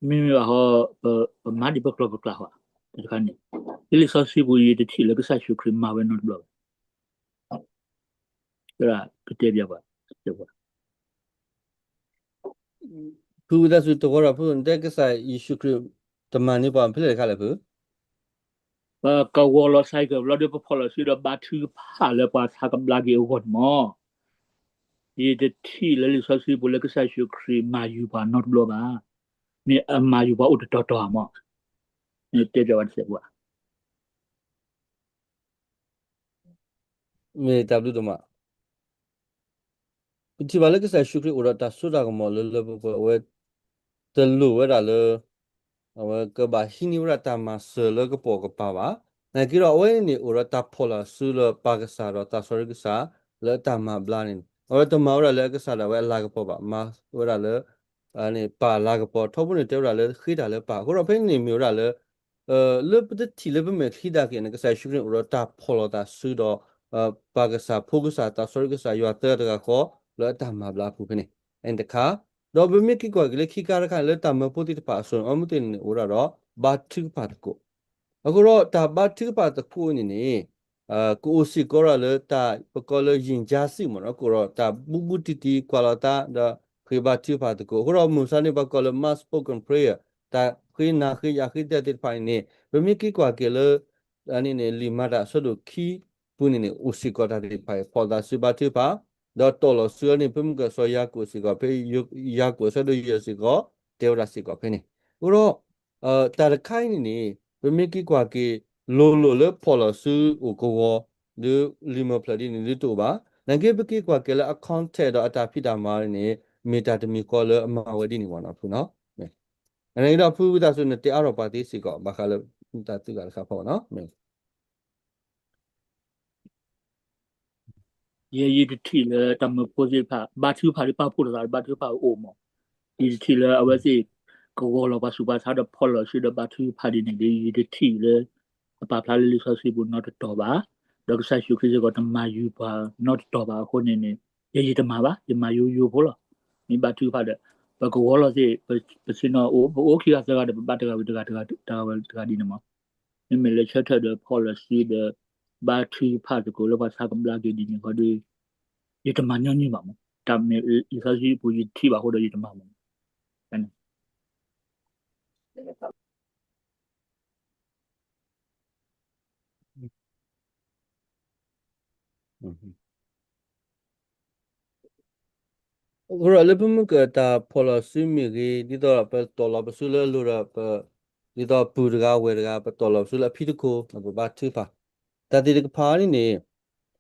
မ့မ့ၢ်ဘၣ်ဟီ ပမၤဒံးပကျိာ်ပကျါဟီ တခါန့ၣ် လၢလံာ်စီဆှံပူၤ ယတထံၣ်လၢကစၢ်ယ့ၣ်ၡူးခရံာ်မၤဝဲနီတဘျီဘၣ်. သရၣ်ကတဲဘၣ်ပှၤ ဖုဝံသးစူၤ တဝီဒီးဖု နတဲကစၢ်ယ့ၣ်ၡူးခရံာ် တမၤန့ၢ်ပှၤဖဲလဲၣ်တခါလဲၣ်ဖု ပကဝီၤလီၤဆါက ဘျီဒီးပဖီၣ်လီၤစုဒီး ဘါထုကဖၣ်လၢပှၤဆါကဘျါက့ၤအဂီၢ်န့ၣ်မး, ယတထံၣ်လၢလံာ်စီဆှံပူၤလၢကစၢ်ယ့ၣ်ၡူးခရံာ်မၤယုၤပှၤနီတဘျီဘၣ်. မ့ၢ်အမၤယုၤပှၤအိၣ်တတီၤတီၤဧါမး, တဲဘၣ်ဝဲတစဲးဖိဧါ. မ့ၢ်တၢ်ဘျုးဒိၣ်မး, ပထံၣ်ဘၣ်လၢကစၢ်ယ့ၣ်ၡူးခရံာ်အိၣ်ဒီးတၢ်စိတၢ်ကမီၤလၢလၢပှဲၤပှဲၤ အဝဲ တလိၣ်ဝဲဒၣ်လၢ အဝဲကဘၣ်ဟံးန့ၢ်ဝဲဒၣ်တၢ်မၤစၢၤလၢကပိာ်ကပၤဘၣ်. နာ်က့ဒီးအဝဲန့ၣ် အိၣ်ဒီးတၢ်ဖီၣ်လီၤစုလၢပၢ်ကစၢ်ဒီးသးစီဆှံကစၢ် လၢအတၢ်မၤဘျါန့ၣ် အဝဲတမၤဝဲဒၣ်လၢအကစၢ်ဒၣ်ဝဲအလၤကပီၤဘၣ်, မၤဝဲဒၣ်လၢ ပၢ်အလၤကပီၤ, ထီဘိန့ၣ်တဲဝဲဒၣ်လၢဃ့တၢ်လၢပၢ်. အဃိဒီးဖဲန့ၣ်မ့ၢ်ဝဲဒၣ်လၢ လၢပတထံၣ်လၢပမဲာ်ချံဒၣ်က့ၤန့ၣ် ကစၢ်ယ့ၣ်ၡူးခရံာ်န့ၣ် အိၣ်ဒီးတၢ်ဖီၣ်လီၤသးစုဒီး ပၢ်ကစၢ်, ဖိကစၢ်, သးစီဆှံကစၢ်, ယွၤသၢဂၤတဂၤဃီ လၢအတၢ်မၤဘျါအပူၤဖဲန့ၣ်, အန့ၣ်တခါ, ဒီးပမ့ၢ်က့ၤကွၢ်က့ၤလၢခံခါတခါန့ၣ် လၢတၢ်မၢဖိသ့ၣ်တဖၣ်အစိၤန့ၣ် အီမူသ့ၣ်န့ၣ် အိၣ်ဝဲဒၣ်ဒီး ဘါထုကဖၣ်သကိး. အဃိဒီးတၢ်ဘါထုကဖၣ်သကိးန့ၣ်န့ၣ် ကအိၣ်စ့ၢ်ကီးဒၣ်လၢတၢ်ပကိးလၢ ယဉ်ကြားစေ့ မ့ၢ်နီၤ, ကအိၣ်ဒီးတၢ်ဘူးဘူးတံၢ်တံၢ်ကွၢ်လီၤသး ဒီးဃ့ဘါထုကဖၣ်သကိး. အဃိဒီးမုၢ်မဆါန့ၣ် ပှၤကိးလၢ mass spoken prayer တၢ်ဃ့နၤဃ့ယၤဃ့တဲာ်သ့ၣ်တဖၣ်န့ၣ်န့ၣ် ပမ့ၢ်က့ၤကွၢ်က့ၤလၢ အန့ၣ်န့ၣ် လံာ်မၤတၢ်အဆၢဒိၣ်ခံပူၤန့ၣ်န့ၣ် အိၣ်စ့ၢ်ကီးတၢ်သ့ၣ်တဖၣ်အံၤ ဖီၣ်သးစုဘါထုကဖၣ်, ဒီးတီၢ်လီၤစုအန့ၣ် ဖဲမုၢ်ကစီၤယၤကိာ်စ့ၢ်ကီး ဖဲယၤကိာ်အဆၢဒိၣ်ယဲၢ်စ့ၢ်ကီး တဲဝဲဒၣ်စ့ၢ်ကီးဖဲန့ၣ်. အဃိဒီး တၢ်တခါအံၤန့ၣ်န့ၣ် ပမ့ၢ်က့ၤကွၢ်က့ၤ လိၤလိၤလၢဖီၣ်လီၤစုအိၣ်ကဝီၤ လၢလံာ်မၤဖျၢၣ်ဒ်န့ၣ်ဒ်တအိၣ်ဘၣ်. နာ်က့ပက့ၤကွၢ်က့ၤလၢအ context ဒီးအတၢ်ဖံးတၢ်မၤန့ၣ် မ့ၢ်တၢ်တမံၤဃီလၢအမၤဝဲဒ်န့ၣ်မ့ၢ်နီၤဖုနီၤ. အန့ၣ်ဒီးဖုဝံသးစူၤ နတဲအါထီၣ်ပှၤသ့စ့ၢ်ကီး ဘၣ်ဃးလၢ တၢ်သုးဂၤတခါဖီနီၤ. ယဲယတထံၣ်လၢတၢ်မၢဖိသ့ၣ်တဖၣ် ဘါထုကဖၣ်ဒီးပာ်ဖှိၣ်လိာ်သး ဘါထုကဖၣ်အိၣ်မး, ယတထံၣ်လၢအဝဲသ့ၣ် ကဝီၤလီၤပှၤဆူးပှၤဆါဒီးဖီၣ်လီၤစုဒီးဘါထုကဖၣ်ဒ်န့ၣ်ဒီး ယတထံၣ်လၢ အပာ်ဖျါလၢလံာ်စီဆှံပူၤနီတတီၤဘၣ်, ဒီးကစၢ်ယ့ၣ်ၡူးခရံာ်စ့ၢ်ကီးတမၤယုၤပှၤနီတတီၤဘၣ်အဃိန့ၣ်န့ၣ် ယဲယတမၤဘၣ်, ယမၤယိယိဖိလီၤ. မ့ၢ်ဘါထုကဖၣ်ဒီး ပကဝီၤလီၤသ့ၣ် ပဆ့ၣ်နီၤအိၣ် ပအိၣ်ခံဂၤသၢဂၤဒီး ပဘါတဂၤဝံၤတဂၤ တဂၤဝံၤတဂၤဒ်န့ၣ်မး မ့မ့ၢ်လၢဆၢထၢၣ်ဒီးဖီၣ်လီၤစုဒီး ဘါထုကဖၣ်သကိးလၢပှၤဆါကဘျါက့ၤဒ်န့ၣ်ဃီဒီး ယတမၤညီနုၢ်ဘၣ်မး, တၢ်မ့ၢ်လံာ်စီဆှံပူၤ ယတထံၣ်ဘၣ်အဃိဒီးယတမၤမး. အဃိဒီးလၢပမုၢ်ကတၢ်ဖီၣ်လီၤစုမ့ၢ်ဂ့ၤ ဒ်သိးပတီၢ်လီၤပစုလၢအလိၤဒီး ဒ်သိးပၢ်တဂၤဝဲၢ်တဂၤ ပတီၢ်လီၤပစုလၢအဖံသကိး ပဘါထုကဖၣ်. တၢ်သ့ၣ်တဖၣ်န့ၣ်န့ၣ်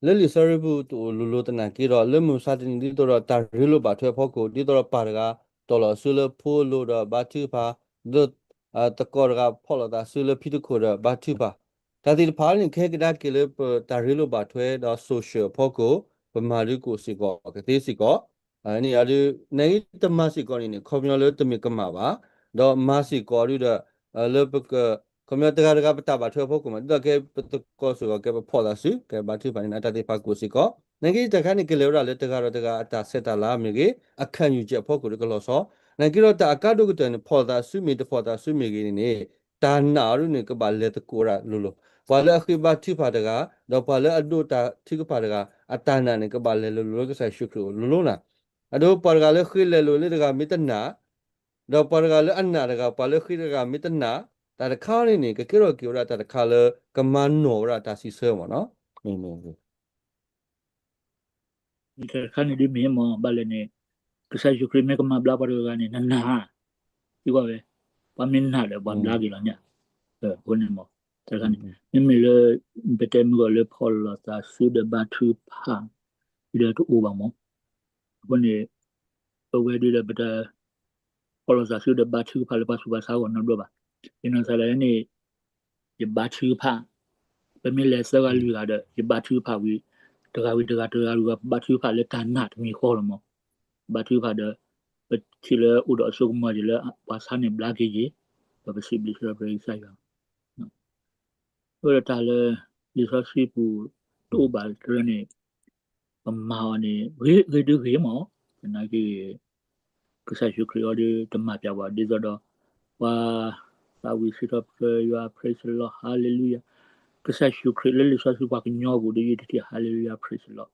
လၢလံာ်စီဆှံပူၤတအိၣ်လိၤလိၤသနာ်က့ဒီး လၢမုၢ်မဆါတနံၤ ဒ်သိးဒီးတၢ်ရ့လိာ်ဘၣ်ထွဲအဖီခိၣ် ဒ်သိးဒီးပၢ်တဂၤ တီၢ်လီၤအစုလၢဖိအလိၤဒီးဘါထုကဖၣ်, ဒီး သကိးတဂၤဖီၣ်လိာ်သးစုလၢဖံတခိၣ်ဒီးဘါထုကဖၣ်, တၢ်သ့ၣ်တဖၣ်န့ၣ် ကဟဲကဒါက့ၤလၢပတၢ်ရ့လိာ်ဘၣ်ထွဲဒီး social အဖီခိၣ်, ပမၤဒုးကိးစ့ၢ်ကီးကသ့စ့ၢ်ကီး, န့ၣ်ဒုး နဂ့ၤတမၤစ့ၢ်ကီးန့ၣ်န့ၣ် ခီပညီလၢတမ့ၢ်ကမၣ်ဘၣ်, ဒီးမၤစ့ၢ်ကီးဒုးဒီး လၢပက ခီပညီတဂၤတဂၤပတၢ်ဘၣ်ထွဲအဖီခိၣ်မး ဒ်သိးကဲပသကိးစ့ၢ်ကီး ကဲပဖီၣ်သးစု ကဲဘါထုကဖၣ်န့ၣ် အတၢ်သ့ၣ်တဖၣ်ကိးစ့ၢ်ကီး, နဂ့ၤတၢ်ခါန့ၣ် ကလဲၤဝဲဒၣ်လၢတဂၤဒီးတဂၤအတၢ်ဆဲးတၢ်လၤမ့ၢ်ဂ့ၤ, အခၢၣ်ညူၣ်ကဲးအဖီခိၣ်ဒီးကလီၤဆီ, နဂ့ၤဒီးတၢ်အကါဒိၣ်ကတၢၢ်န့ၣ် ဖီၣ်သးစုမ့ၢ်တဖီၣ်သးစုမ့ၢ်ဂ့ၤန့ၣ်န့ၣ် တၢ်နာ်အီၤဒုးန့ၣ် ကဘၣ်လဲၤသကိးဝဲဒၣ်လိၤလိၤ, ပှၤလၢအဃ့ဘါထုကဖၣ်တဂၤ, ဒီးပှၤလၢအဒိးတၢ်ထုကဖၣ်တဂၤ, အတၢ်နာ်န့ၣ် ကဘၣ်လဲၤလိၤလိၤလၢကစၢ်ယ့ၣ်ၡူးခရံာ်အအိၣ်လိၤလိၤနၤ, အဒိ ပှၤတဂၤလၢဃ့လဲၤလိာ်လၢတဂၤမ့ၢ်တနာ် ဒီးပှၤတဂၤလၢအနာ်တဂၤ ပှၤလၢဃ့တဂၤမ့ၢ်တနာ်, တၢ်တခါန့ၣ်န့ၣ် ကကဲထီၣ်က့ၤဝဲဒၣ်တၢ်တခါလၢ ကမၤနီၣ်ဝဲဒၣ်တၢ်စံးဆၢမ့ၢ်နီၤ, မ့ၢ်မ့ၢ် တၢ်တခါန့ၣ်ဒ်မ့ၢ်မ့ၢ်ဘၣ်လဲၣ်န့ၣ်, ကစၢ်ယ့ၣ်ၡူးခရံာ်မ့ၢ်ကမၤဘျါပှၤတဂၤန့ၣ် နနာ်, သံကွၢ်ဝဲ, ပှၤမ့ၢ်နာ်ဒီးပှၤဘျါက့ၤလီၤညါ, အဃိန့ၣ်မ့ၢ်, တၢ်တခါန့ၣ်, မ့မ့ၢ်လၢပတဲမုၢ်ဂီၤလၢဖီၣ်လိာ်သးစုဒီးဘါထုကဖၣ်, ဒီးတအိၣ်ဘၣ်မ့ၢ် အဃိန့ၣ်, ပဝဲဒုးဒီးပတ ဖီၣ်လိာ်သးစုဒီးဘါထုကဖၣ်လၢပှၤဆူးပှၤဆါအဂီၢ်နီတဘျီဘၣ်. ယနီၢ်သးလၢန့ၣ် ယဘါထုကဖၣ်, ပမ့ၢ်လဲၤသၢဂၤလွံၢ်ဂၤဒီး ယဘါထုကဖၣ်ဝံၤ, တဂၤဝံၤတဂၤ တဂၤဝံၤတဂၤ ပဘါထုကဖၣ်လၢတၢ်နာ်တမံၤဃီလီၤမး. ဘါထုကဖၣ်ဒီး ပထံၣ်လၢအိၣ်ဒီးအစိကမီၤယံၤလၢပှၤဆါန့ၣ်ဘျါက့ၤယံၤ, ဒီးပစံးဘျုးစံးထီၣ်ပတြၢၤကစၢ်ယွၤ အဃိဒီးတၢ်လၢ လံာ်စီဆှံပူၤ တအိၣ်ဘၣ်တရၢန့ၣ် ပမၤအီၤန့ၣ် ဂ့ၤဂ့ၤဒုဂ့ၤမး, သနာ်က့ ကစၢ်ယ့ၣ်ၡူးခရံာ်အံၤဒီးတမၤပျးဘၣ်ဒ်သိးဒီး ပှၤ သးဝံၣ်စံးထီၣ်ပတြၢၤယွၤ praise the Lord hallelujah, ကစၢ်ယ့ၣ်ၡူးခရံာ်လၢလံာ်စီဆှံပှၤကညီပူၤဒီးယတထံၣ် hallelujah praise the Lord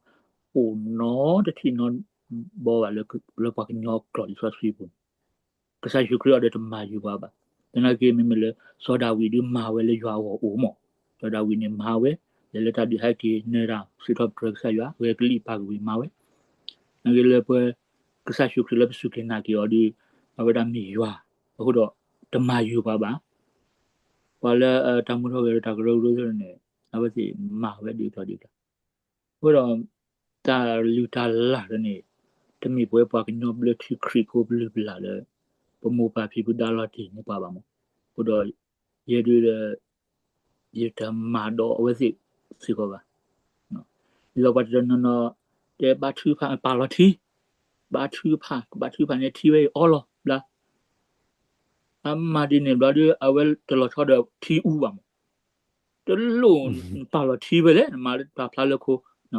အိၣ်နီတထံၣ်နီတဘီဘၣ်လၢ လၢပှၤကညီကျိာ်လံာ်စီဆှံပူၤန့ၣ် ကစၢ်ယ့ၣ်ၡူးခရံာ်အံၤဒီးတမၤယုၤပှၤဘၣ်. သနာ်က့မ့မ့ၢ်လၢ စီၤဒၤဝံးဒုးမၤဝဲလၢယွၤအဂီၢ်အိၣ်မး, စီၤဒၤဝံးန့ၣ်မၤဝဲ လဲၤလၢတၢ်ဒုးဟဲက့ၤနၢၤတၢ် စံးထီၣ်ပတြၢၤကစၢ်ယွၤ ဂဲၤကလံၣ်ပာ်ကဝံၤမၤဝဲ, သနာ်က့လၢပှၤ ကစၢ်ယ့ၣ်ၡူးခရံာ်လၢပစူၢ်က့ၤနာ်က့ၤအီၤဒီး အဝဲဒၣ်မ့ၢ်ယွၤ, အဃိဒီး တမၤယုၤပှၤဘၣ်. ပှၤလၢတၢ်မူထီၣ်ဂဲၤဒီးတၢ်ကရၢကရိသ့ၣ်န့ၣ် အဝဲသ့ၣ်မၤဝဲဒ်ကျီၢ်ဒ်ကျီၢ် အဃိဒီး တၢ်လုၢ်တၢ်လၢ်န့ၣ် တမ့ၢ်ပဝဲပှၤကညီဘျၢထံခရံာ်ဖိပလုၢ်ပလၢ်လၢ ပမိၢ်ပၢ်ဖံဖုဒါလီၤတ့ၢ်န့ၢ်ပှၤဘၣ်မး, အဃိဒီး ယဲဒုးဒီး ယတမၤဒီးအဝဲသ့ၣ်စ့ၢ်ကီးဘၣ်. ဒ်သိးပှၤတနီၤနီၤ တဲဘါထုကဖၣ်ပာ်လီၤထံ, ဘါထုကဖၣ် ကဘါထုကဖၣ်န့ၣ်ထံဝဲအံၤအီလီၤဘျါ အမၤဒ်န့ၣ်ဘျီဒီး အဝဲတလီၤဆီဒီးထံအူဘၣ်မး, တလိၣ်ပာ်လီၤထံဝဲလဲၣ် နမၤလၢတၢ်ဖျါလၢခိ, န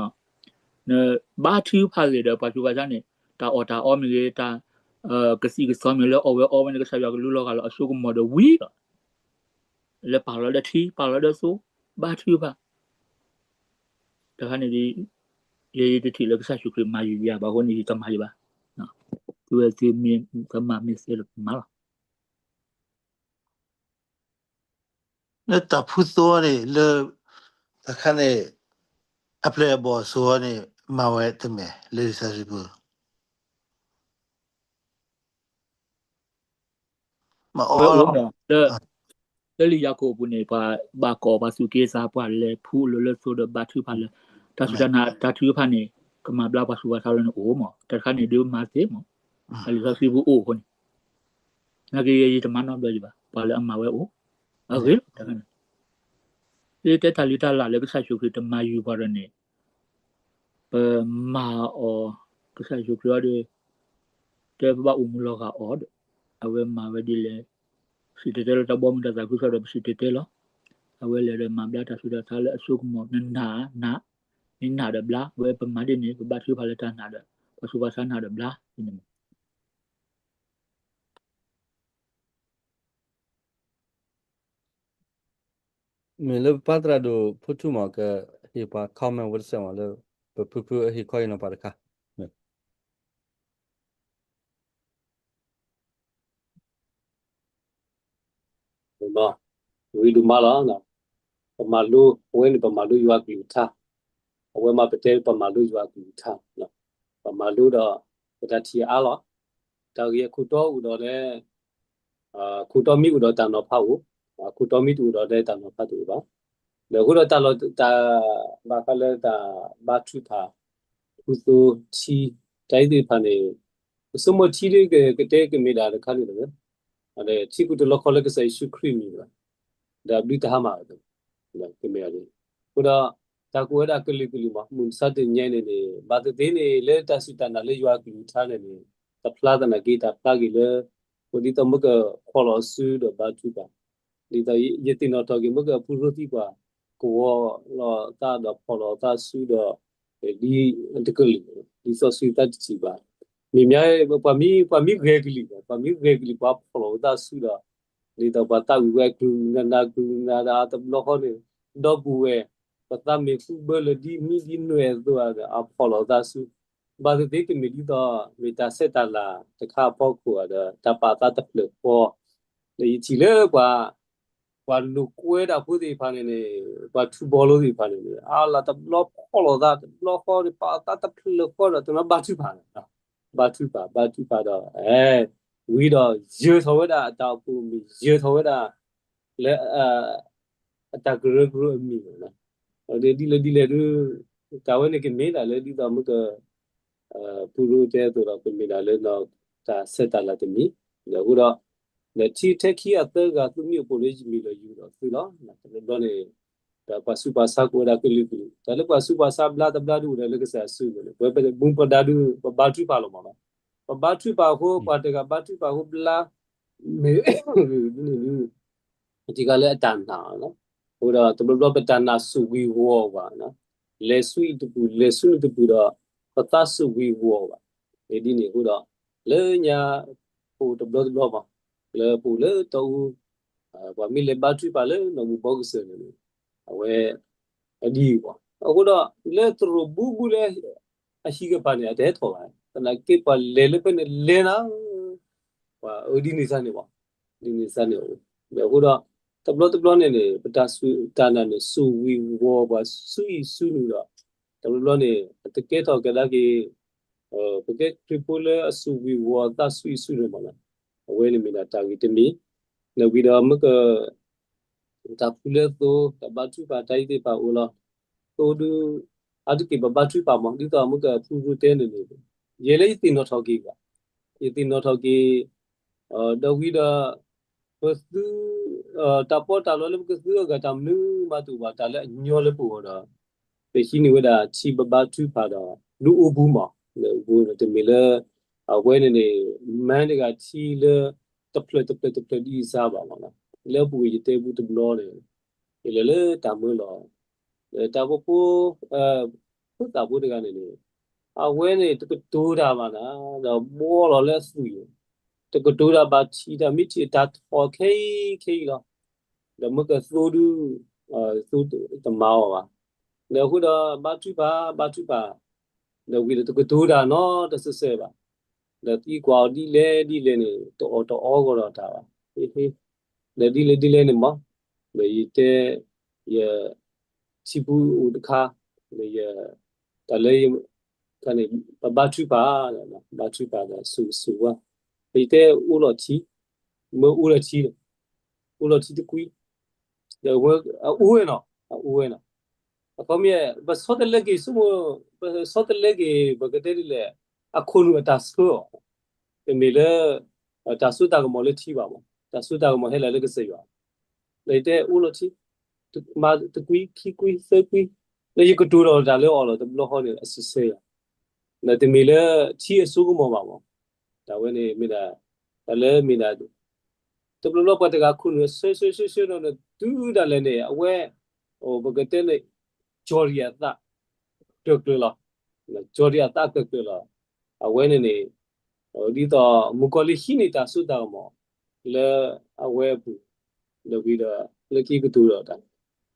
ဘါထုကဖၣ်ဂ့ၤဒီးပှၤဆူးပှၤဆါန့ၣ် တၢ်အီၣ်တၢ်အီမ့ၢ်ဂ့ၤ တၢ် ကသံၣ်ကသီမ့ၢ်လၢအီၣ်ဝဲအီဝဲန့ၣ် ကစၢ်ယွၤကလူလီၤဂာ်လီၤအစိကမီၤဒီးဝံၤလီၤ, လၢပာ်လီၤလၢထံ ပာ်လီၤလၢသိ, ဘါထုကဖၣ် တခါန့ၣ်ဒ် ယဲယတထံၣ်လၢကစၢ်ယ့ၣ်ၡူးခရံာ်မၤယုၤယၤဘၣ်အဃိန့ၣ် ယတမၤယၤဘၣ်. သုဝဲသ့ၣ်မ့ၢ်ကမၤမ့ၢ်သ့လၢပမၤလီၤ. လၢတၢ်ဖုသိန့ၣ် လၢ တခါန့ၣ် အပျဲၢ်အဘီၣ်အစိၤန့ၣ် မၤဝဲတမ့ၢ် လၢလံာ်စီဆှံပူၤ မၤအီလီၤ. လၢလံာ်ယၤကိာ်ပူၤန့ၣ် ပှၤဘၣ်ကိးပှၤသူၣ်က့သးပှၢ်လဲၤဖုအလိၤလၢသိဒီးဘါထုကဖၣ်လၢ တၢ်စူၢ်တၢ်နာ်တၢ်ထုကဖၣ်န့ၣ် ကမၤဘျါပှၤဆူးပှၤဆါလၢန့ၣ်အိၣ်မး တၢ်တခါန့ၣ်ဒုးမၤသ့မး လံာ်စီဆှံပူၤအိၣ်အဃိန့ၣ် နာ်က့ယတမၤနီတဘျီယဘၣ် ပှၤလၢအမၤဝဲအိၣ် အဂ့ၤလီၤ တခါန့ၣ် တဲတၢ်လုၢ်တၢ်လၢ်လၢကစၢ်ယ့ၣ်ၡူးခရံာ်တမၤယုၤပှၤဒီးန့ၣ် ပမၤအီၤ ကစၢ်ယ့ၣ်ၡူးခရံာ်အံၤဒီး တဲပဘၣ်အိၣ်မူလီၤဂာ်အီၤဒီး အဝဲမၤဝဲဒ်လဲၣ် စံၣ်တဲၤတဲလီၤတၢ်ဘီမုၢ်တၢ်သးခုကစီၣ်ဒီးပစံၣ်တဲၤတဲလီၤ အဝဲလဲၤဒီးမၤဘျါတၢ်ဆူးတၢ်ဆါလၢအစိကမီၤ နနာ် နာ် မ့ၢ်နာ်ဒီးဘျါ အဝဲပမၤဒ်န့ၣ် ပဘါထုကဖၣ်လၢတၢ်နာ်ဒီး ပှၤဆူးပှၤဆါနာ်ဒီးဘျါ ဒ်န့ၣ်မး မ့ၢ်လၢပပၢ်သရၣ်ဒိၣ်ဖိထူမး ကဟ့ၣ်ပှၤ comment ဝဲတစဲးမးလၢ ပဖုဖုအဟ့ၣ်ခီအံၤနီၤပှၤတခါ ဝံၤဒုးမးလီၤ ပမၤလိ အဝဲန့ၣ်ပမၤလိယွၤကလုၢ်ကထါ အဝဲမ့ၢ်ပတဲပမၤလိယွၤကလုၢ်ကထါ ပမၤလိဒီး ပတၢ်ထံၣ်အါလီၤ တၢ်ဂ့ၢ်အခိၣ်တီအိၣ်ဒီးလၢ ခိၣ်တီမ့ၢ်အိၣ်ဒီးတၢ်နီၤဖးအိၣ် ခိၣ်တီမ့ၢ်တအိၣ်ဒီးလၢတၢ်နီၤဖးတအိၣ်ဘၣ် ဒီးအဃိဒီးတၢ်လီၢ်တၢ်ဘၣ်ဃးလၢတၢ်ဘါထုကဖၣ် ဖုသိထံ တၢ်အံၤသ့ၣ်တဖၣ်န့ၣ် ပဆိကမိၣ်ထံဒ်ကတဲကမ့ၢ်ဒၣ်တခါန့ၣ်လီၤ. ထံကူၣ်တလီခီလၢကစၢ်ယ့ၣ်ၡူးခရံာ်အမံၤလီၤ. ဒီးအဘျုးတဟါမၢ်, ကမ့ၢ်ဒ်န့ၣ်. အဃိဒီး တၢ်ကိးဝဲဒၣ်ကလုာ်ကလုာ်မး မုၢ်မဆါတနံၤညါန့ၣ်န့ၣ် ဘၣ်သ့ၣ်သ့ၣ်န့ၣ် လၢတၢ်စူၢ်တၢ်နာ်လၢယွၤအကလုၢ်ကထါန့ၣ်န့ၣ် တဖျါသနာ်က့ တၢ်ဖျါက့ၤလၢ ဒ်သိးမ့ၢ်ကဖီၣ်လီၤအစုဒီးဘါထုကဖၣ် ဒ်သိးယသ့ၣ်နီၣ်ထီၣ်က့ၤ မ့ၢ်ကဖုရိသံကွၢ် ကဝီၤလီၤသးဒီးဖီၣ်လီၤသးစုဒီး ဒ်တကလုာ် ဒ်သိးစုသးတထံၣ်ဘၣ်. မ့မ့ၢ်ပှၤမ့ၢ် ပှၤမ့ၢ်ဂဲၤကလုာ်ဘၣ်, ပှၤမ့ၢ်ဂဲၤကလုာ် ပှၤဖီၣ်လီၤသးစုဒီး ဒ်သိးပှၤသးဝံၣ်ဝဲကလုာ်နးနးကလုာ်နးဒီးတဘျီဃီန့ၣ် ဒီပုၢ်ဝဲၢ် ပသးမ့ၢ်ဃူဘၢလၢဒ်မံဒ်နွဲၣ်အသိးဒီး အဖီၣ်လီၤသးစု ဘၣ်သ့ၣ်သ့ၣ်ကမ့ၢ်ဒ်သိး မ့ၢ်တၢ်ဆဲးတၢ်လၤတခါအဖီခိၣ်ဒီး တၢ်ပာ်သးတဖျၢၣ်ဃီ ဒီးယထံၣ်လၢပှၤ ပှၤလိာ်ကွဲဒၣ်ဖိသ့ၣ်တဖၣ်န့ၣ်န့ၣ် ပှၤထူဘီလိသ့ၣ်တဖၣ်န့ၣ်န့ၣ် အါလၢတဘျီဖီၣ်လီၤသး တဘျီဃီန့ၣ် ပာ်သးတဖျၢၣ်ဃီဒီး တနီၤဘါထုကဖၣ်န့ၣ် ဘါထုကဖၣ် ဘါထုကဖၣ်ဒီး ဝံၤဒီးယၢၤထီၣ်ဝဲဒၣ်အတၢ်အိၣ်ဖှိၣ်အမံၤ ယၢၤထီၣ်ဝဲဒၣ် လၢ အတၢ်ကရၢကရိအမံၤန့ၣ်လီၤ. ဒ်လဲၣ်ဒ်လဲၣ်ဒုး တၢ်ဝဲန့ၣ်ကမ့ၢ်ဒၣ်လၢဒ်သိးမ့ၢ်က ပူၤရိတဲအသိးဒီး ကမ့ၢ်ဒၣ်လၢနီၢ်တၢ်ဆဲးတၢ်လၤတမံၤ ဒီးအဃိဒီး လၢထံထဲခံအသၢဂၤသုးမုၢ်အိၣ်ဖှိၣ်လၢယမံၤလီၤယူၤဒီးသုလီၤ. တဘျီဘျီန့ၣ် ဒီးပှၤဆူးပှၤဆါကိးဝဲဒၣ်ကလုာ်ကလုာ် တၢ်လၢပှၤဆူးပှၤဆါဘျါတဘျါဒုးအိၣ်ဒီးလၢကစၢ်အစုပူၤန့ၣ် ပဝဲပမူပဒါဒုး ပဘါထုကဖၣ်လီၤမးလီၤ. ပဘါထုကဖၣ်အဃိ ပှၤတဂၤဘါထုကဖၣ်အဃိဘျါ မ့ၢ် ဒ်န့ၣ်ဒုး ပထံၣ်ဃာ်လၢအတၢ်နာ်လီၤ. အဃိဒီးတဘျီဘျီပတၢ်နာ်စူၢ်ဝံၤဝီၤဘၣ်, လဲၤဆူအံၤတပူၤ လဲၤဆူနုၤတပူၤဒီး ပသးစူၢ်ဝံၤဝီၤဘၣ်. မ့ၢ်ဒ်န့ၣ်အဃိဒီး လၢညါ ပအိၣ်တဘျီတဘျီမး လၢပအိၣ်လၢတီအူ ပှၤမ့ၢ်လဲၤဘါထုကဖၣ်လၢနီၢ်မူဘီကစၢၢ်န့ၣ်န့ၣ် အဝဲ အဒ်အံၤဘၣ်. အဃိဒီး လၢသရိာ်ဘူဘူလၢ အဟံၣ်ကပၤန့ၣ် အတဟဲထီၣ်ဘၣ်. သနာ်က့ပှၤလဲၤလၢဖဲန့ၣ်လဲၤနၤ ပှၤအၢဒ်န့ၣ်စ့ၢ်န့ၣ်ဘၣ်, ဒ်န့ၣ်စ့ၢ်န့ၣ်အိၣ်. ဒီးအဃိဒီး တဘျီတဘျီန့ၣ်န့ၣ် ပတၢ်စူၢ်တၢ်နာ်န့ၣ် စူၢ်ဝံၤဝီၤပှၤဆူအံၤဆူနုၤဒီး တဘျီဘျီန့ၣ် အတကဲထီၣ်ကဒါက့ၤ ပကဲခရံာ်ဖိလၢအစူၢ်ဝံၤဝီၤသးဆူအံၤဆူနုၤမးလီၤ. အဝဲန့ၣ်မ့ၢ်ဒၣ်တၢ်ဂ့ၢ်တမံၤ, ဒီးဝံၤဒီးမ့ၢ်က တၢ်ဖုလၢသိ တၢ်ဘါထုကဖၣ်တၢ်အံၤသ့ၣ်တဖၣ်အိၣ်လီၤ. သိဒုး အါတက့ၢ်ပဘါထုကဖၣ်မး ဒ်သိးမ့ၢ်ကဖုရိတဲန့ၣ်န့ၣ် ယဲလၢယသ့ၣ်နီၣ်ထီၣ်က့ၤဘၣ်, ယသ့ၣ်နီၣ်ထီၣ်က့ၤ ဒီးဝံၤဒီး ပသု တၢ်ပီးတၢ်လီလၢပကသုအဂၤတၢ်မနုၤမးတအိၣ်ဘၣ် တၢ်လၢအညီလၢပဂီၢ်ဒီး ပဟံးန့ၢ်ဝဲဒၣ်ထံပဘါထုကဖၣ်ဒီး ဒုးအိၣ်ပူၤမး လၢအိၣ်ပူၤန့ၣ် တမ့ၢ်လၢ အဝဲန့ၣ်န့ၣ် မၤတဂၤထံလၢ တဖျၢၣ်တဖျၢၣ်တဖျၢၣ်ဒ်အံၤစ့ၢ်ဘၣ်မးလီၤ. လၢအပူၤကွံာ်ယတဲပူၤတဘျီန့ၣ် ယလဲၤလၢတၢ်မၢလီၤ ဒီးတၢ်ဖိဖိ ဖိသၣ်ဖိတဂၤန့ၣ်န့ၣ် အဝဲန့ၣ်တကတိၤတၢ်ဘၣ်နၤ ဒီးဘှီလီၤလၢအသွံၣ်န့ၣ် တကတိၤတၢ်ဘၣ်ထံၣ်တၢ်မ့ၢ်ထံၣ်တၢ်ထီၣ်ခဲအံၤခဲအံၤလီၤ. ဒီးမ့ၢ်ကသိဒုး သိတမၤအီၤဘၣ်. ဒီးအဃိဒီးဘါထုကဖၣ် ဘါထုကဖၣ် ဒီးဝံၤဒီးတကတိၤတၢ်နီတစဲးစဲးဘၣ်. ဒီးသံကွၢ်အီၤဒ်လဲၣ်ဒ်လဲၣ်န့ၣ် တအီၣ်တအီဂီၢ်ဒီးတၢ်ဘၣ်. ဒီးဒ်လဲၣ်ဒ်လဲၣ်န့ၣ်မး ဒီးယတဲ ယ ထံပူၤအိၣ်တခါ ဒီးယ တၢ်လၢ တၢ်န့ၣ် ပဘါထုကဖၣ် ဘါထုကဖၣ်ဒီးစူၢ်စူၢ်ဝဲ ဒီးယတဲအိၣ်လီၤထံ မ့ၢ်အိၣ်လီၤထံ အိၣ်လီၤထံတကွံ ဒီးအအိၣ်ဝဲနီၤ အအိၣ်ဝဲနီၤ အခီပညီ ပဆီတလဲက့ၤဆိကမိၣ် ပဆီတလဲက့ၤ ပကတဲဒ်လဲၣ် အခိၣ်နူာ်အတၢ်ဆှၢအီၤ တမ့ၢ်လၢ တၢ်စိတၢ်ကမီၤလၢထံဘၣ်မး တၢ်စိတၢ်ကမီၤဟဲလီၤလၢကစၢ်ယွၤ ဒီးယတဲအိၣ်လီၤထံ မၤတကွံ ခံကွံ သၢကွံ ဒီးယကတိၤထီၣ်တၢ်လၢအီၤလီၤ တဘျီဃီန့ၣ် အစံးဆၢယၤ ဒီးတမ့ၢ်လၢထံအစိကမီၤဘၣ်မး တၢ်ဝဲန့ၣ်မ့ၢ်ဒၣ် တၢ်လၢမ့ၢ်ဒၣ် တဘျီဘျီပှၤတဂၤခိၣ်နူာ်ဆၢဆၢဆၢဆၢနီၤ တုၤဒၣ်လဲာ်န့ၣ် အဝဲ ပကတဲန့ၣ် ကၠီၤဒံးအသး ကၢၢ်ကျၢၤလီၤ ကၠီၤဒံးအသးကၢၢ်ကျၢၤလီၤ အဝဲန့ၣ်န့ၣ် ဒ်သိးမုၣ်ကီၤလံၢ်ဟံးန့ၢ်တၢ်စိတၢ်ကမီၤ လၢအဝဲအပူၤ ဒီးဝံၤဒီး လၢခံကတိၤဒီးတၢ်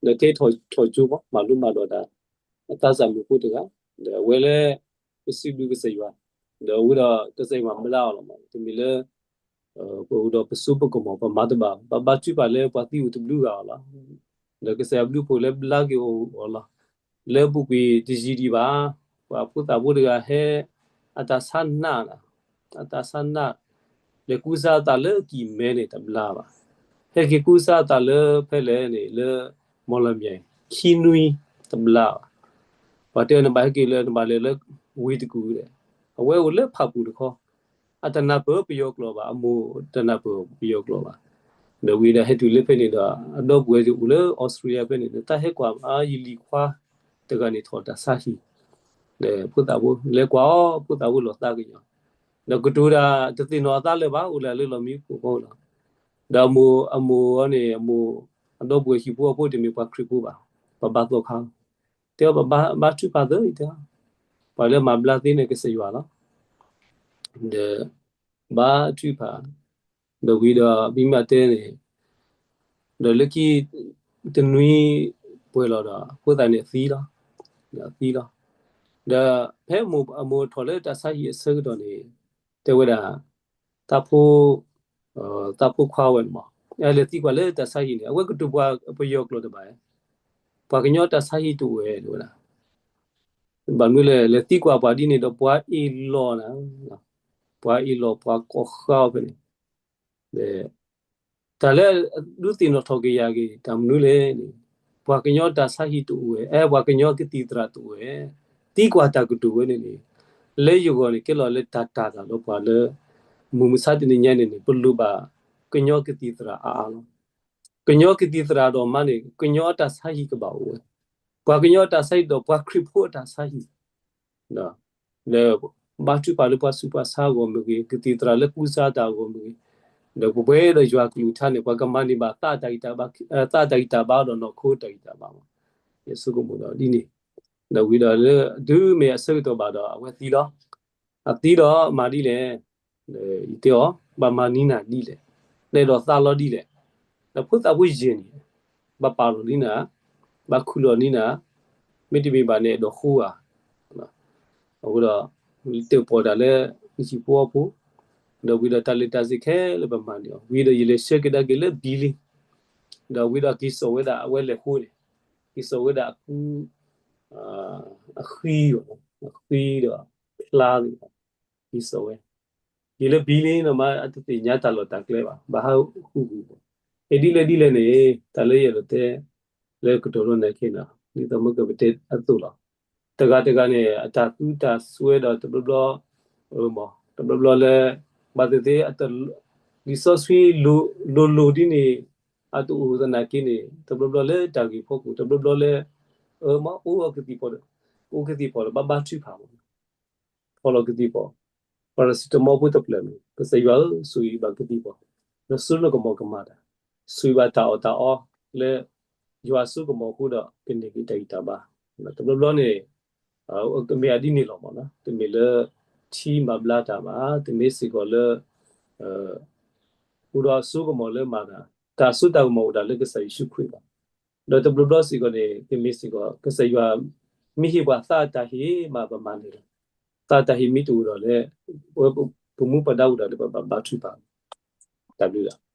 ဒီးတဲထီၣ်ကၠိမး မၤလိမၤဒိးတၢ် အသးစၢ်မုၣ်ဖိတဂၤ ဒီးအဝဲလၢ ပစံးဘျုးကစၢ်ယွၤ ဒီးဝံၤဒီးကစၢ်ယွၤမၤဘျါအီၤလီၤမး တမ့ၢ်လၢ ပအိၣ်ဒီးပစိပကမီၤ ပမၤတဘၣ် ပဘါထုကဖၣ်လၢပှၤသံအိၣ်တဘျုးဂၤအီၤလီၤ ဒီးကစၢ်ယွၤဘျုးဖှိၣ်လၢဘျါက့ၤအီၤလီၤ လၢပူၤကွံာ်တယံာ်ဒံးဘၣ် ပှၤဖိသၣ်ဖိတဂၤဟဲ အတၢ်ဆါနး အတၢ်ဆါနး လဲၤကူစါအသးလၢကံၢ်မဲန့ၣ်တဘျါဘၣ် ဟဲက့ၤကူစါအသးလၢဖဲလဲၣ်န့ၣ် လၢမီၢ်လမၠဲၣ် ခံနွံတဘျါဘၣ် ပှၤတဲနဘၣ်ဟဲက့ၤလၢနဘၣ်လဲၤလၢဝ့ၢ်တကူၣ်ဒီး အဝဲအိၣ်လၢဖၣ်ပူၣ်တခီ အတနၢ်ပၢၢ်ပယီၤကျိာ်ဘၣ်, အမိၢ်တနၢ်ပၢၢ်ပယီၤကျိာ်ဘၣ်. ဒီးဝံၤဒီးဟဲတုၤလၢဖဲန့ၣ်ဒီး အဒီပုၢ်ဝဲၢ်အိၣ်လၢအီစထြ့လယါဖဲန့ၣ်ဒီး တၢ်ဟဲကွၢ်အယလံၤခွါတဂၤန့ၣ်ထီၣ်တၢ်ဆါဟံၣ်, ဒီးဖိသၣ်ဖိလဲၤကွၢ်အီၤ, ဖိသၣ်ဖိလီၤသးကညီၤ, ဒီးကတိၤတၢ်တသ့ၣ်နီၣ်အသးလၢၤဘၣ်, အိၣ်လၢလၢလီၢ်မံခိၣ်ဖိလီၤ. ဒီးအမိၢ်, အမိၢ်အီၤန့ၣ် အမိၢ်, အဒီပုၢ်ဝဲၢ်ဟံၣ်ဖိဃီဖိတမ့ၢ်ပှၤခရံာ်ဖိဘၣ်, ပှၤဘါသီခါလီၤ. တဲအီၤ ပဘါထုကဖၣ်သ့, တဲအီၤ, ပှၤလၢမၤဘျါသ့န့ၣ် ကစၢ်ယွၤလီၤ. ဒီးဘါထုကဖၣ်, ဒီးဝံၤဒီး ဘံမးတဲန့ၣ်, ဒီးလၢခံတနွံပှဲၤလီၤဒီး ဖိသၣ်န့ၣ်သံလီၤ, သံလီၤ. ဒီးဖဲအမိၢ်ထီၣ်လၢတၢ်ဆါဟံၣ်အဆၢကတီၢ်န့ၣ် တဲဝဲဒၣ်, သးဖိ, သးဖိခွါဝဲန့ၣ်မး, လဲၤသံကွၢ်လၢတၢ်ဆါဟံၣ်န့ၣ် အဝဲကတိၤပှၤပယီၤကျိာ်တဘၣ်, ပှၤကညီတၢ်ဆါဟံၣ်တအိၣ်ဝဲ တဲဝဲဒၣ်. ဘၣ်မနုၤလဲၣ်, လဲၤသံကွၢ်ပှၤဒ်န့ၣ်ဒီး ပှၤအ့ၣ်လိာ်နၤ, ပှၤအ့ၣ်လိာ်ပှၤကိးဃါအီၤဖဲန့ၣ်, တၢ်လၢဒုးသ့ၣ်နီၣ်ထီၣ်က့ၤယၤက့ၤ တၢ်မနုၤလဲၣ်န့ၣ်, ပှၤကညီတၢ်ဆါဟံၣ်တအိၣ်ဝဲ, အဲ ပှၤကညီကသံၣ်သရၣ်တအိၣ်ဝဲ, သံကွၢ်တၢ်ကတိၤဝဲန့ၣ်န့ၣ်, လၢယဂီၢ်န့ၣ် ကဲလီၤလၢတၢ်တၢ်သၢ်ဒီးပှၤလၢ မုၢ်မဆါတနံၤညါန့ၣ်န့ၣ် ပလိၣ်ဘၣ်ကညီကသံၣ်သရၣ်အါအါလီၤ. ကညီကသံၣ်သရၣ်ဒီးမးန့ၣ် ကညီအတၢ်ဆါဟံၣ်ကဘၣ်အိၣ်ဝဲ, ပှၤကညီအတၢ်ဆါဟံၣ်ဒီးပှၤခရံာ်ဖိအတၢ်ဆါဟံၣ် လၢဘါထုကဖၣ်လၢပှၤဆူးပှၤဆါအဂီၢ်မ့ၢ်ဂ့ၤ, ကသံၣ်သရၣ်လၢကူစါတၢ်အဂီၢ်မ့ၢ်ဂ့ၤ, ဒီးပဝဲဒီးယွၤကလုၢ်ကထါန့ၣ် ပှၤကမၤန့ၢ်ဘၣ်သးတၢ်ဂံၢ်တၢ်ဘါ, သးတၢ်ဂံၢ်တၢ်ဘါဒီးနီၢ်ခိတၢ်ဂံၢ်တၢ်ဘါမး, ယဆိကမိၣ်ဒီးဒ်န့ၣ်, ဒီးဝံၤဒီးလၢဒုးမ့ၢ်အဆၢကတီၢ်ဘၣ်ဒီး အဝဲသံလီၤ. အသံဒီးမၤဒ်လဲၣ်, ယတဲအီၤ ဘၣ်မၤန့ၢ်နၤဒ်လဲၣ်, နအဲၣ်ဒိးသးလီဒ်လဲၣ်, ဒီးဖိသၣ်ဖိယဲၢ်န့ၣ် ဘၣ်ပာ်လီၤန့ၢ်နၤ, ဘၣ်ခူၣ်လီၤန့ၢ်နၤ, မ့တမ့ၢ်ဘၣ်န့ၣ် အဲၣ်ဒိးဃိဧါ. အဃိဒီး တၢၣ်ပီၣ်တၢ်လၢနဟံၣ်ဖိဃီဖိ, ဒီးဝံၤဒီးတၢ်လဲၤတၢ်စ့ၢ်ခဲလၢာ်ပမၤန့ၢ်အီၤ, ဝံၤဒီးယလဲၤဆှၢကဒါက့ၤလၢဘံလ့, ဒီးဝံၤဒီးက့ၤစိာ်ဝဲဒၣ်အဝဲလဲၤဃိန့ၣ်, က့ၤစိာ်ဝဲဒၣ်အကူ အဃံ, အဃံဒီးဖျါသ့ၣ်, က့ၤစိာ်ဝဲ, က့ၤလၢဘံလ့နီၤမး အတသ့ၣ်ညါတၢ်လီၢ်တၢ်ကျဲဘၣ်, ဘၣ်ဟးဃုာ်ဃုာ်, အဒ်လဲၣ်ဒ်လဲၣ်န့ၣ် တၢ်လၢယအဲၣ်ဒိးတဲ လၢကတီၢ်ရိၣ်နၤခဲနီၤ ဒ်သိးမ့ၢ်ကပတဲအသိးလီၤ. တဂၤတဂၤန့ၣ် အတၢ်သူတၢ်စွဲဒီးတဘျီဘျီ, တဘျီဘျီလၢ ဘၣ်သ့ၣ်သ့ၣ် လံာ်စီဆှံလိၤလိၤဒ်န့ၣ် အတအိၣ်သနာ်က့န့ၣ် တဘျီဘျီလၢတၢ်ဂ့ၢ်ဖီခိၣ် တဘျီဘျီလၢ အၢမ့ၢ်အိၣ်ကသံၣ်ဖီ, အိၣ်ကသံၣ်ဖီဒီး ဘၣ်ဘါထုကဖၣ်မး ဖီလီၤကသံၣ်ဖီ, ပၤရစံတမီဖိတဖျၢၣ်န့ၣ် ကစၢ်ယွၤဧၢ ဆိၣ်ဂ့ၤဘၣ်ကသံၣ်ဖီ, ဒီးစိနကမီၤကမၣ်တၢ်, ဆိၣ်ဂ့ၤဘၣ်တၢ်အီၣ်တၢ်အီလၢ ယွၤစိကမီၤအဃိဒီး ကန့ၢ်က့ၤတၢ်ဂံၢ်တၢ်ဘါ, တဘျီဘျီန့ၣ် ကမ့ၢ်အဒ်န့ၣ်လီၤမး, တမ့ၢ်လၢ ထံမၤဘျါတၢ်ဘၣ်, တမ့ၢ်စ့ၢ်ကီးလၢ အိၣ်ဒီးအစိကမီၤလၢမၤတၢ်, တၢ်စိတၢ်ကမီၤအိၣ်ဒၣ်လၢကစၢ်ယ့ၣ်ၡူးခရံာ်ဘၣ်. ဒီးတဘျီဘျီစ့ၢ်ကီးန့ၣ် ကမ့ၢ်စ့ၢ်ကီး ကစၢ်ယွၤ မ့ၢ်ဟ့ၣ်ပှၤသးအတၢ်ဟ့ၣ်မးပမၤန့ၢ်လီၤ. သးအတၢ်ဟ့ၣ်မ့ၢ်တအိၣ်ဒီးလၢ ပမူပဒါအိၣ်ဒီးလၢပဘၣ်ဘါထုကဖၣ်, တၢ်ဘျုးလီၤ.